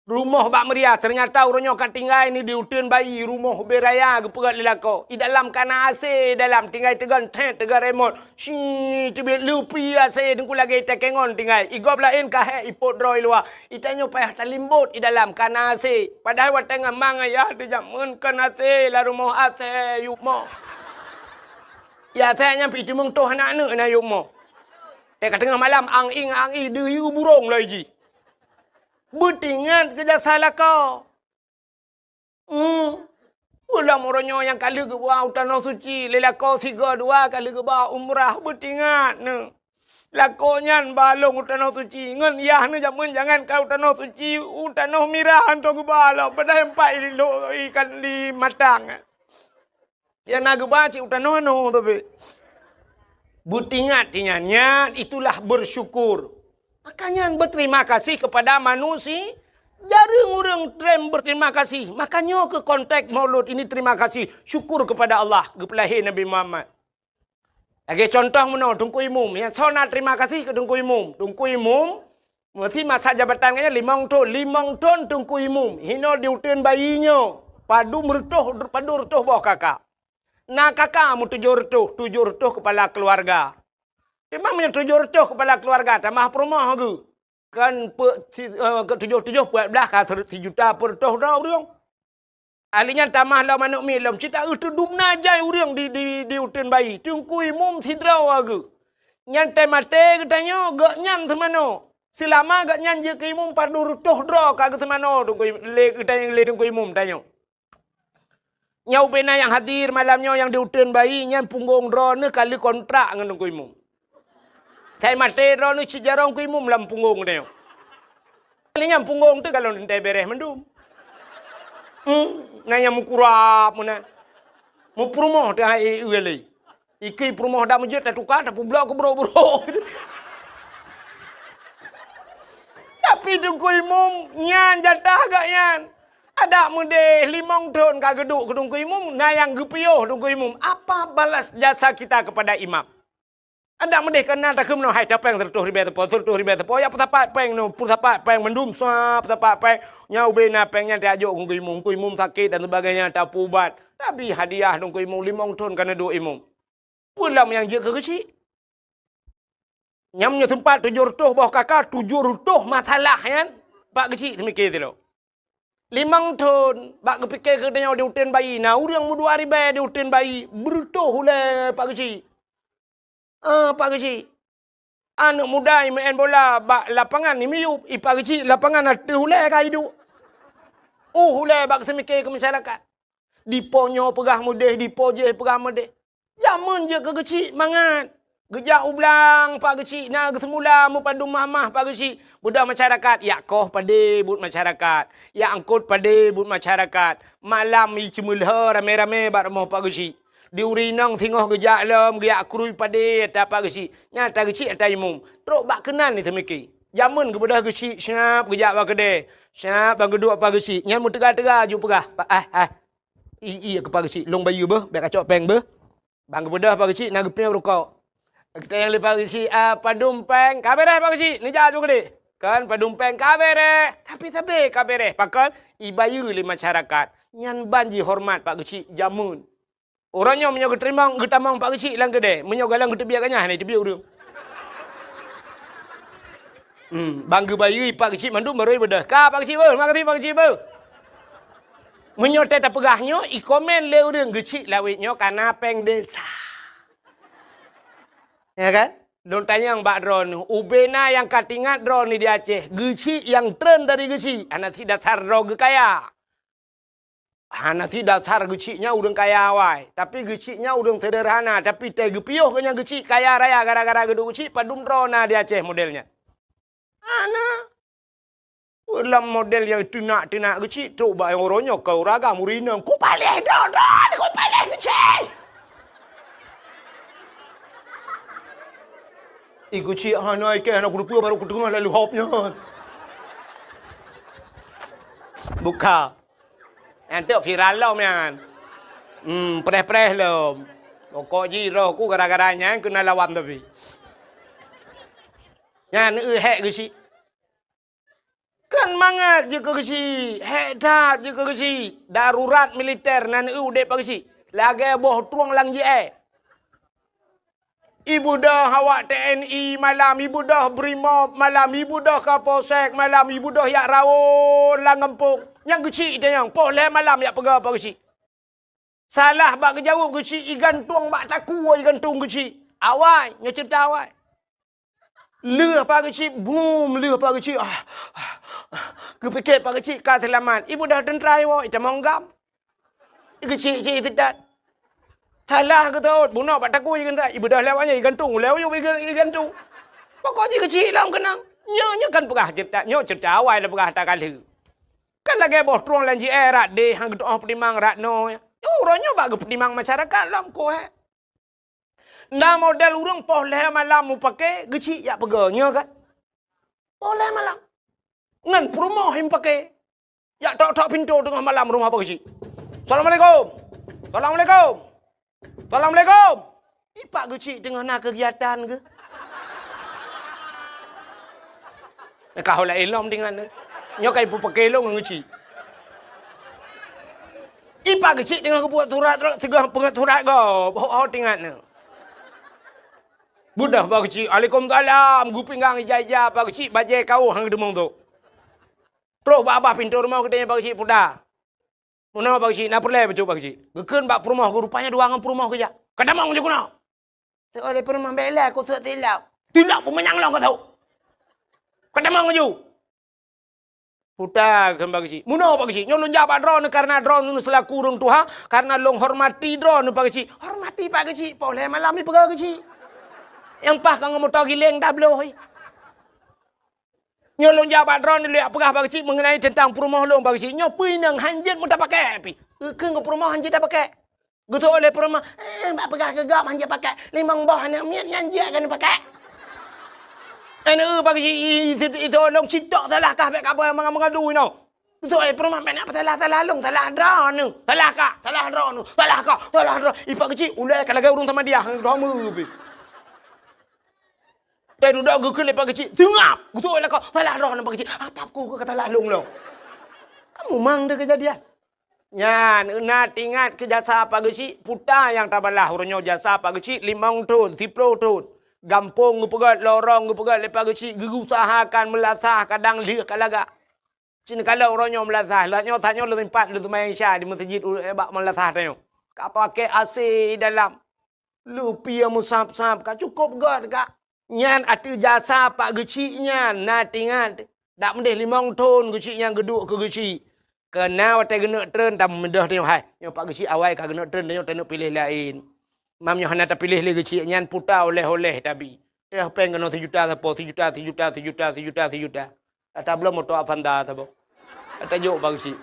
Rumoh bak meuria, teunyata uroe nyoe ka tinggai neuh di uteuen bayi, rumoh ubé raya geupeugöt lé lakoe. I dalam ka na AC, i dalam tinggai teugon thét, teugon remot. Shi, teubiet lupi AC teungku lagèe ita kèe ngon tinggai. I gob laén ka hék ipot droe i luwa. Ita nyoe payah talimbot i dalam ka na AC. Padahai watèe ngon ma ngon yah teuh jameun kon AC lam rumoh AC yub moh. Ya AC nyan pih teumeung toh aneuk-aneuk na yub moh. Teuka teungoh malam ang-ing ang-ing deuh yue burông lagèe jih. Beutingat keu jasa lakoe. Hmm. Ulôn uroe nyoe nyang ka lheueh geuba u Tanoh Suci, lé lakoe sigoe dua ka lheueh geuba umrah, beutingat neuh. Lakoe nyan ba lôn u Tanoh Suci, ngon yah neuh jameun jangan ka u Tanoh Suci, u Tanoh Mirah hantom geuba lom, padahai empat i lôn ikan di Matang. Nyang na geuba cit u tanoh-tanoh tapi. Beutingat nyan, nyan itulah bersyukur. Makanya berterima kasih kepada manusia. Jarang ureuëng trem berterima kasih. Makanya ke konteks Maulud ini terima kasih, syukur kepada Allah, geupeulahé Nabi Muhammad. Lagée contoh meunoe, Teungku Imum. Nyang soe na terima kasih keu Teungku Imum. Teungku Imum, meusi masa jabatan geuh nyan limong thon. Limong thon Teungku Imum. Hinoe di uteuen bayi nyoe, padum reutôh, padum reutôh boh kakak. Na kakak meutujoh reutôh, tujoh reutôh kepala keuluwarga. Teuma meunyoe tujoh reutôh kepala keuluwarga, tamah peurumoh geuh. Kan peuet si-, eh, keu tujoh-tujoh peuet blaih ka sijuta peureutôh droe ureuëng. Ahli nyan tamah lom aneuk miet lom, cit taeu teudum na jai ureuëng di, di, di uteuen bayi. Teungku Imum sidroe geuh. Nyan teumaté geutanyoe, gobnyan seumanoe. Seulama gobnyan jeuet keu imum padum reutôh droe ka geuseumanoe Teungku Im-, lé geutanyoe, lé Teungku Imum tanyoe. Nyoe ubé na nyang hadir malam nyoe nyang di uteuen bayi, nyan punggong droeneuh ka lheueh kontrak ngon Teungku Imum. Sai maté droeneuh cit jaroe Teungku Imum lam punggong tanyoe. Kali nyan punggong teuh ka lôn teuntée béreh mandum. Hmm, na nyang meukurab meunan. Meupeurumoh teuh hai e lé. Ikei peurumoh dak meujeuet tatuka, tapeublok keu brok-brok. Tapi Teungku Imum nyan jatah gobnyan. Adak meudeh limong thon ka geuduek keu Teungku Imum, na nyang geupiôh Teungku Imum. Apa balas jasa kita kepada imam? Adak meudeh ka na takheun meunoe, hai tapéng sireutôh ribée sapo, sireutôh ribée sapo, ya peusapat péng nyoe, peusapat péng mandum, sua peusapat péng. Nyan ubé na péng nyan tajok keu Teungku Imum, Teungku Imum sakét dan sebagainya, tapeuubat. Abi hadiah lôn keu imum, limong thon ka neuduek imum. Peue lom nyang jeuet keu geuchik? Nyang meunyoe seumpat tujoh reutôh boh kaka, tujoh reutôh masalah nyan Pak Geuchik seumiké sidroe. Limong thon bak geupike keu tanyoe di uteuen bayi, na ureuëng meudua ribée di uteuen bayi, beureutôh ulée Pak Geuchik. Ah, Pak Geuchik. Aneuëk muda imeu'en bola bak lapangan imiyueb, i Pak Geuchik lapangan ateueh ulée ka iduek. Uh, ulée bak geuseumiké keu masyarakat. Dipo nyoe peugah meudeh, dipo jéh peugah meudeh. Jameun jeuet keu geuchik mangat. Geujak u blang Pak Geuchik na geuseumula meupadum mahmah Pak Geuchik. Beudôh masyarakat, yak koh padé buet masyarakat. Yak eungkot padé buet masyarakat. Malam i ceumeulhö ramé-ramé bak rumoh Pak Geuchik. Di uri inong singoh geujak lom, geujak krui padé ata Pak Geuchik. Nyan ata geuchik ata imum. Trok bak keunan ni seumiké. Jameun geubeudôh geuchik siab geujak bak keudè. Siab ban geuduek Pak Geuchik. Nyan meuteuga-teuga ju peugah, "Pak, ah, ah." I, i, keu Pak Geuchik, lôn bayeue beuh, bèk kacok péng beuh. Ban geubeudôh Pak Geuchik na geupiôh rukok. Geutanyong lé Pak Geuchik, "Ah, padum péng?" "Ka bèrèh Pak Geuchik, neujak ju keudéh." "Kan padum péng?" "Ka bèrèh." Tapi sabé ka bèrèh, pakon? Ibayeue lé masyarakat. Nyan ban jihoreumat Pak Geuchik jameun. Uroe nyoe meunyoe geuteurimong, geutamong Pak Geuchik lam keudè, meunyoe galeng geuteubiet ganyah hana jiteubiet ureueng. Hmm, ban geubayeue Pak Geuchik mandum barô ibeudôh. Ka Pak Geuchik beuh, makasih Pak Geuchik beuh. Meunyoe teupeugah nyoe, ikomen lé ureueng, "Geuchik lawét nyoe ka na péng desa." Ya kan? Lôn tanyong bak droeneuh, ubé na nyang ka teuingat droeneuh di Aceh, geuchik nyang treun dari geuchik, hana sit dasar droe geukaya. Hana sit dasar geuchik nyan ureueng kaya awai, tapi geuchik nyan ureueng seuderhana, tapi teuh geupiôh geuh nyan geuchik kaya raya gara-gara geuduek geuchik, padum droe na di Aceh model nyan. Hana. Lam model nyang teunak-teunak geuchik, trok bak nyang uroe nyoe ka ureueng agam, ureueng inong, "Ku paléh droe-droe, ku paléh geuchik!" I geuchik hana ikée, hana kuteupeu barô kuteungoh lalu hop nyan. Buka. Nyan teuk viral lom nyan. Hmm, preh-preh lom. Pokok jih roh ku gara-gara nyan keunan lawan tapi. Nyan eu hék geuchik. Kan mangat jeuet keu geuchik, hék that jeuet keu geuchik. Darurat militer nan eu udép Pak Geuchik. Lagée boh trueng lam jiée. Ibeudôh awak T N I malam, ibeudôh Brimob malam, ibeudôh Kapolsek malam, ibeudôh yak rawon lam gampông. Nyang geuchik itanyong, poh lhée malam yak peugah Pak Geuchik. Salah bak geujaweueb geuchik, igantung bak takue igantung geuchik. Awai, nyoe ceurita awai. Lheueh Pak Geuchik, bum, lheueh Pak Geuchik. Ah, ah, ah. Geupike Pak Geuchik ka seulamat. Ibeudôh teuntra iwoe, itamong gam. Geuchik-chik seudat. Salah geutot, bunoe bak takue igantung. Ibeudôh lewat nyan igantung, ulée uyueb iga-, igantung. Pokok jih geuchik lom keunong. Nyoe, nyoe kan peugah ceurita, nyoe ceurita awai lôn peugah ata ka lheueh. Kan lagée boh trueng lam jiée, rat déh han geutu'oh peutimang rat noe. Uroe nyoe bak geupeutimang masyarakat lom, koh hék. Na model ureueng poh lhée malam mupake geuchik yak peugah, nyoe kan? Poh lhée malam. Ngon peurumoh mupake. Yak tok-tok pintoe teungoh malam rumoh Pak Geuchik. "Assalamualaikum. Assalamualaikum. Assalamualaikum." I Pak Geuchik teungoh na keugiatan geuh. Ka hula ilom tingan. Nyoe ka ipupake lôn ngon geuchik. I Pak Geuchik teungoh geubuet surat, teungoh peungeut surat gob, ho-ho tingan. Beudôh Pak Geuchik, "Waalaikumsalam." Geupinggang ija-ija Pak Geuchik, bajée kawöh han geuteumong tu. Trok bak babah pintoe rumoh geutanyong Pak Geuchik, "Puta, meunoe Pak Geuchik, na peureulée bacut Pak Geuchik?" Geukheun bak peurumoh geuh, rupanya dua ngon peurumoh geujak. "Ka tamong ju keunoe." Teuh oleh peurumoh, "Bék lé, kuseuek tilok." "Tilok peumanyang lôn ka tho. Ka tamong ju." Puta kheun Pak Geuchik. "Meunoe Pak Geuchik, nyoe lôn jak bak droeneuh kareuna droeneuh seulaku ureueng tuha, kareuna lôn hormati droeneuh Pak Geuchik." "Hormati Pak Geuchik, poh lhée malam ipeugah geuchik. Nyang paih ka ngon moto giléng dah bloh." Nyoe lôn jak bak droeneuh lôn jak peugah Pak Geuchik meungenai teuntang peurumoh lôn Pak Geuchik. Nyoe peue inong han jeuet meutapakée pih. Keu peurumoh han jeuet tapakée. Geutôk lé peurumoh, "Eh, bak peugah keu gob han jeuet pakée. Limong boh aneuk miet nyan jeuet keuneuk pakée." Aneuk Pak Geuchik, i, i, i, i, lôn sitok salah kah bék ka boh manga-manga dui nyoe. Geutôk lé peurumoh bék na peusalah-salah lôn, salah droeneuh. Salah kah, salah droeneuh. Salah kah, salah droe. I Pak Geuchik ulée ka lagée ureueng samadiyah, droe meu pih. Teuh dudoe geukheun lé Pak Geuchik, "Seungab!" Geutôk lé lakoe, "Salah droeneuh Pak Geuchik." "Apa ku ka salah lôn lom?" Kamu mang deh keujadian. Nyan, na teuingat keu jasa Pak Geuchik, puta nyang tabalah uroe nyoe jasa Pak Geuchik limong thon, siplôh thon. Gampông geupeugét, lorong geupeugét lé Pak Geuchik, geuusahakan meulasah kadang lheueh ka lagak. Cit kalon uroe nyoe meulasah, lheueh nyoe tanyoe lôn simpat lôn seumayang Isya di meuseujid u-, bak meulasah tanyoe. Ka pakai A C dalam. Lupie meusab-sab ka cukôp göt ka. Nyan ateueh jasa Pak Geuchik nyan, na teuingat. Dak meudeh limong thon Geuchik nyan geuduek keu Geuchik. Keu na watèe geuneuk treun tameudeh tanyoe hai. Nyoe Pak Geuchik awai ka geuneuk treun tanyoe taneuk piléh laén. Mam nyoe hana tapiléh lé Geuchik nyan puta oleh-oleh tabi. Teuh péng keunoe sijuta sapo, sijuta, sijuta, sijuta, sijuta, sijuta. Ata bloe moto Avanza saboh. Ata jok Pak Geuchik.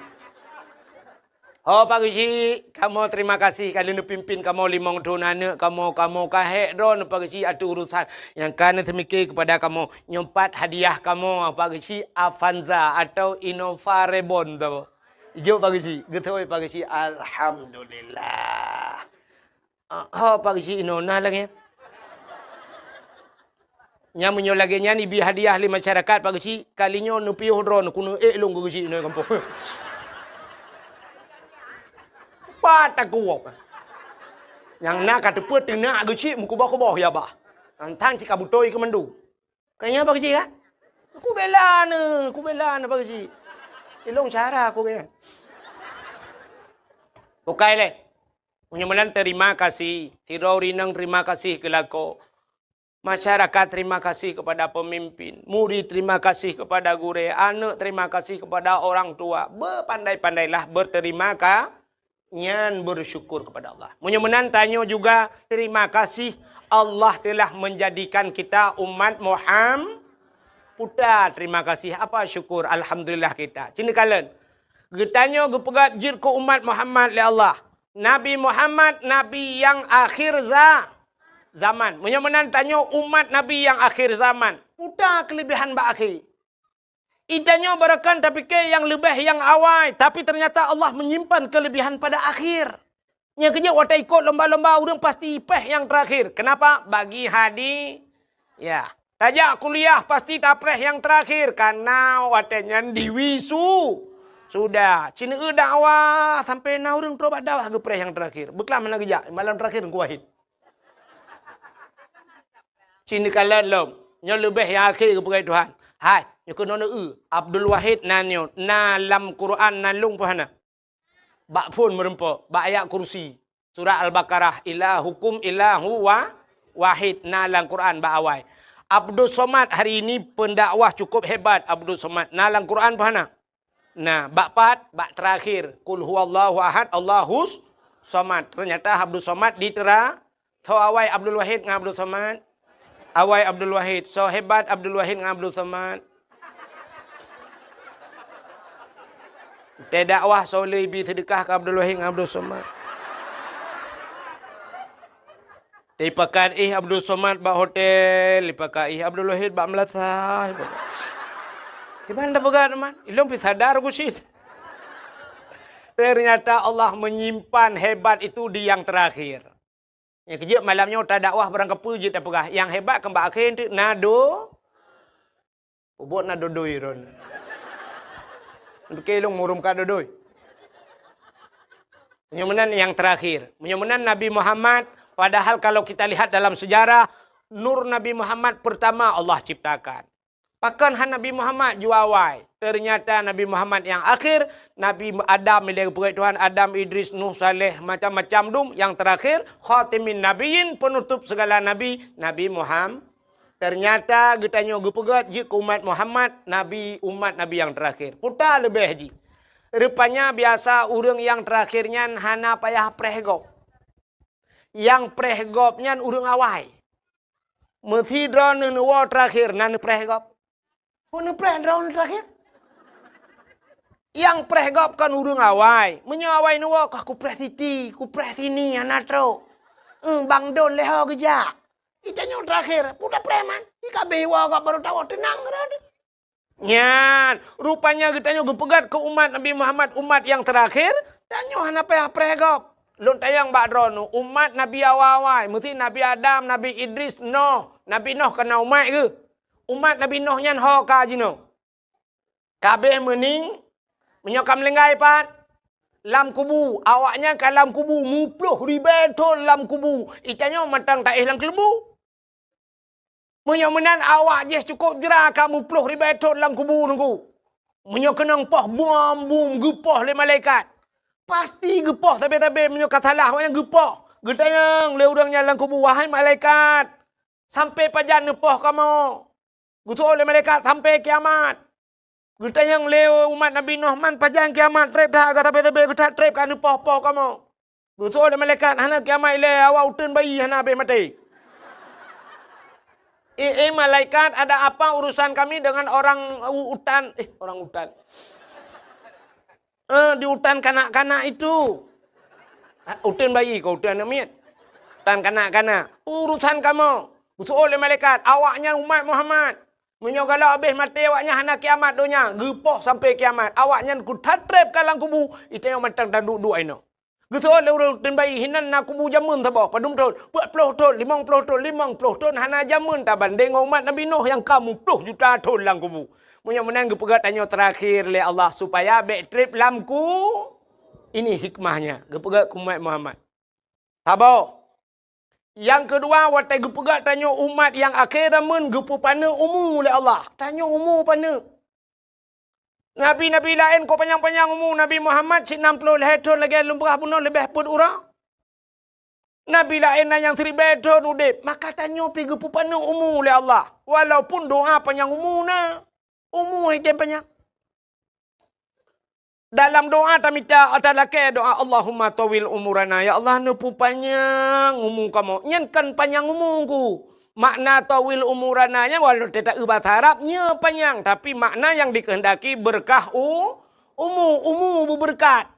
Ho Pak Geuchik, kamoe terima kasih ka lheueh neupimpin kamoe limong thon aneuk kamoe, kamoe ka hék droeneuh Pak Geuchik ateueh urusan nyang ka neuseumiké keupada kamoe. Nyoe pat hadiah kamoe Pak Geuchik Avanza atau Innova Reborn saboh. Jok Pak Geuchik, geutôi Pak Geuchik, alhamdulillah. Ah, ho Pak Geuchik inoe na lagèe nyan. Nyan meunyoe lagèe nyan ibi hadiah lé masyarakat Pak Geuchik, kali nyoe neupiôh droeneuh keuneuk ék lôn keu Geuchik inoe gampông. Pat takuwok. Nyang na ka teupeu teunak Geuchik meukuboh-kuboh ya bah. Tantang cit ka beutôi keu mandum. Ka nyan Pak Geuchik kan? Kubela neuh, kubela neuh Pak Geuchik. Ilong cara aku kan. Bukai lé. Meunyoe meunan terima kasih, sidroe ureueng inong terima kasih keu lakoe. Masyarakat terima kasih kepada pemimpin, murid terima kasih kepada gurèe, aneuk terima kasih kepada orang tua. Bepandai-pandailah berterima ka-, nyan bersyukur kepada Allah. Meunyoe meunan tanyoe juga terima kasih Allah telah menjadikan kita umat Muham-, puta terima kasih apa syukur alhamdulillah kita. Cit neukalon. Geutanyoe geupeugah jeuet keu umat Muhammad lé Allah. Nabi Muhammad, nabi nyang akhir za-, zaman. Meunyoe meunan tanyoe umat nabi nyang akhir zaman, puta keulebihan bak akhé. Itanyoe barokon tapike nyang leubeh nyang awai, tapi ternyata Allah menyimpan keulebihan pada akhir. Nyang keujeuet watèe ikot lomba-lomba ureueng pasti péh nyang terakhir. Kenapa? Bagi hadi-, ya. Tajak kuliah pasti tapréh nyang terakhir, karena watèe nyan diwisu-, sudah. Cit neueu dakwah sampai na ureueng trok bak dakwah geupréh nyang terakhir. Beuklam hana geujak, malam terakhir Teungku Wahid. Cit neukalon lom. Nyoe leubeh nyang akhé geupeugah Tuhan. Hai, nyoe keunoe neueu. Abdul Wahid nan nyoe, na lam Quran nan lôn pih hana. Bak phon meurumpok, bak ayat kursi. Surah Al-Baqarah, "Ilahukum ilahu wa-, wahid," na lam Quran bak awai. Abdus Somad hari ini pendakwah cukup hebat Abdus Somad. Na lam Quran pih hana? Na, bak pat, bak terakhir, "Qul huwallahu ahad, Allahus somad." Ternyata Abdus Somad di tera-, Soe awai Abdul Wahid ngon Abdul Somad? Awai Abdul Wahid. Soe hebat Abdul Wahid ngon Abdul Somad? Teudakwah soe le ibi seudeukah keu Abdul Wahid ngon Abdul Somad? Dipakat ih Abdul Somad bak hotel, dipakat ih Abdul Wahid bak meulasah. Kiban dah peugah teuma, ilong pi sadar ku sit. Ternyata Allah menyimpan hebat itu di yang terakhir. Nyang keujeuet malam nyoe tadakwah barang kapeue jeuet tapeugah, nyang hebat keu bak akhé teuk na do-, ubot na dodoi ron. Pike lôn murum ka dodoi. Meunyoe meunan nyang terakhir. Meunyoe meunan Nabi Muhammad, padahal kalau kita lihat dalam sejarah, nur Nabi Muhammad pertama Allah ciptakan. Pakon han Nabi Muhammad jua awai? Ternyata Nabi Muhammad nyang akhir, Nabi Adam, ilèe geupeugèt Tuhan, Adam, Idris, Nuh, Saleh, macam-macam dum. Nyang terakhir, khatimin nabiyyin, penutup segala nabi, Nabi Muham-, ternyata geutanyoe geupeugèt jeuet keu umat Muhammad, nabi, umat nabi nyang terakhir. Peue ta leubeh jih. Rupanya biasa ureueng nyang terakhir nyan hana payah preh gob. Nyang preh gob nyan ureueng awai. Meusidroe neuh neuwoe terakhir na neupreh gob. Peue neupreh droeneuh terakhir? Nyang preh gob kon ureueng awai. Meunyoe awai neuwoe, "Kah kupreh siti, kupreh sini, hana trok. Eung, bang don lé ho geujak." Itanyoe terakhir, peue tapreh man? Ikabeh iwoe gob barô tawoe, teunang keudroe. Nyan, rupanya geutanyoe geupeugèt keu umat Nabi Muhammad, umat nyang terakhir, tanyoe hana payah preh gob. Lôn tanyong bak droeneuh, umat Nabi awai-awai, meusti Nabi Adam, Nabi Idris, Noh. Nabi Noh ka na umat geuh? Umat Nabi Noh nyan ho ka jinoe? Kabeh meuning, meunyoe ka meulinggai pat? lam kubu, awaknyan ka lam kubu, muploh ribée thon lam kubu, itanyoe mantong taéh lam keuleumbu. Meunyoe meunan awak jih cukôp jra ka muploh ribée thon lam kubu Teungku. Meunyoe keunong poh bom-bom geupoh lé malaikat, pasti geupoh sabe-sabe meunyoe ka salah awaknyan geupoh. Geutanyong lé ureuëng nyan lam kubu, "Wahai malaikat, sampai pajan neupoh kamoe?" Geuseuôt lé malaikat, "Sampai kiamat." Geutanyong lé umat Nabi Nuh, "Man pajan kiamat treb that?" Ka sabe-sabe geuthat, "Treb, ka neupoh-poh kamoe." Geuseuôt lé malaikat, "Hana kiamat ilée, awak uteuen bayi hana habéh maté." "Eh, eh, malaikat, ada apa urusan kami dengan orang u-, utan, eh, orang utan? Eh, di utan kanak-kanak itu?" "Ah, uteuen bayi kah, uteuen aneuëk miet? Utan kanak-kanak. Urusan kamoe." Geuseuôt lé malaikat, "Awaknyan umat Muhammad. Meunyoe galak habéh maté awaknyan hana kiamat donya, geupoh sampai kiamat. Awaknyan geuthat treb ka lam kubu, itanyoe mantong taduek-duek inoe." Geuseuôt lé ureuëng uteuen bayi, "Hinan na kubu jameun saboh, padum thon?" "Peuet ploh thon, limong ploh thon." "Limong ploh thon hana jameun tabandéng ngon umat Nabi Nuh nyang ka muploh juta thon lam kubu." Meunyoe meunan geupeugah tanyoe teurakhir lé Allah supaya bék treb lam ku-, ini hikmahnya geupeugah keu umat Muhammad. Saboh. Nyang keudua, watée geupeugah tanyoe umat nyang akhé zaman geupeupaneuk umu lé Allah. Tanyoe umu paneuk. Nabi-nabi laén ka panyang-panyang umu, Nabi Muhammad cit nam ploh lhée thon lagée lôn peugah bunoe leubeh peuet uroe. Nabi laén na nyang siribée thon udeb, maka tanyoe pih geupeupaneuk umu lé Allah. Walaupun doa panyang umu na, umu hidéh panyang. Dalam doa tamita, talakée doa, "Allahumma tawil umurana." Ya Allah, neupeupanyang umu kamoe. Nyan kan panyang umu ku. Makna tawil umurana nyan walau teuta bahasa Arab, nyoe panyang, tapi makna yang dikehendaki berkah u-, umu, umu beubeureukat.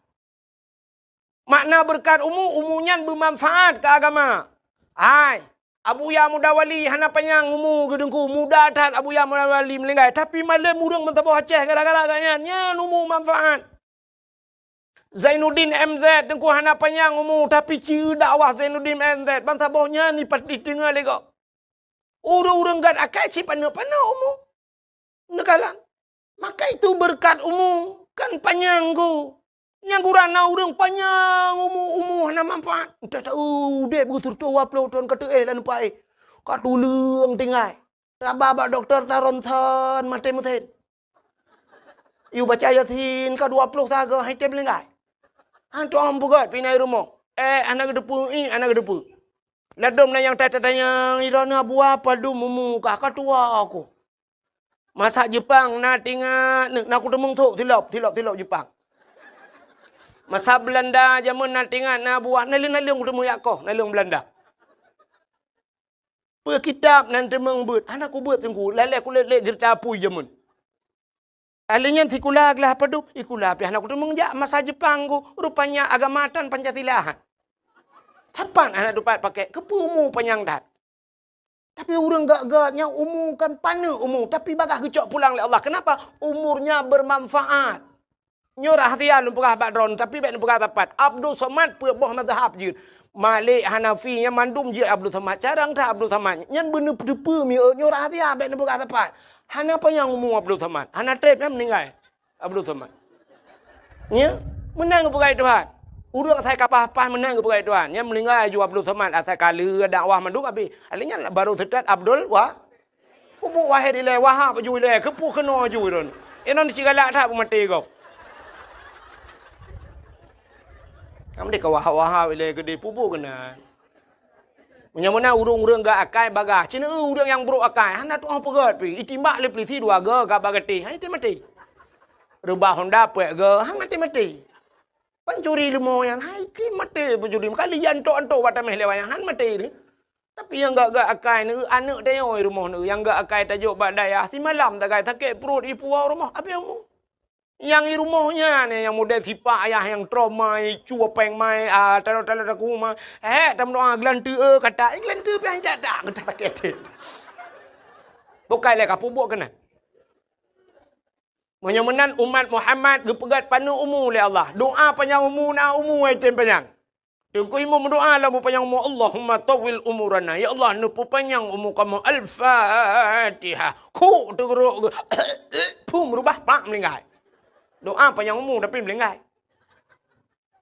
Makna beureukat umu, umu nyan beumanfaat keu agama. Hai, Abuya Muda Wali hana panyang umu geudeungku, muda that Abuya Muda Wali meuninggai, tapi malem ureuëng meusaboh Aceh gara-gara gobnyan, nyan umu manfaat. Zainuddin M Z teungku hana panyang umu, tapi ci dakwah Zainuddin M Z, ban saboh nyan ipat diteungoh lé gob. Ureuëng-ureuëng gét akai cit paneuk-paneuk umu. Neukalon. Maka itu beureukat umu, kan panyang ku. Nyang gura na ureuëng panyang umu, umu hana manfaat. Entah tahu udeb beutôi dua ploh thon ka teuéh lam paih. Ka tuleueng tinggai. Taba bak dokto taronton maté meusen. Yue baca Yasin ka dua ploh sagoe hai tém meuninggai. Han tuang peugét pih na i rumoh. Eh, hana geuteupeue, ih, hana geuteupeue. Ladôm na nyang tatanyong, "Droeneuh Abuya padum umu kah?" "Ka tuha ku." Masa Jepang na tingat, na kuteumeung thok silop, silop, silop Jepang. Masa Belanda jameun na tingat na Abuya, naleueng-naleueng kuteumeung jak koh, naleueng Belanda. Peue kitab nan teumeung beuet, hana kubeuet teungku, lalée kulét-lét ceurita apui jameun. Ahli nyan sikula glah padum, sikula pih hana kuteumeung jak masa Jepang ku, rupanya agama tan Pancasila. Sapat hana tupat pakai, keupeue umu panyang that. Tapi ureuëng gét-gét nyang umu kan paneuk umu, tapi bagaih geucok pulang lé Allah. Kenapa? Umurnya bermanfaat. Nyoe rahsia lôn peugah bak droeneuh, tapi bék neupeugah sapat. Abdul Somad peuet boh mazhab jeuet. Malik, Hanafi, nyan mandum jeuet Abdul Somad. Carông that Abdul Somad. Nyan beuneuteupeu mieu, nyoe rahsia bék neupeugah sapat. Hana panyang umu Abdul Somad. Hana treb nyan meuninggai Abdul Somad. Nya, meunan geupeugah Tuhan. Ureuëng asai ka paih-paih meunan geupeugah Tuhan. Nyan meuninggai aju Abdul Somad asai ka lheueh dakwah mandum habéh. Ahli nyan baru seutôt Abdul Wa-, Peubuet Wahid ilée, Wahab aju ilée, keupeue keunoe aju droeneuh. Inong cit galak that beumaté gob. Kamoe deh ka Wahab-Wahab ilée keudeh, peubuet keunan. Meunyoe meunan ureuëng-ureuëng gét akai bagaih, cit ureuëng nyang brok akai, hana tuoh peugét pih, itimbak lé peulisi dua goe gak bak gatéh, han item maté. Reubah honda peuet goe, han maté-maté. Pancuri leumo nyan, han item maté pancuri. Meukalia antok-antok bak taméh lé wayang, han maté deh. Tapi nyang gét-gét akai neu, aneuëk tanyoe i rumoh neu, nyang gét akai tajok bak dayah, simalam tagai sakét pruet ipuwoe rumoh, abéh umu. Nyang i rumoh nyan, nyang model sipak ayah nyang trok mai, cue péng mai, ah, taloe-taloe takue mai. Hék, tameudoa geulanteue, eh, kata, eh, geulanteue pih han jak-jak, geutak sakét até. Bukai lé ka peubuet keunan. Meunyoe meunan umat Muhammad geupeugét paneuk umu lé Allah. Doa panyang umu na umu ai tem panyang. Teungku imum meudoa lam panyang umu, "Allahumma tawwil umurana." Ya Allah, neupeupanyang umu kamoe. Al-Fatihah. Khuk teugeurok geu-, phum reubah, pak meuninggai. Doa panyang umu tapi meuninggai.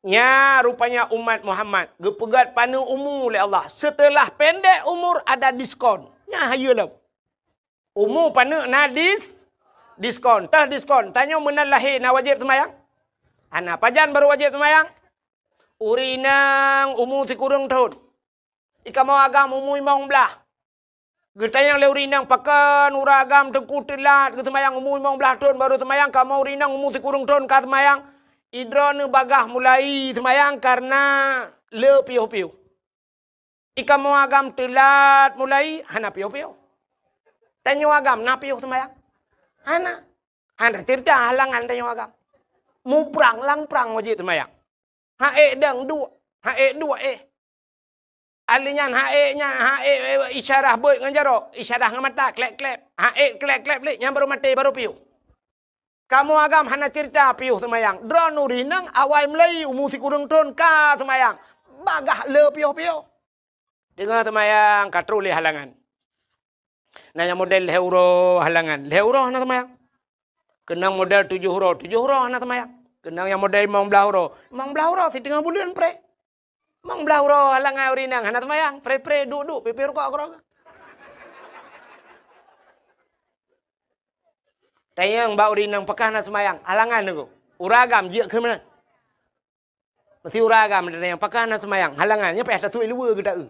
Nya rupanya umat Muhammad geupeugét paneuk umu lé Allah. Seuteulah pendek umur ada diskon. Nya hayeue lom. Umu paneuk na dis-, diskon. Teuh diskon. Tanyoe meunan lahé na wajéb seumayang? Hana. Pajan barô wajéb seumayang? Ureueng inong umu sikureueng thon. Di kamoe agam umu limong blaih. Geutanyong lé ureueng inong, "Pakon ureueng agam teungku teulat geuseumayang, umu limong blaih thon barô seumayang, kamoe ureueng inong umu sikureueng thon ka seumayang?" Droeneuh bagaih mulai seumayang kareuna le piôh-piôh. Di kamoe agam teulat mulai, hana piôh-piôh. Tanyoe agam na piôh seumayang? Hana. Hana ceurita halangan tanyoe agam. Muprang lam prang wajéb seumayang. Ha ék dong duek, ha ék duek éh. Ahli nyan ha ék nyan, ha ék, ék, isyarah beuet ngon jaroe, isyarah ngon mata, klep-klep. Ha ék klep-klep lé, nyan barô maté, barô piôh. Kamoe agam hana ceurita piôh seumayang. Droeneuh ureueng inong awai mulai umu sikureueng thon ka seumayang. Bagaih le piôh-piôh. Teungoh seumayang ka troh lé halangan. Na nyang model lhèe uroe halangan. Lhèe uroe hana seumayang. Keunong model tujoh uroe, tujoh uroe hana seumayang. Keunong nyang model limong blaih uroe, limong blaih uroe siteungoh buleuen pré. Limong blaih uroe halangan ureueng inong hana seumayang, pré-pré duek-duek pipée rukok keudroe. Tanyong bak ureueng inong pakon hana seumayang, halangan teungku. Ureueng agam jeuet keu meunan. Meusti ureueng agam tanyong pakon hana seumayang, halangan, nyan payah tatuek luweue geuta-eu.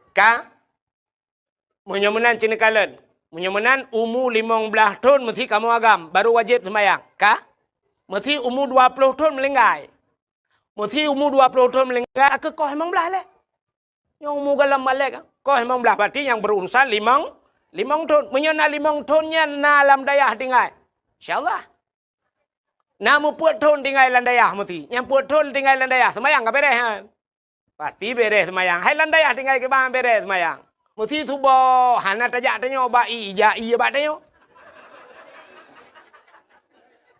Ka? Meunyoe meunan cit neukalon. Meunyoe meunan umu limong blaih thon meusti kamoe agam, barô wajéb seumayang. Ka? Meusti umu dua ploh thon meulinggai. Meusti umu dua ploh thon meulinggai, ka koh limong blaih lé. Nyoe umu gohlom balek, koh limong blaih, berarti nyang berurusan limong, limong thon. Meunyoe na limong thon nyan na lam dayah tinggai, insya Allah. Na meupeuet thon tinggai lam dayah meusti. Nyang peuet thon tinggai lam dayah, seumayang ka beres nyan. Pasti beres seumayang. Hai lam dayah tinggai kiban beres seumayang. Meusti suboh, hana tajak tanyoe bak ie, jak ie bak tanyoe.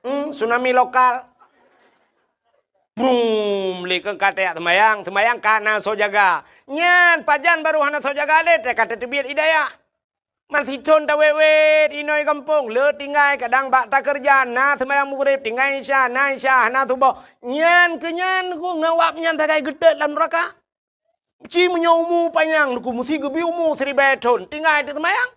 Hmm, tsunami lokal. Brum, lé keu ka tajak seumayang, seumayang ka na soe jaga. Nyan pajan barô hana soe jaga lé, ka tateubiet ie dayah. Man sithon tawét-wét inoe gampông, le tinggai kadang bak takeureuja, na seumayang Maghrib, tinggai Isya, na Isya, hana suboh. Nyan keu nyan ku ngon wab nyan sagai geutot lam nuraka. Ci meunyoe umu panyang ku meusti geubi umu siribèe thon, tinggai teuseumayang.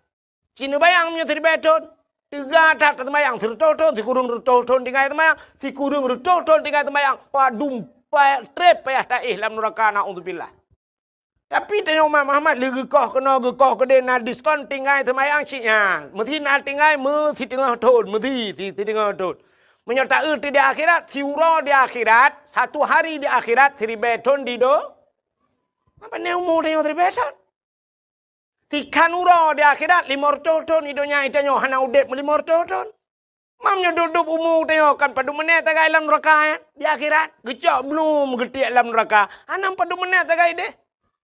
Ci neubayang meunyoe siribèe thon, teuga that taseumayang sireutôh thon, sikureueng reutôh thon tinggai seumayang, sikureueng reutôh thon tinggai seumayang, padum pa-, trép payah taéh lam nuraka, naudzubillah. Tapi tanyoe umat Muhammad lé geukoh keunoe geukoh keudeh na diskon tinggai seumayang cit nyan. Meusti na tinggai meusiteungoh thon, meusti si-, siteungoh thon. Meunyoe taeu di akhirat, siuroe di akhirat, satu hari di akhirat siribèe thon di do-, apa ni umu tanyoe siribèe thon? Sikhan uroe di akhirat, limong reutôh thon di donya, tanyoe hana udeb meulimong reutôh thon. Mam nyoe dub-dub umu tanyoe kan padum menét tagai lam nuraka, eh? Di akhirat, geucok blum geutiek lam nuraka. Hana padum menét tagai deh.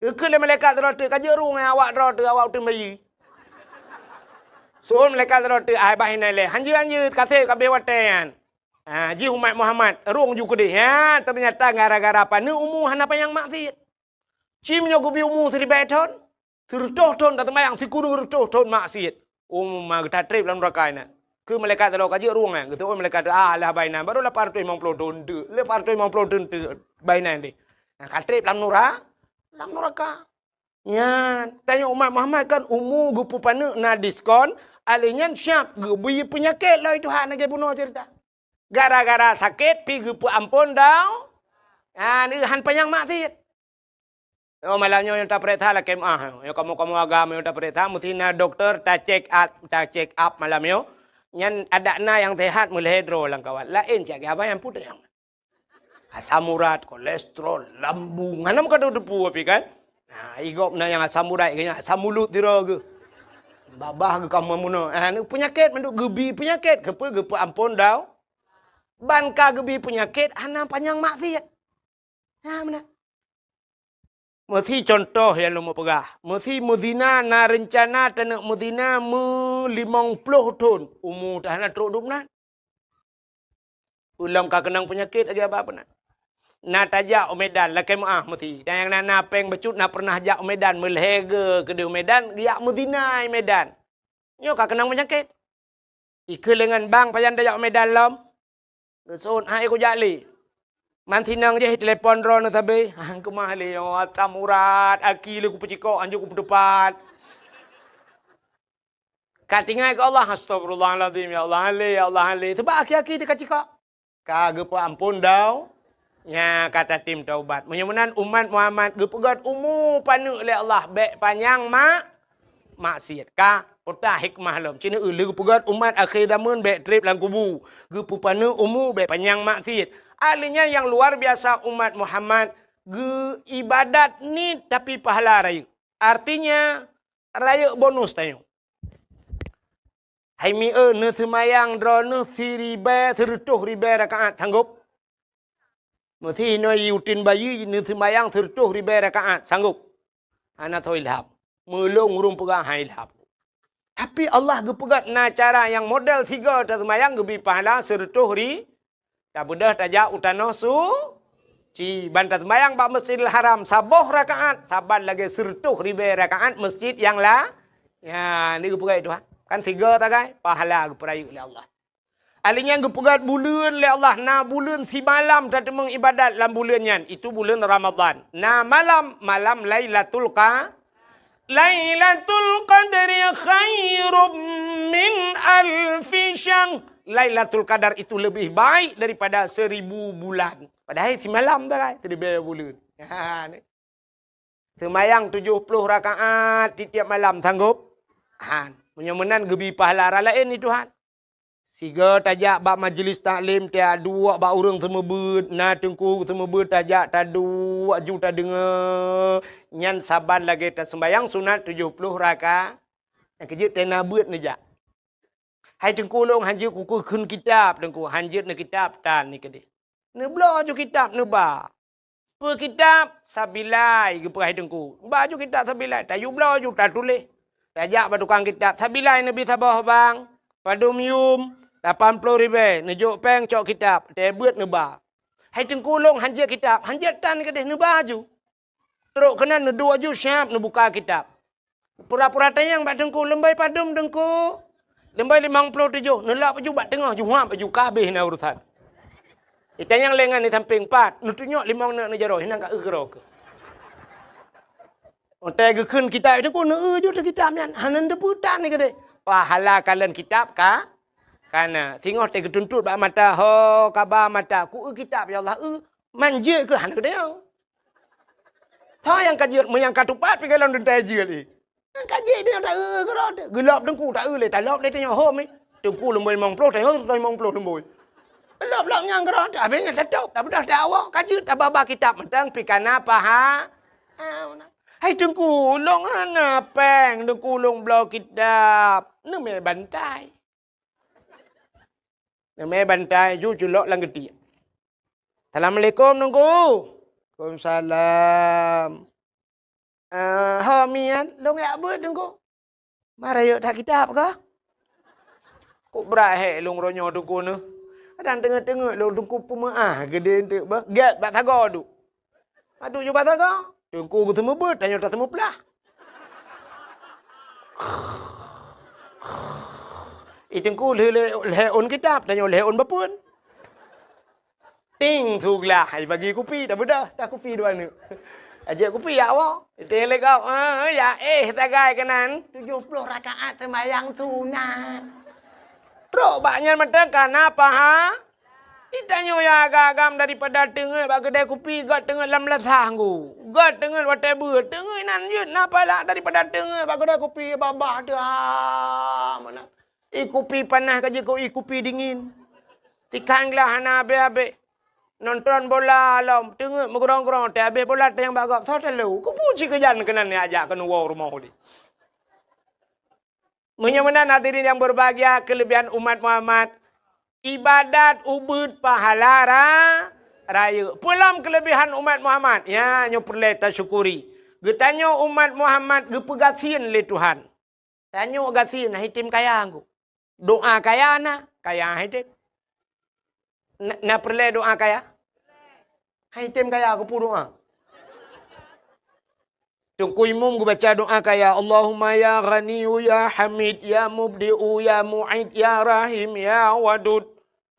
Geukheun lé malaikat sidroe teuk, "Ka jeuet rueng awak droe teuh, awak uteuen bayeue." Seuôn malaikat sidroe teuk, "Ai bah inan lé, hanjeuet-hanjeuet, ka sép ka abéh watée nyan." Ha, jih umat Muhammad, rueng ju keudeh. Ha, teunyata gara-gara paneuk umu hana panyang maksiet. Ci meunyoe geubi umu siribèe thon, sireutôh thon taseumayang, sikureueng reutôh thon maksiet. Umu ma geutatrép lam nuraka inan. Keu malaikat sidroe ka jeuet rueng nyan, geuseuôn malaikat teuk, "Ah, alah bah inan, barô lapan reutôh limong ploh thon teuk, lapan reutôh limong ploh thon teuk bah inan deh." Nah, ka trép lam nura-, lam nuraka. Nyan, tanyoe umat Muhammad kan umu geupeupaneuk na diskon, alèh nyan siab geubi peunyakét lom Tuhan lagèe bunoe ceurita. Gara-gara sakét pi geupeuamphon dau-, ah, han panyang maksiet. Oh, malam nyoe nyang tapareksa lakèe meu'ah. Nyoe kamoe-kamoe agam nyang tapareksa, meusti na dokto ta-check up, ta-check up malam nyoe. Nyan adak na nyang sehat meulhèe droe lam kawan. Laén cit abang nyang putéh. Asam urat, kolesterol, lambung. Hana meukadoe teupeu api kan? Ha, igop na nyang asam urat, nyang asam mulut sidroe geuh. Babah geuh ka meunoe. Ha, ni peunyakét mandum geubi peunyakét. Keupeue geupeuamphon dau-, ban ka geubi peunyakét, hana panyang maksiet. Ha, meunan. Meusi contoh nyang lôn peugah, meusi meuzina na reuncana taneuk meuzina meu limong ploh thon, umu teuh hana trok dum nan. Ulôn ka keunong peunyakét lagèe abah peunan. Na tajak u Medan, lakèe meu'ah meusi. Dan nyang na, na péng bacut na pernah jak u Medan, meulhèe geuh keudeh u Medan, geujak meuzina i Medan. Nyoe ka keunong peunyakét. Ikeu lé ngon bang pajan tajak u Medan lom. Geuseuôt hai kujak lé. Man sinang jih telepon droeneuh sabe. Hang keumah lé nyoe, asam urat, aki lé kupeucikok, hanjeuet kupeuteupat. Ka tinggai keu Allah, "Astagfirullahalazim, ya Allah, han lé, ya Allah, han lé." Sabab aki-aki teuka cikok. Ka geupeuamphon dau, nya ka tatem taubat. Meunyoe meunan umat Muhammad geupeugét umu paneuk lé Allah, bék panyang mak-, maksiat. Ka peugah hikmah lom. Cina lheueh geupeugét umat akhé zaman bék treb lam kubu. Geupeupeupaneuk umu bék panyang maksiat. Ahlinya nyang luar biasa umat Muhammad geu ibadat niet tapi pahala rayeuk. Artinya, rayeuk bonus tanyoe. Hai mieu, neuseumayang droeneuh siribée, seureutôh ribée rakaat, sanggob? Meusinoe yutin bayeue neuseumayang seureutôh ribée rakaat, sanggob? Hana soe ilham. Meulôn ureuëng peugah han ilham. Tapi Allah geupeugét na cara nyang model sigoe taseumayang geubi pahala seureutôh ri-, Tabeudôh tajak u tanoh suci, ban taseumayang bak Masjidil Haram saboh rakaat, saban lagée seureutôh ribée rakaat masjid nyang la-, nyan, ni geupeugah Tuhan. Kan sigoe tagai, pahala geupeurayeuk lé Allah. Ahlinya geupeugét buleuen lé Allah, na buleuen simalam tateumeung ibadat lam buleuen nyan, itu buleuen Ramadhan. Na malam, malam Lailatul Qa-, Lailatul Qadri khairum min alfi syahr. Lailatul Qadar itu lebih baik daripada seribu bulan. Padahai simalam tagai, siribée buleuen. Ha, ni. Seumayang tujoh ploh rakaat tiep-tiep malam, sanggob? Han. Meunyoe meunan geubi pahala rara laén ni Tuhan. Sigoe tajak bak majeulis taklim, taduek bak ureuëng seumeubeuet, na teungku seumeubeuet tajak taduek ju tadeungoe, nyan saban lagée taseumayang sunat tujoh ploh raka-, nyang keujeuet tena beuet neujak. Hai teungku, lôn hanjeuet kukheun kitab, teungku, hanjeuet neukitab tan ni keudeh. Neubloe ju kitab neuba. Peue kitab? Sabilai, geupeugah teungku. Ba ju kitab Sabilai, tayue bloe ju tatuléh. Tajak bak tukang kitab, Sabilai neubi saboh bang, padum yum, lapan ploh ribée, neujok péng cok kitab, teuh beuet neuba. Hai teungku, lôn hanjeuet kitab, hanjeuet tan keudeh, neuba ju. Trok keunan neuduek ju siab neubuka kitab. Pura-pura tanyong bak teungku, "Leubeh padum teungku?" "Leubeh limong ploh tujoh." Neulop ju bak teungoh, ju huab ju, ka habéh na urusan. Itanyong lé ngon di sampéng, "Pat?" Neutunyok limong neuk neujaroe, hinan ka eu keudroe keuh. Watée geukheun kitab teungku, neueu ju teuh kitab nyan, hana teupeutan ni keudeh. Pahala kalon kitab ka, kana. Singoh teuh geutuntot bak mata, ho, kaba mata, ku eu kitab, ya Allah, eu. Man jeuet keuh hana keudeh. Tho nyang ka jeuet, meunyoe ka tupat pih golom teuntée jeuet lé. Nyang ka jeuet nyoe ta eu keudroe teuh. Geulop teungku ta eu lé, talop lé tanyoe hom, eh. Teungku lumboi limong ploh, tanyoe limong ploh lumboi. Lop-lop nyang keudroe teuh, habéh nyan tatôb, tabeudôh tawoe, ka jeuet tababa kitab mantong pih kana paha-, ah, hai teungku, lôn hana péng, teungku lôn bloe kitab. Neumé bantai. Neumé bantai ju culok lam geutiek. "Assalamualaikum, Teungku." "Waalaikumsalam." "Eh, ho miet, lôn jak beuet, Teungku." "Ma rayeuk that kitab kah?" "Kok brat hék lôn uroe nyoe, Teungku, neuh. Kadang teungeut-teungeut lôn, Teungku, peumeuáh geudeh eunteuk beuh. Gét bak sagoe duek." Padub ju basa ka? Teungku geuseumeubeuet, tanyoe taseumeuplah. Ih, teungku lheueh lé-, lhée ôn kitab, tanyoe lhée ôn bapeuen. Ting, su glah, ai bagi kupi, tabeudôh, dah kupi dua neuk. Ajak kupi, ya Allah. Iteng lé gob, ah, ya, eh, sagai keunan. Tujoh ploh rakaat seumayang sunat. Trok bak nyan mantong ka na paha-, Itanyoe ya agam-agam daripada teungeut bak keudai kupi, göt teungeut lam lasah nggu. Göt teungeut watée beuet, teungeut inan jeuet na pahala daripada teungeut bak keudai kupi babah teuh, ha, meunan. Ie kupi panas ka jeuet keu ie kupi dingin. Tikang glah hana abéh-abéh. Nonton bola lom, teungeut meugrong-grong, teuh abéh bola tanyong bak gob, soe talo. Kupuji keujan keunan nyang ajak keunoe woe rumoh udeb. Meunyoe meunan hadirin nyang berbahagia, keulebihan umat Muhammad, ibadat ubeuet pahala ra-, rayeuk. Peue lom keulebihan umat Muhammad? Ya, nyoe peureulée tasyukuri. Geutanyoe umat Muhammad geupeugasien lé Tuhan. Tanyoe gasien, hai tem kaya nggu. Doa kaya na, kaya hai tem. Na, na peureulée doa kaya? Hai tem kaya keupeue doa? Teungku Imum geubaca doa kaya, "Allahumma ya Ghaniyyu ya Hamid ya Mubdi'u ya Mu'id ya Rahim ya Wadud."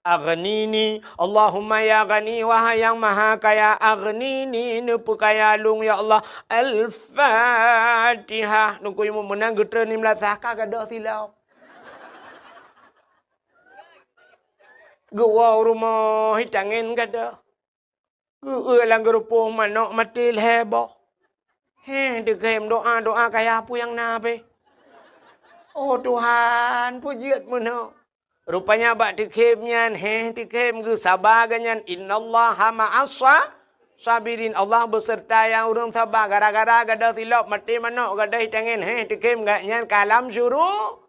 Aghnini, Allahumma ya Ghani, wahai Nyang Maha Kaya, aghnini, neupeukaya lôn ya Allah. Al-Fatihah. Teungku Imum meunan geutreun di meulasah ka gadôh silop. Geuwoe u rumoh, hi tangen gadôh. Geueu lam geurupoh manok maté lhèe boh. Heh, teukhem doa-doa kaya peue nyang na pih. Oh Tuhan, peue jeuet meunoe. Rupanya bak teukhem nyan, heh, teukhem geusaba geuh nyan, "Innallaha ma'as sa-, sabirin." Allah beuseurta nyang ureuëng saba. Gara-gara gadôh silop maté manok gadôh tangen, heh, teukhem geuh nyan ka lam syuru-,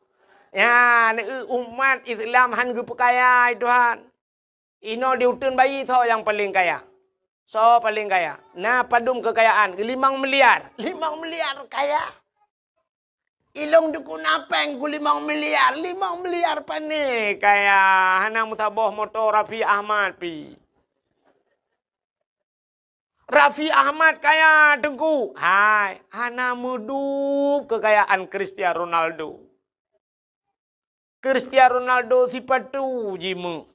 nyan, eu, umat Islam han geupeukaya, Tuhan. Inoe di uteuen bayi soe nyang paleng kaya? Soe paleng kaya? Na padum keukayaan? Limong miliar. Limong miliar kaya. Ilong dukun apeng ku limong miliar. Limong miliar pane kaya? Hana meusaboh moto Raffi Ahmad pi. Raffi Ahmad kaya teungku. Hai, hana meudup keukayaan Cristiano Ronaldo. Cristiano Ronaldo sipatu jimeuh.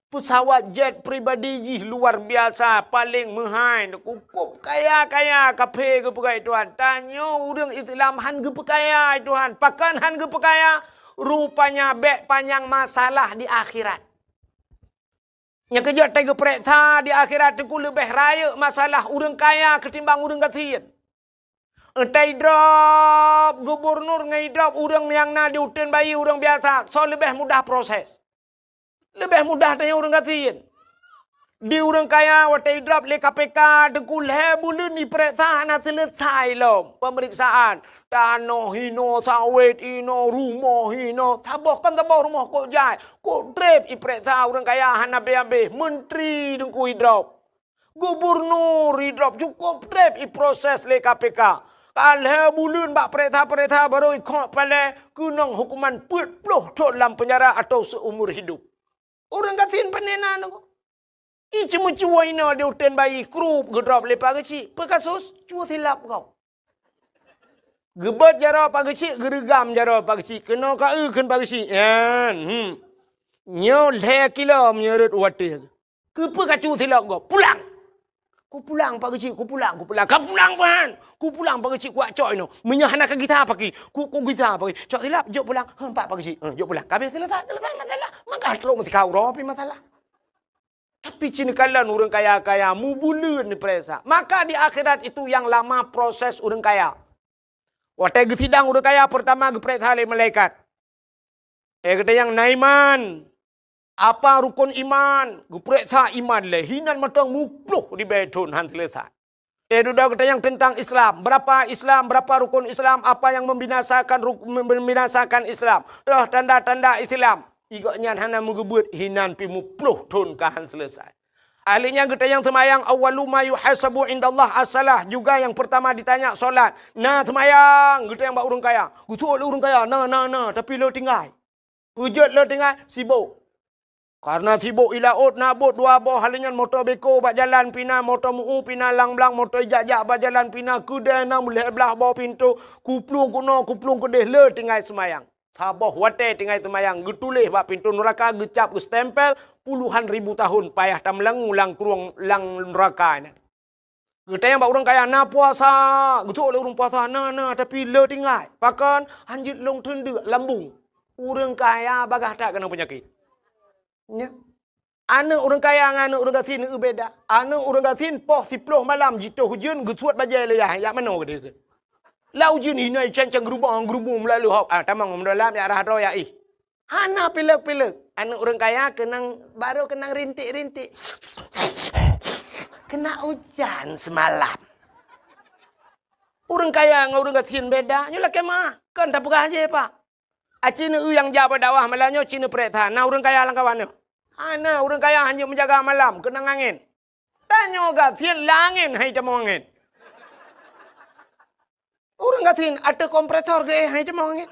Pesawat jet pribadi jih luar biasa, paleng meuhai, cukup kaya-kaya, kaphé geupeugah Tuhan. Tanyoe ureuëng Islam han geupeukaya Tuhan. Pakon han geupeukaya? Rupanya bék panyang masalah di akhirat. Nyang keujeuet teugeupeureksa di akhirat teungku leubeh rayeuk masalah ureuëng kaya keutimbang ureuëng gasien. Teuidrop gubunur ngon idrop ureuëng nyang na di uteuen bayi ureuëng biasa, soe leubeh mudah proses? Leubeh mudah tanyoe ureuëng gasien. Di ureuëng kaya watée idrop lé K P K teungku lhée buleuen ipeureksa hana seuleusai lom peumeriksaan. Tanoh hinoe, sawét hinoe, rumoh hinoe, saboh kon saboh rumoh kok jai, kok treb ipeureksa ureuëng kaya hana abéh-abéh, menteri teungku idrop. Gubunur idrop cukup treb iproses lé K P K. Ka lhée buleuen bak peuriksa-peuriksa barô ikhok palée keunong hukuman peuet ploh thon lam peunjara atawa seumur hidup. Ureuëng gasien pane na nyoe. Iceumeucue inoe di uteuen bayi krup geudrop lé Pak Geuchik. Peue kasus? Cue silap gob. Geubeuet jaroe Pak Geuchik, geureugam jaroe Pak Geuchik. Keunoe ka eu kheun Pak Geuchik. Nyan, hmm. Nyoe lhée kilo meunyoe rot watée. Keupeue ka cue silop gob? Pulang! Kupulang Pak Geuchik, kupulang, kupulang. Ka pulang, Pak! Kupulang Pak Geuchik, kuwak cok inoe. Meunyoe hana ka gisa paki, ku, ku gisa paki. Cok silap, jok pulang. Heh, Pak, Pak Geuchik. Heh, jok pulang. Ka habéh seuleusai, seuleusai masalah. Maka trok meusikau uroe pih masalah. Tapi cit neukalon ureuëng kaya-kaya mubuleuen neupeuriksa. Maka di akhirat itu nyang lama proses ureuëng kaya. Watée geusidang ureuëng kaya, peurtama geupeuriksa lé malaikat. Eh, gata nyang na iman. Apa rukon iman? Geupeuriksa iman lé. Hinan mantong muploh ribée thon han seuleusai. Eh, dudoe gata nyang teuntang Islam. Berapa Islam, berapa rukon Islam, apa yang membinasakan ruk-, membinasakan Islam. Toh tanda-tanda Islam. Igok nyan hana meugeubeuet hinan pih muploh thon ka han seuleusai. Ahli nyan gata nyang seumayang, awwalu ma yuhasabu indallah as-salah, juga yang pertama ditanya solat. Na seumayang, gata nyang bak ureuëng kaya. Geutuek lé ureuëng kaya, na, na, na, tapi le tinggai. Peue jeuet le tinggai, sibok. Karena sibok i laôt na bot dua boh, ahli nyan moto beko bak jalan pih na, moto meu pih na, lang blang moto ijak-jak bak jalan pih na, keudée na meulhée blaih boh pintoe, kuplueng keunoe, kuplueng keudeh le tinggai seumayang. Saboh watée tinggai seumayang, geutuléh bak pintoe nuraka, geucab, geustempel, puluhan ribu tahun payah tameulangue lam krueng lam nuraka nyan. Geutanyoe bak ureuëng kaya na puasa, geutuek lé ureuëng puasa na, na, tapi le tinggai. Pakon? Hanjeuet lôn teundeuk lambung. Ureuëng kaya bagaih that keunong peunyakét. Nya. Aneuëk ureuëng kaya ngon aneuëk ureuëng gasien eu beda. Aneuëk ureuëng gasien poh siploh malam jitoh ujeuen geusuet bajée lé yah, jak manoe geude keu. Lam ujeuen hinoe cang-cang geurubong, geurubong meulalu hok. Ah, tamong meudôlam jak rhah droe jak ih. Hana pilek-pilek. Aneuëk ureuëng kaya keunong, barô keunong rintik-rintik. Kena ujan semalam. Ureuëng kaya ngon ureuëng gasien beda. Nyoe lakée meuah. Kon tapeugah jih, Pak. Aci neu nyang jak bak dakwah malam nyoe ci neupeuriksa, na ureuëng kaya lam kawan nyoe? Hana, ureuëng kaya hana meujaga malam, keunong angén. Tanyoe gasien lam angén hai tamong angén. Ureuëng gasien ateueh kompresor geuéh hai tamong angén.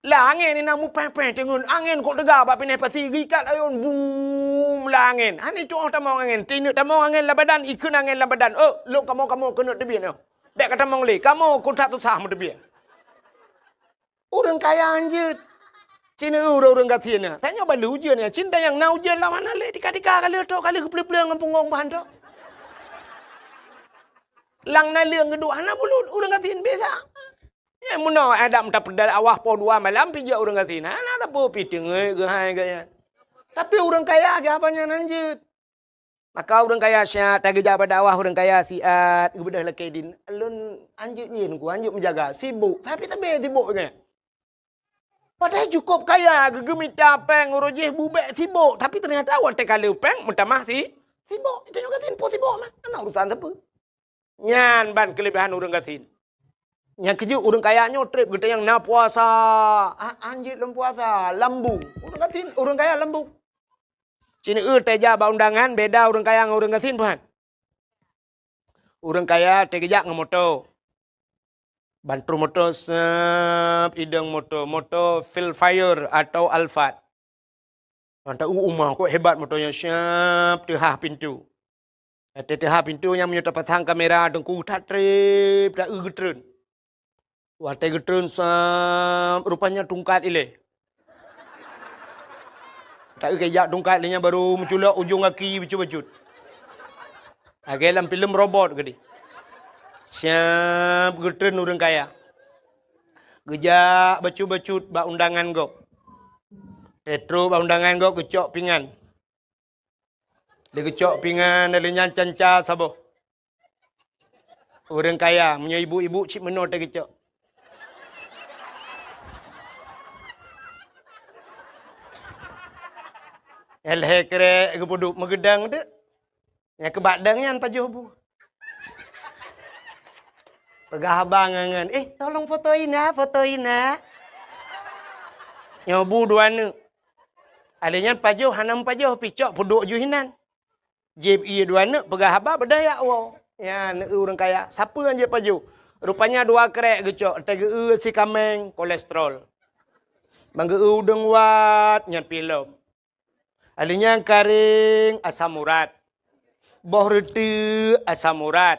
Lam angén inan mupéh-péh teungeun angén kok teuga bak pinéh pasi geuikat ayôn bum lam angén. Hana tuoh tamong angén, tineuk tamong angén lam badan, ikheun angén lam badan. Oh, lôn kamoe-kamoe keuneuk teubiet nyoe. Bék ka tamong lé, kamoe keu that susah meuteubiet. Ureuëng kaya hanjeuet. Cit ureuëng-ureuëng gasien na. Tanyoe ban lheueh ujeuen nyan, cit nyang na ujeuen lam hana lé, tika-tika ka lheueh trok, ka lheueh geupeuleueng-peuleueng ngon phon-phon bah trok. Lam naleueng geuduek hana bulut, ureuëng gasien biasa. Nyan meunoe adak meuta peudeuh awah poh dua malam pih jeuet ureuëng gasien. Hana sapeue pih teungeut keuhai geuh nyan. Tapi ureuëng kaya keu haba nyan hanjeuet. Maka ureuëng kaya siat, tageujak bak dakwah ureuëng kaya siat, geubeudôh lakée dien. Lôn hanjeuet nyan ku, hanjeuet meujaga, sibok. Tapi teubiet sibok nyan. Padahai cukôp kaya, geugeumita péng uroe jih bubek sibok, tapi teunyata watée ka lheueh péng meutamah si, sibok. Tanyoe gasien peue sibok mah, hana urusan sapeue. Nyan ban keuleubehan ureuëng gasien. Nyang keujeuet ureuëng kaya nyoe treb geutanyoe na puasa, a- hanjeuet lom puasa, lambung. Ureuëng gasien, ureuëng kaya lambung. Cit ureuëng tajak bak undangan beda ureuëng kaya ngon ureuëng gasien, bukan? Ureuëng kaya tageujak ngon moto. Ban trok moto seup, idong moto, moto Vellfire atau Alphard. Ban ta-eu uma, kok hebat moto nyan, siap teuhah pintoe. Watée teuhah pintoe nyan meunyoe tapasang kamera teungku that treb, ta-eu geutreun. Watée geutreun seup, rupanya tungkat ilée. Ta-eu keu jak tungkat lé nyan baru meuculok ujong gaki bacut-bacut. Lagée lam filem robot geude. Siap geutreun ureuëng kaya. Geujak bacut-bacut bak undangan gob. Watée trok bak undangan gob geucok pingan. Lé geucok pingan, lé nyan canca saboh. Ureuëng kaya, meunyoe ibu-ibu cit meunoe teuh geucok. Lhée krek geupeuduek meugeudang teuk. Nyang keubak dang nyan pajoh bu. Peugah abang ngon, "Eh, tolong foto ina, foto ina." Nyoe bu dua neuk. Alé nyan pajoh hana meupajoh pih cok peuduek ju hinan. Jieb ié dua neuk peugah haba beudaya woe. Nyan ureuëng kaya, sapeue nyang jieb pajoh? Rupanya dua krek geucok, teugeue si kaméng kolesterol. Ban geue udeueng wat nyan pih lom. Alé nyan karéng asam urat. Boh reuteuek asam urat.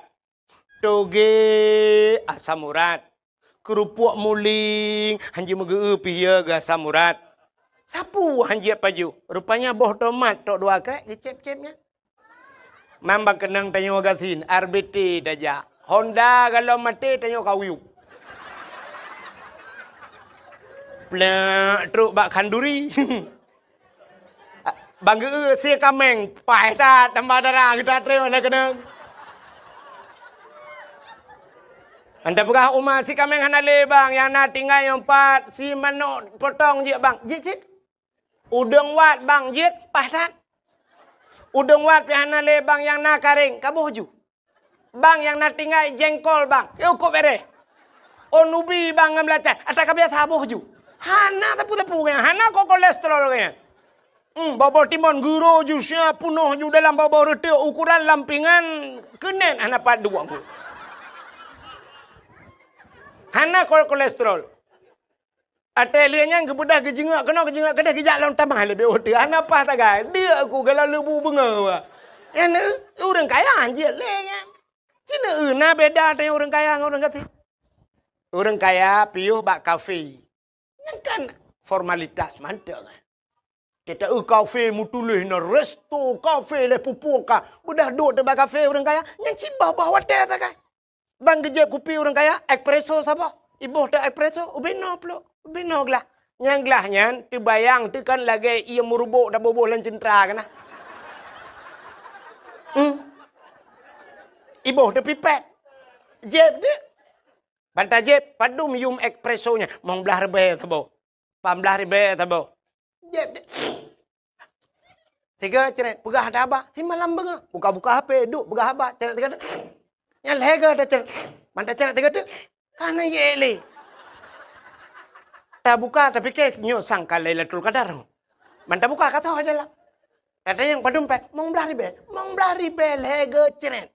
Toge asam urat. Keurupuk muling hanjeuet meugeue pih ya geu asam urat. Sapeue hanjeuet pajoh? Rupanya boh tomat tok dua krek geucép-cép nyan. Mamba keunong tanyoe gasien, R B T tajak. Honda galom maté tanyoe kawiyup. Plak trok bak khanduri. Ban geue sie kaméng, paih that tambah dara geuta treun hana keunong. Anda peugah uma si kaméng hana lé bang, nyang na tinggai nyoe pat si manok potong jeuet bang. Jeuet cit. Udeueng wat bang jeuet paih that. Udeueng wat pih hana lé bang nyang na karéng, ka boh ju. Bang nyang na tinggai jengkol bang, yôh kok bereh. Oh nubi bang ngon beulacan, ata ka biasa boh ju. Hana teupeu-teupeu nyan, hana kok kolesterol nyan. Hmm, boh-boh timon guro ju sia punoh ju dalam boh-boh reuteuek ukuran lampingan keunen hana pat duek. Hana kok kolesterol. Watée lheueh nyan geubeudôh geujeungok keunoe geujeungok keudeh geujak lom tamah leubeh uteue hana paih tagai. Deuk ku galak leubu beungoh. Nyan ureuëng kaya hanjeuet lé nyan. Cina na beda teuh ureuëng kaya ngon ureuëng gasien. Ureuëng kaya piôh bak kafe. Nyan kan formalitas mantong. Teuta eu kafe meutuléh na resto kafe lé pupuk ka. Beudôh duek teuh bak kafe ureuëng kaya. Nyan cit boh-boh watée tagai. Ban geujieb kupi ureuëng kaya, espresso saboh. Iboh teuh espresso, ubé noe plôk, ubé noe glah. Nyang glah nyan teubayang teuh kan lagée ié meurubok taboh-boh lam ceuntra keunan. Hmm. Iboh teuh pipet. Jieb deuek. Ban tajieb, padum yum espresso nyan, mong blaih ribée saboh. Pamblah ribée saboh. Jép deh. Tiga ceret, peugah ata haba, si malam beungoh. Buka-buka H P, duek peugah haba, ceret tiga deh. Nyan lhée goe taceret. Ban taceret tiga deh, ka na yek lé. Tabuka, tapike, nyoe sang ka Lailatul Qadar. Ban tabuka, ka toh dalam. Tatanyong padum péng, mong blaih ribée. Mong blaih ribée lhée goe ceret.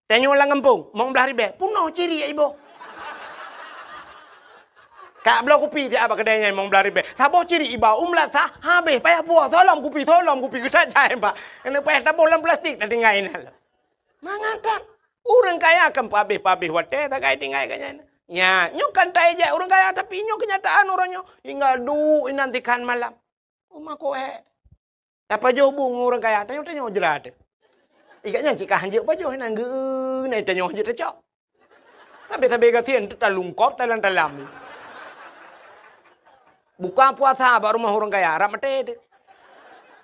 Tanyoe lam gampông, mong blaih ribée, peunoh ciri iboh. Ka bloe kupi siat bak keudè nyan mong blaih ribée. Saboh ciri iba u meulasah, habéh payah puwoe, soe lom kupi, soe lom kupi, geutat jai bak. Keuneuk payah taboh lam plastik, tatinggai inan lom. Mangat that, ureuëng kaya kan peuhabéh-peuhabéh watée tagai tinggai gobnyan. Nya, nyoe kan taijak ureuëng kaya, tapi nyoe keunyataan uroe nyoe. Hingga duek inan tikhan malam. Uma koe. Tapajoh bu ngon ureuëng kaya, tanyoe-tanyoe jrat. Ikat nyan cit ka hanjeuet pajoh inan geu na tanyoe hanjeuet tacok. Sabe-sabe gasien teuk talungkop talam-talam. Buka puasa bak rumoh ureuëng kaya, rab maté teuk.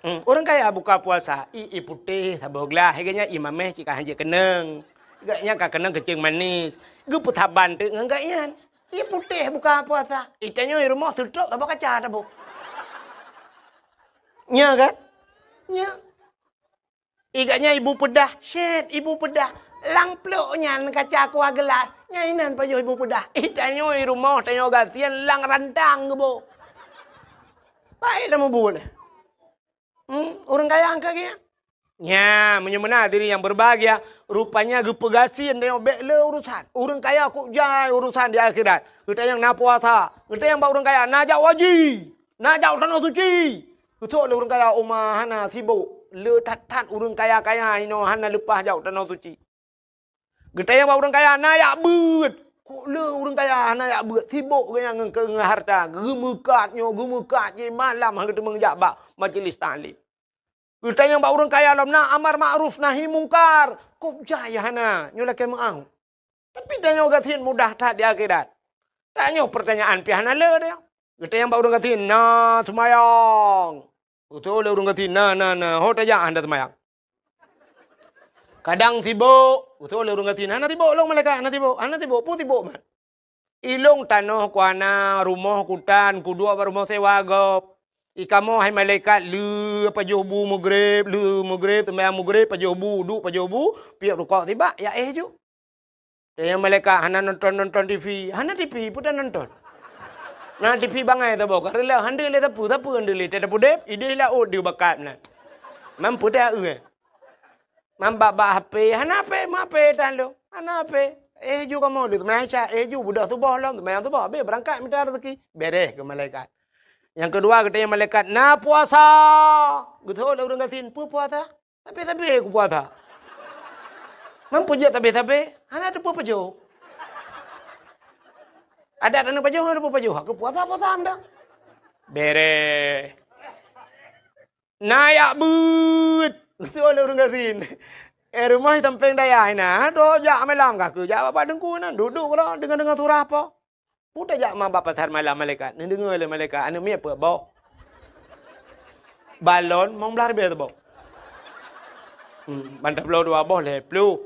Hmm, ureuëng kaya buka puasa, ie putéh saboh glah, ikat nyan ie mameh cit ka hanjeuet keunong. Ikat nyan ka keunong keuceung manis. Geupeusaban teuk ngon gak nyan. Ie putéh buka puasa. Itanyoe rumoh seutrop saboh kaca taboh. Nya kan? Nya. Ikat nyan ibu peudah, syet ibu peudah. Lam plok nyan kaca kuah gelas, nyan inan pajoh ibu peudah. Itanyoe rumoh tanyoe gasien lam rantang geuboh. Baik dah mubuet. Hmm, ureuëng kaya angka geuh. Nya, meunyoe meunan hadirin yang berbahagia, rupanya geupeugasien tanyoe bék le urusan. Ureuëng kaya kok jai urusan di akhirat. Geutanyong na puasa, geutanyong bak ureuëng kaya na jak haji. Na jak u Tanoh Suci. Geusok lé ureuëng kaya uma hana sibok. Le that-that ureuëng kaya-kaya inoe hana leupah jak u Tanoh Suci. Geutanyong bak ureuëng kaya na jak beuet. Kok le ureuëng kaya hana jak beuet, sibok geuhnyan ngon keu harta. Geumeukat nyoe, geumeukat jih malam han geuteumeung jak bak majlis taklim. Geutanyong bak ureuëng kaya lom na amar makruf nahi mungkar. Kok jai hana, nyoe lakée meuáh. Tapi tanyoe gasien mudah that di akhirat. Tanyoe pertanyaan pih hana le dia. Geutanyong bak ureuëng gasien, na seumayang? Geutanyong lé ureuëng gasien, na, na, na. Ho tajak hana seumayang? Kadang sibok. Geutanyong lé ureuëng gasien, hana sibok lôn malaikat, hana sibok, hana sibok, peue sibok mat? Ilôn tanoh kuana, rumoh kutan, kuduek bak rumoh sewa gob. Ikamoe hai malaikat, le pajoh bu mugreb, le mugreb, seumayang mugreb, pajoh bu, duek pajoh bu, piep rukok sibak, ya éh ju. Tanyong malaikat hana nonton-nonton TV, hana TV peue tanonton. Na TV bangai saboh ka reuloh, hana lé sapeue, sapeue hana lé, teuh tapudeb ideh laôt di bakat meunan. Mampu teu eh. Mambak-bak HP, hana HP, ma HP tan lom. Hana HP. Eh ju kamoe di seumayang Isya, eh ju beudôh suboh lom, seumayang suboh habéh beurangkat mita rezeki. Beres keu malaikat. Nyang keudua geutanyong malaikat, na puasa? Geutanyong lé ureuëng gasien, peue puasa? Sabe-sabe kupuasa. Mampu jeuet sabe-sabe, hana teupeue pajoh. Adat hana pajoh, hana teupeue pajoh. Aku puasa-puasa meudah. Beres. Na jak beuet. Geuseuôt lé ureuëng gasien. Eh, rumoh di sampéng dayah inan. Droe jak malam ka keu jak bak teungku inan. Duek-duek keudroe deungoe-deungoe surah po. Peue tajak ma bak pasar malam malaikat. Neudeungoe lé malaikat, aneuëk miet peuet boh. Balon limong blaih ribèe saboh. Hmm, ban tabloe dua boh lhèe ploh.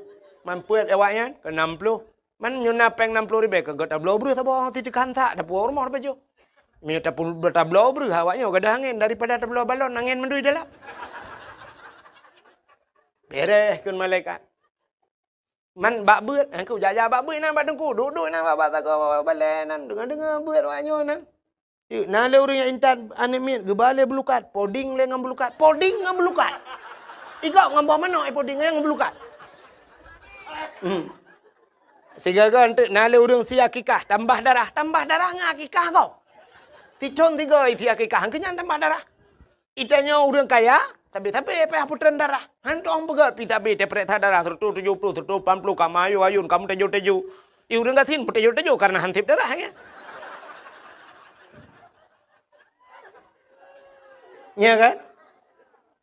Man peuet awaknyan keu nam ploh. Man nyoe na péng nam ploh ribèe ka geutabloe breuh saboh, teuka hansak, tapuwoe rumoh tapajoh. Meunyoe tapu-, tabloe breuh awaknyoe gadôh angén daripada tabloe balon angén mandum dalam. Beres kheun malaikat. Man bak beuet, eh, ku jak-jak bak beuet nan bak teungku, duek-duek nan bak, bak sagoe balèe nan, deungoe-deungoe beuet awaknyoe nan. Yuk, na lé ureuëng nyang intat aneuëk miet geuba lé beulukat, poding lé ngon beulukat, poding ngon beulukat. Igop ngon boh manok, eh, poding ngon beulukat. Hmm. Sigoe-goe enteuk na lé ureuëng sie akikah, tambah darah, tambah darah ngon akikah gob. Sithon sigoe sie akikah, keu nyan tambah darah. Itanyoe ureuëng kaya, sabe-sabe payah putreun darah. Hantom peugét pi sabe teupeuriksa darah seratus tujuh puluh, seratus lapan puluh, ka meuayun-ayun, ka meuteujô-teujô. I ureuëng gasien meuteujô-teujô kareuna han sép darah, ya. Nya kan?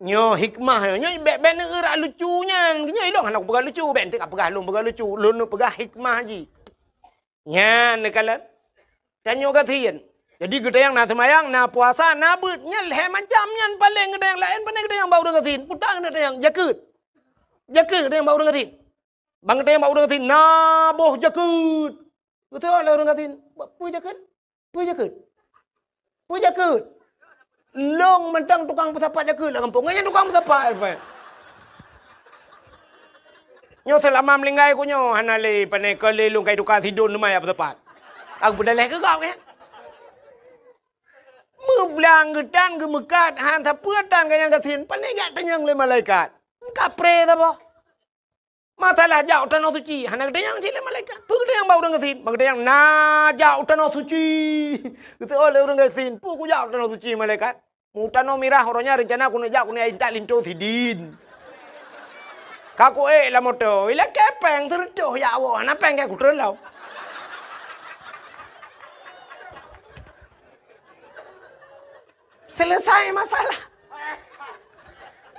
Nyoe hikmah nyoe, nyoe bèk, bèk neueurak lucu nyan. Nyoe ilong hana kupeugah lucu, bèk enteuk kapeugah lôn peugah lucu. Lôn neupeugah hikmah jih. Nyan neukalon. Tanyoe gasien. Jadi geutanyong na seumayang, na puasa, na beuet. Nyan lhèe macam nyan paleng geutanyong, laén pane geutanyong bak ureuëng gasien. Peue ta geutanyong, jakeuet. Jakeuet geutanyong bak ureuëng gasien. Ban geutanyong bak ureuëng gasien, na boh jakeuet. Geutanyong lé ureuëng gasien, peue jakeuet? Peue jakeuet? Peue jakeuet? Lôn mantong tukang peusapat jakeuet lam gampông. Nyan tukang peusapat, Pak. Nyoe seulama meuninggai ku nyoe hana lé pane keu lé lôn kai tukang sidon teuma jak peusapat. Aku peudaleh keu gob nyan. Meublang geutan geumeukat han sapeue tan ganyang gasien, pane jak tanyong lé malaikat. Kapré saboh. Masalah jak u Tanoh Suci, hana geutanyong cit lé malaikat. Peue geutanyong bak ureuëng gasien? Ban geutanyong na jak u Tanoh Suci. Geutanyong lé ureuëng gasien, peue kujak u Tanoh Suci malaikat? Mu tanoh mirah uroe nyan reuncana keuneuk jak keuneuk intat linto sidin. Ka kuék lam moto, ilakée péng seureutôh jak woe, hana péng keu kutreun lom. Selesai masalah.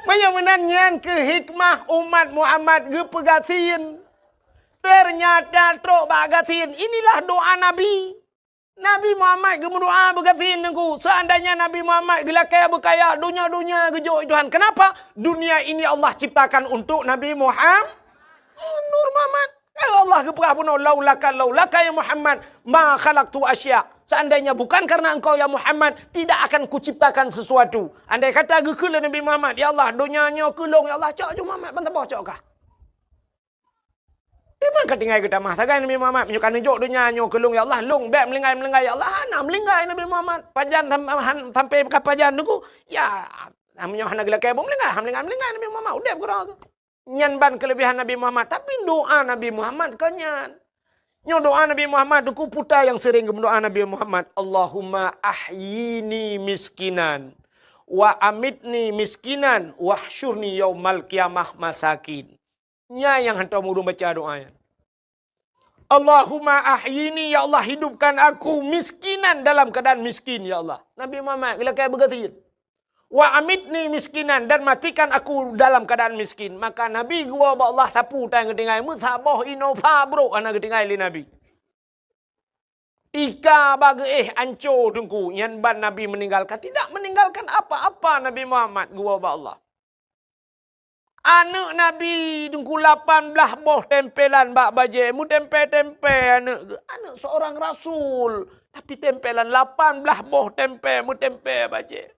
Meunyoe meunan nyan keuh hikmah umat Muhammad geupeugasien. Ternyata trok bak gasien, inilah doa Nabi. Nabi Muhammad geumeudoa beugasien Teungku. Seandainya Nabi Muhammad geulakée beukaya, donya-donya geujok Tuhan. Kenapa? Dunia ini Allah ciptakan untuk Nabi Muhammad. Nur Muhammad. Ya Allah geupeugah bunoe, "Laulaka, laulaka ya Muhammad, ma khalaqtu asya." Seandainya bukan karena engkau ya Muhammad, tidak akan kuciptakan sesuatu. Andai kata geukheun lé Nabi Muhammad, "Ya Allah, donya nyoe keu lôn, ya Allah," cok ju Muhammad ban saboh cok kah. Di man ka tinggai geutamah sagai Nabi Muhammad, meunyoe ka neujok donya nyoe keu lôn, ya Allah, lôn bék meulinggai-meulinggai, ya Allah, hana meulinggai Nabi Muhammad. Pajan sam-, han-, sampai ka pajan Teungku, ya, meunyoe hana geulakée boh meulinggai, hana meulinggai-meulinggai Nabi Muhammad, udeb keudroe. Nyan ban keuleubehan Nabi Muhammad, tapi doa Nabi Muhammad kon nyan. Nyoe doa Nabi Muhammad, Teungku, peue nyang sering geumeudoa Nabi Muhammad, "Allahumma ahyini miskinan, wa amitni miskinan, wahsyurni yaumal qiyamah masakin." Nyan nyang hantom ureuëng baca doa nyan. "Allahumma ahyini, ya Allah, hidupkan aku miskinan dalam keadaan miskin, ya Allah." Nabi Muhammad geulakée beugasien. "Wa amitni miskinan, dan matikan aku dalam keadaan miskin." Maka Nabi geuwoe bak Allah sapeue tan geutinggai, meusaboh inoe pha brok hana geutinggai lé Nabi. Ika bak geuéh anco Teungku, nyan ban Nabi meninggalkan, tidak meninggalkan apa-apa Nabi Muhammad geuwoe bak Allah. Aneuëk Nabi Teungku lapan blaih boh tempelan bak bajée, meutempé-tempé aneuëk geuh, aneuëk seorang rasul, tapi tempelan lapan blaih boh tempé, meutempé bajée.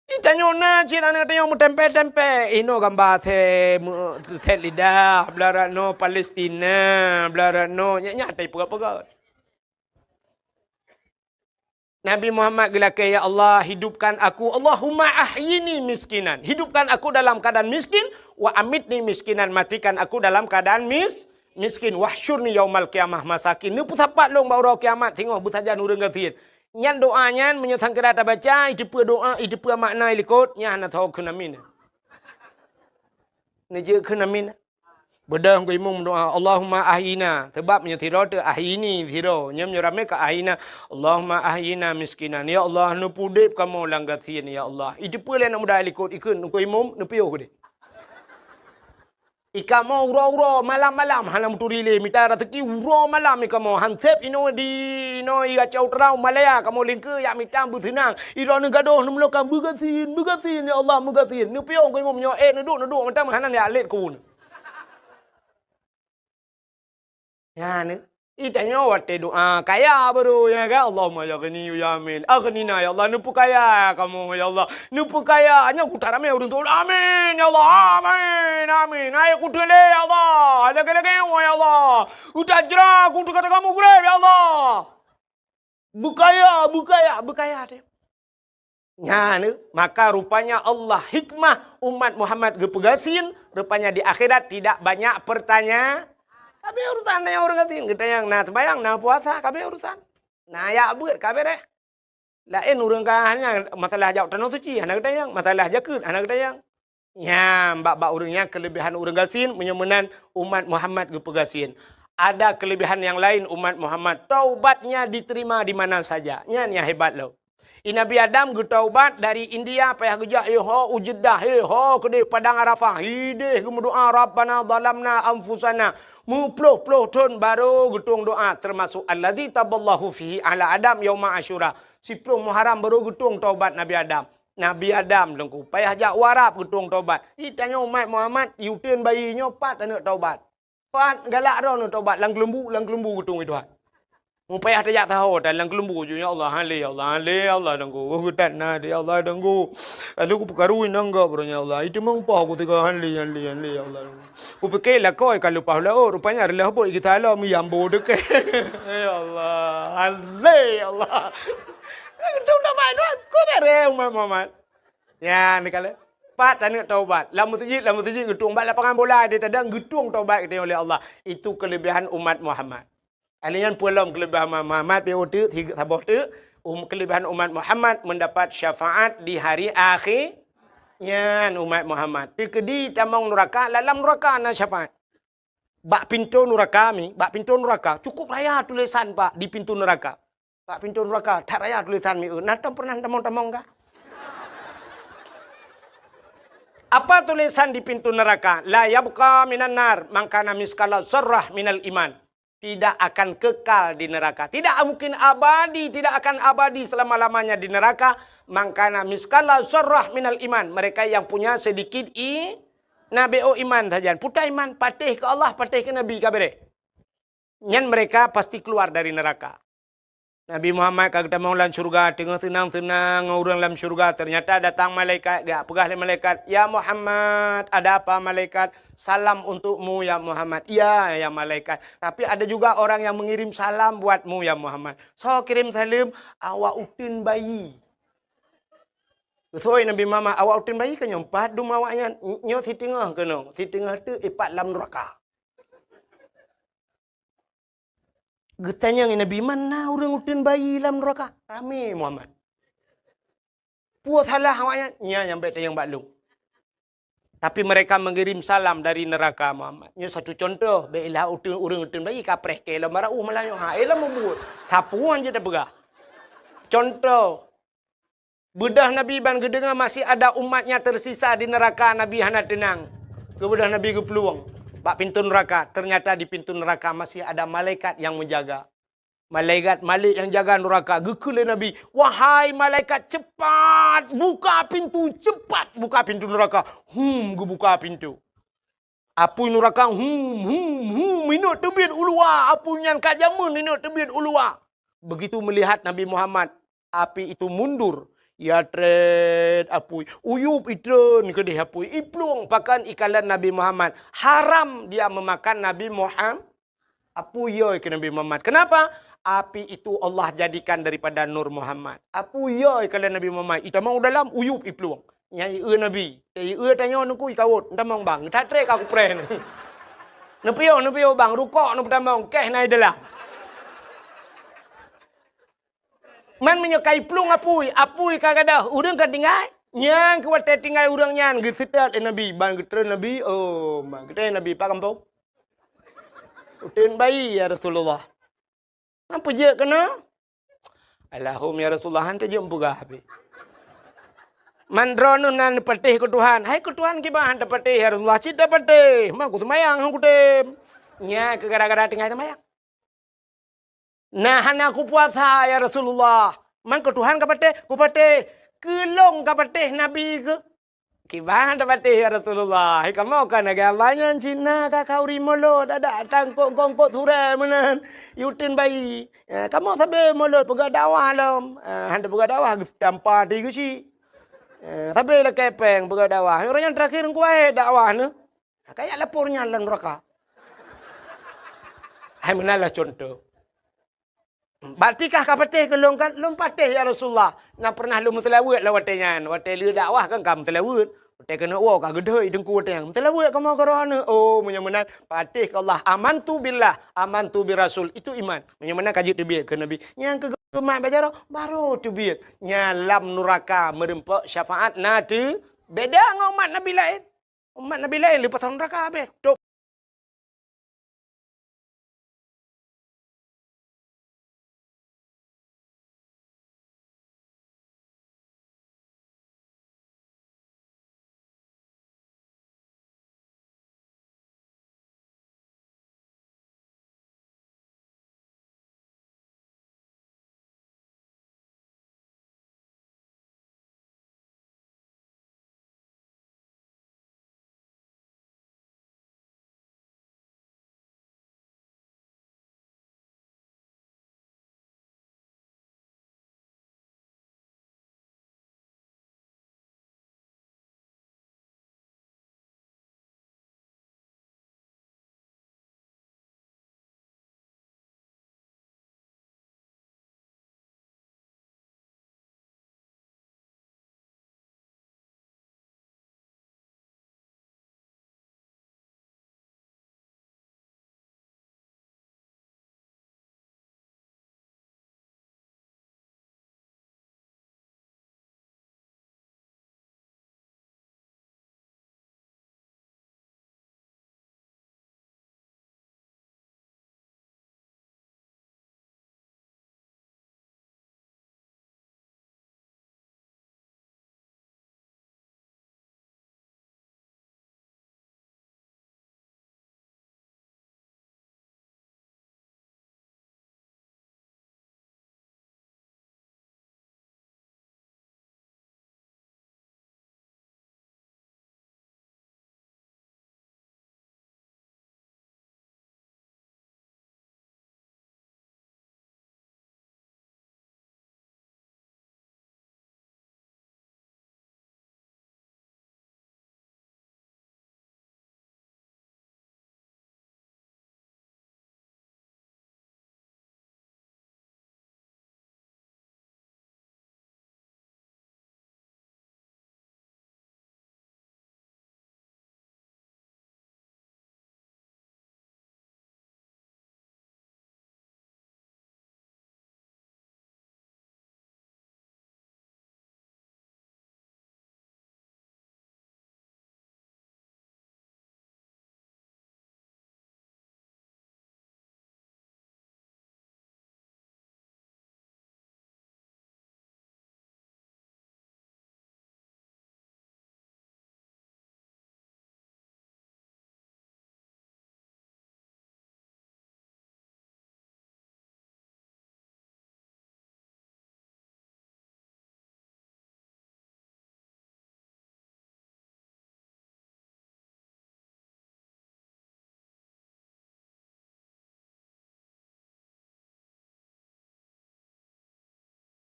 Di tanyoe na cit aneuëk tanyoe meutempé-tempé, inoe gamba sét, meu-, sét lidah, blah rot noe Palestina, blah rot noe, nyak-nyak tai peugöt-peugöt. Nabi Muhammad geulakée, "Ya Allah, hidupkan aku, Allahumma ahyini miskinan. Hidupkan aku dalam keadaan miskin, wa amitni miskinan, matikan aku dalam keadaan mis-, miskin, wahsyurni yaumal qiyamah masakin." Neupeusapat lôn bak uroe kiamat singoh beusajan ureuëng gasien. Nyan doa nyan meunyoe sangkira tabaca, iteupeue doa, iteupeue makna ilikot, nyan hana tho kheun amin. Neujeuet kheun amin. Beudôh Teungku Imum doa, "Allahumma ahyina." Sabab meunyoe sidroe teuh ahyini sidroe, nyoe meunyoe ramé ka ahyina, "Allahumma ahyina miskinan." Ya Allah, neupeudeb kamoe lam gasien, ya Allah. Iteupeue lé aneuk muda ilikot, ikheun Teungku Imum, neupiôh keudeh. Ikamoe uroe-uroe, malam-malam hana meuturi lé, mita raseuki uroe malam ikamoe. Han sép inoe di, inoe i Gacau Terau, Malaya, kamoe lingkeue jak mita beuseunang. Idroeneuh gadôh neumeulokang beugasien, beugasien, ya Allah, beugasien. Neupiôh Teungku Imum nyoe, éh, neuduek, neuduek, mantong hana jak lét keu uneuen. Nyan, eh. Itanyoe watée doa kaya baru, ya kan? Allahumma ya ghani ya amin. Aghnina ya Allah, neupeukaya kamoe ya Allah. Neupeukaya. Nyoe kuta ramé ureuëng tuan. Amin ya Allah. Amin. Amin. Hai kuteulé ya Allah. Lagée-lagée ya Allah. Uta jra kutu kata kamu gurée ya Allah. Beukaya, beukaya, beukaya teuh. Nyan, maka rupanya Allah hikmah umat Muhammad geupeugasien, rupanya di akhirat tidak banyak pertanya-, kabeh urusan na ureuëng gasien, geutanyong na seumayang, na puasa, kabeh urusan. Na jak beuet, kabeh deh. Laén ureuëng ka hanya masalah jak tanoh suci, hana geutanyong, masalah jakeuet, hana geutanyong. Nyan, bak-bak ureuëng nyan keuleubehan ureuëng gasien, meunyoe meunan umat Muhammad geupeugasien. Ada keuleubehan nyang laén umat Muhammad, taubatnya diterima di mana saja. Nyan nyang hebat lom. I Nabi Adam geutaubat dari India, payah geujak, eh, ho, u Jeddah, eh, ho, keudeh Padang Arafah, hideh geumeudoa, "Rabbana zalamna anfusana." Meuploh-ploh thon baru geutueng doa, termasuk alladzi taballahu fihi ala Adam yauma Asyura. Siploh Muharram baru geutueng taubat Nabi Adam. Nabi Adam Teungku, payah jak u Arab geutueng taubat. Itanyoe umat Muhammad, i uteuen bayi nyoe pat taneuk taubat. Pat galak droeneuh taubat, lam keuleumbu, lam keuleumbu geutueng i Tuhan. Meupayah tajak taho, tan lam keuleumbu ju, "Ya Allah, han lé, ya Allah, han lé, ya Allah, Teungku. Oh, geutat na, ya Allah, Teungku. Lalu kupeukaru inong gob, ya Allah. Itu meumpah ku tiga, han lé, han lé, han lé, ya Allah." Kupike lakoe ka leupah laôt, rupanya reuloh bot geusalom, yambo deukeh. Ya Allah, han lé, ya Allah. Geutueng taubat, Tuhan. Ku bereh umat Muhammad. Nyan, ni kala. Pat taneuk taubat. Lam meuseujid, lam meuseujid geutueng. Bak lapangan bola di tadong geutueng taubat geutanyoe lé Allah. Itu keuleubehan umat Muhammad. Alèh nyan peue lom keuleubehan umat Muhammad, pi uteuk, tiga, saboh teuk, um, keuleubehan umat Muhammad mendapat syafaat di hari akhé. Nyan umat Muhammad. Teukeudi tamong nuraka, lam nuraka na syafaat. Bak pintoe nuraka mi, bak pintoe nuraka, cukup raya tulésan, Pak, di pintoe nuraka. Bak pintoe nuraka, that raya tulésan mi, eu, na tom pernah tamong-tamong kah? Apa tulisan di pintu neraka? La yabqa minan nar man kana miskala zarrah minal iman. Tidak akan kekal di neraka. Tidak mungkin abadi, tidak akan abadi selama-lamanya di neraka. Man kana miskala zarrah minal iman. Mereka yang punya sedikit i, nabe o iman saja. Puta iman, patéh ke Allah, patéh ke Nabi, ka bereh. Nyan mereka pasti keluar dari neraka. Nabi Muhammad ka geutamong lam syurga, teungoh seunang-seunang ngon ureuëng lam syurga, ternyata datang malaikat, geujak peugah lé malaikat, "Ya Muhammad." "Ada apa, malaikat?" "Salam untukmu, ya Muhammad." "Iya, ya malaikat. Tapi ada juga orang yang mengirim salam buatmu, ya Muhammad." "Soe kirém saleuem?" "Awak uteuen bayi." Geusoi Nabi Muhammad, "Awak uteuen bayi keunoe, pat dum awaknyan?" "Nyoe siteungoh keunoe, siteungoh teuk ipat lam neuraka." Geutanyong Nabi, "Man na ureuëng uteuen bayi lam neuraka?" Ramé Muhammad. "Peue salah awaknyan?" "Nyan nyang bék tanyong bak lôn." Tapi mereka mengirim salam dari neraka, Muhammad. Nyoe satu contoh, bék ilah uteuen, ureuëng uteuen bayi kapreh keu lom barauh malah nyoe. Ha, eh lom mubuet. Sapeue han jeuet tapeugah. Contoh, beudôh Nabi ban geudeungoe masih ada umatnya tersisa di neraka, Nabi hana teunang. Keu beudôh Nabi geuplueng bak pintoe neuraka, ternyata di pintoe neuraka masih ada malaikat yang menjaga. Malaikat Malik yang jaga neuraka geukheun lé Nabi, "Wahai malaikat, cepat buka pintu, cepat buka pintu neuraka." Hum, geubuka pintu. Apui neuraka, hum, hum, hum, inot teubiet u luwa, apui nyan ka jameun inot teubiet u luwa. Begitu melihat Nabi Muhammad, api itu mundur. Ya tret apui, uyup itreun keudeh apui, iplueng pakan ikalon Nabi Muhammad. Haram dia memakan Nabi Muhammad. Apui yoi keu Nabi Muhammad. Kenapa? Api itu Allah jadikan daripada nur Muhammad. Apui yoi keu Nabi Muhammad. Itamong u dalam, uyup iplueng. Nyan ieu Nabi. Ieu tanyoe nuku ikawot. Ntamong bang. That trek ka kupreh ni. Neupiôh, neupiôh bang. Rukok neupeutamong. Keh na i dalam. Man meunyoe ka iplueng apui, apui ka gadôh, ureuëng ka tinggai. Nyan keu watée tinggai ureuëng nyan geuseutôt lé Nabi, ban geutreun Nabi, oh, ma geutreun Nabi, "Pak gampông? Uteuen bayi, ya Rasulullah." "Man peujeuet keunoe?" "Alahum, ya Rasulullah, han teujeuet meupeugah pih." "Man droeneuh na neupatéh keu Tuhan?" "Hai keu Tuhan kiban han tapatéh, ya Rasulullah?" "Cit tapatéh, ma kuseumayang han kutem." Nyan keu gara-gara tinggai seumayang. "Na hana kupuasa, ya Rasulullah." "Man keu Tuhan kapatéh?" "Kupatéh." "Keu lôn kapatéh, Nabi keu?" "Kiban tapatéh, ya Rasulullah. Hai kamoe ka lagée abah nyan cit na ka khauri mulod, adak tangkok-kongkot surée meunan, uteuen bayi. Eh, kamoe sabe mulod peugah dakwah lom." Eh, han tapeugah dakwah, geutampa ti geuchik. Eh, sabe lakée péng peugah dakwah. Ureuëng nyan terakhir kuwahé dakwah neuh. Kajak lapor nyan lam neuraka. Hai meunan lah contoh. "Berarti kah kapatéh keu lôn kan?" "Lôn patéh, ya Rasulullah. Na pernah lôn meuseulaweuet lam watée nyan. Watée lheueh dakwah kan ka meuseulaweuet. Watée keuneuk woe ka geudhôi teungku watée nyan. Meuseulaweuet kamoe keu droeneuh." "Oh, meunyoe meunan, patéh keu Allah. Amantu billah, amantu bir Rasul." Itu iman. Meunyoe meunan ka jeuet teubiet keu Nabi. Nyang keu geumat bak jaroe, baru teubiet. Nyan lam neuraka meureumpok syafaat na teu beda ngon umat Nabi laén. Umat Nabi laén leupah neuraka habéh. Top.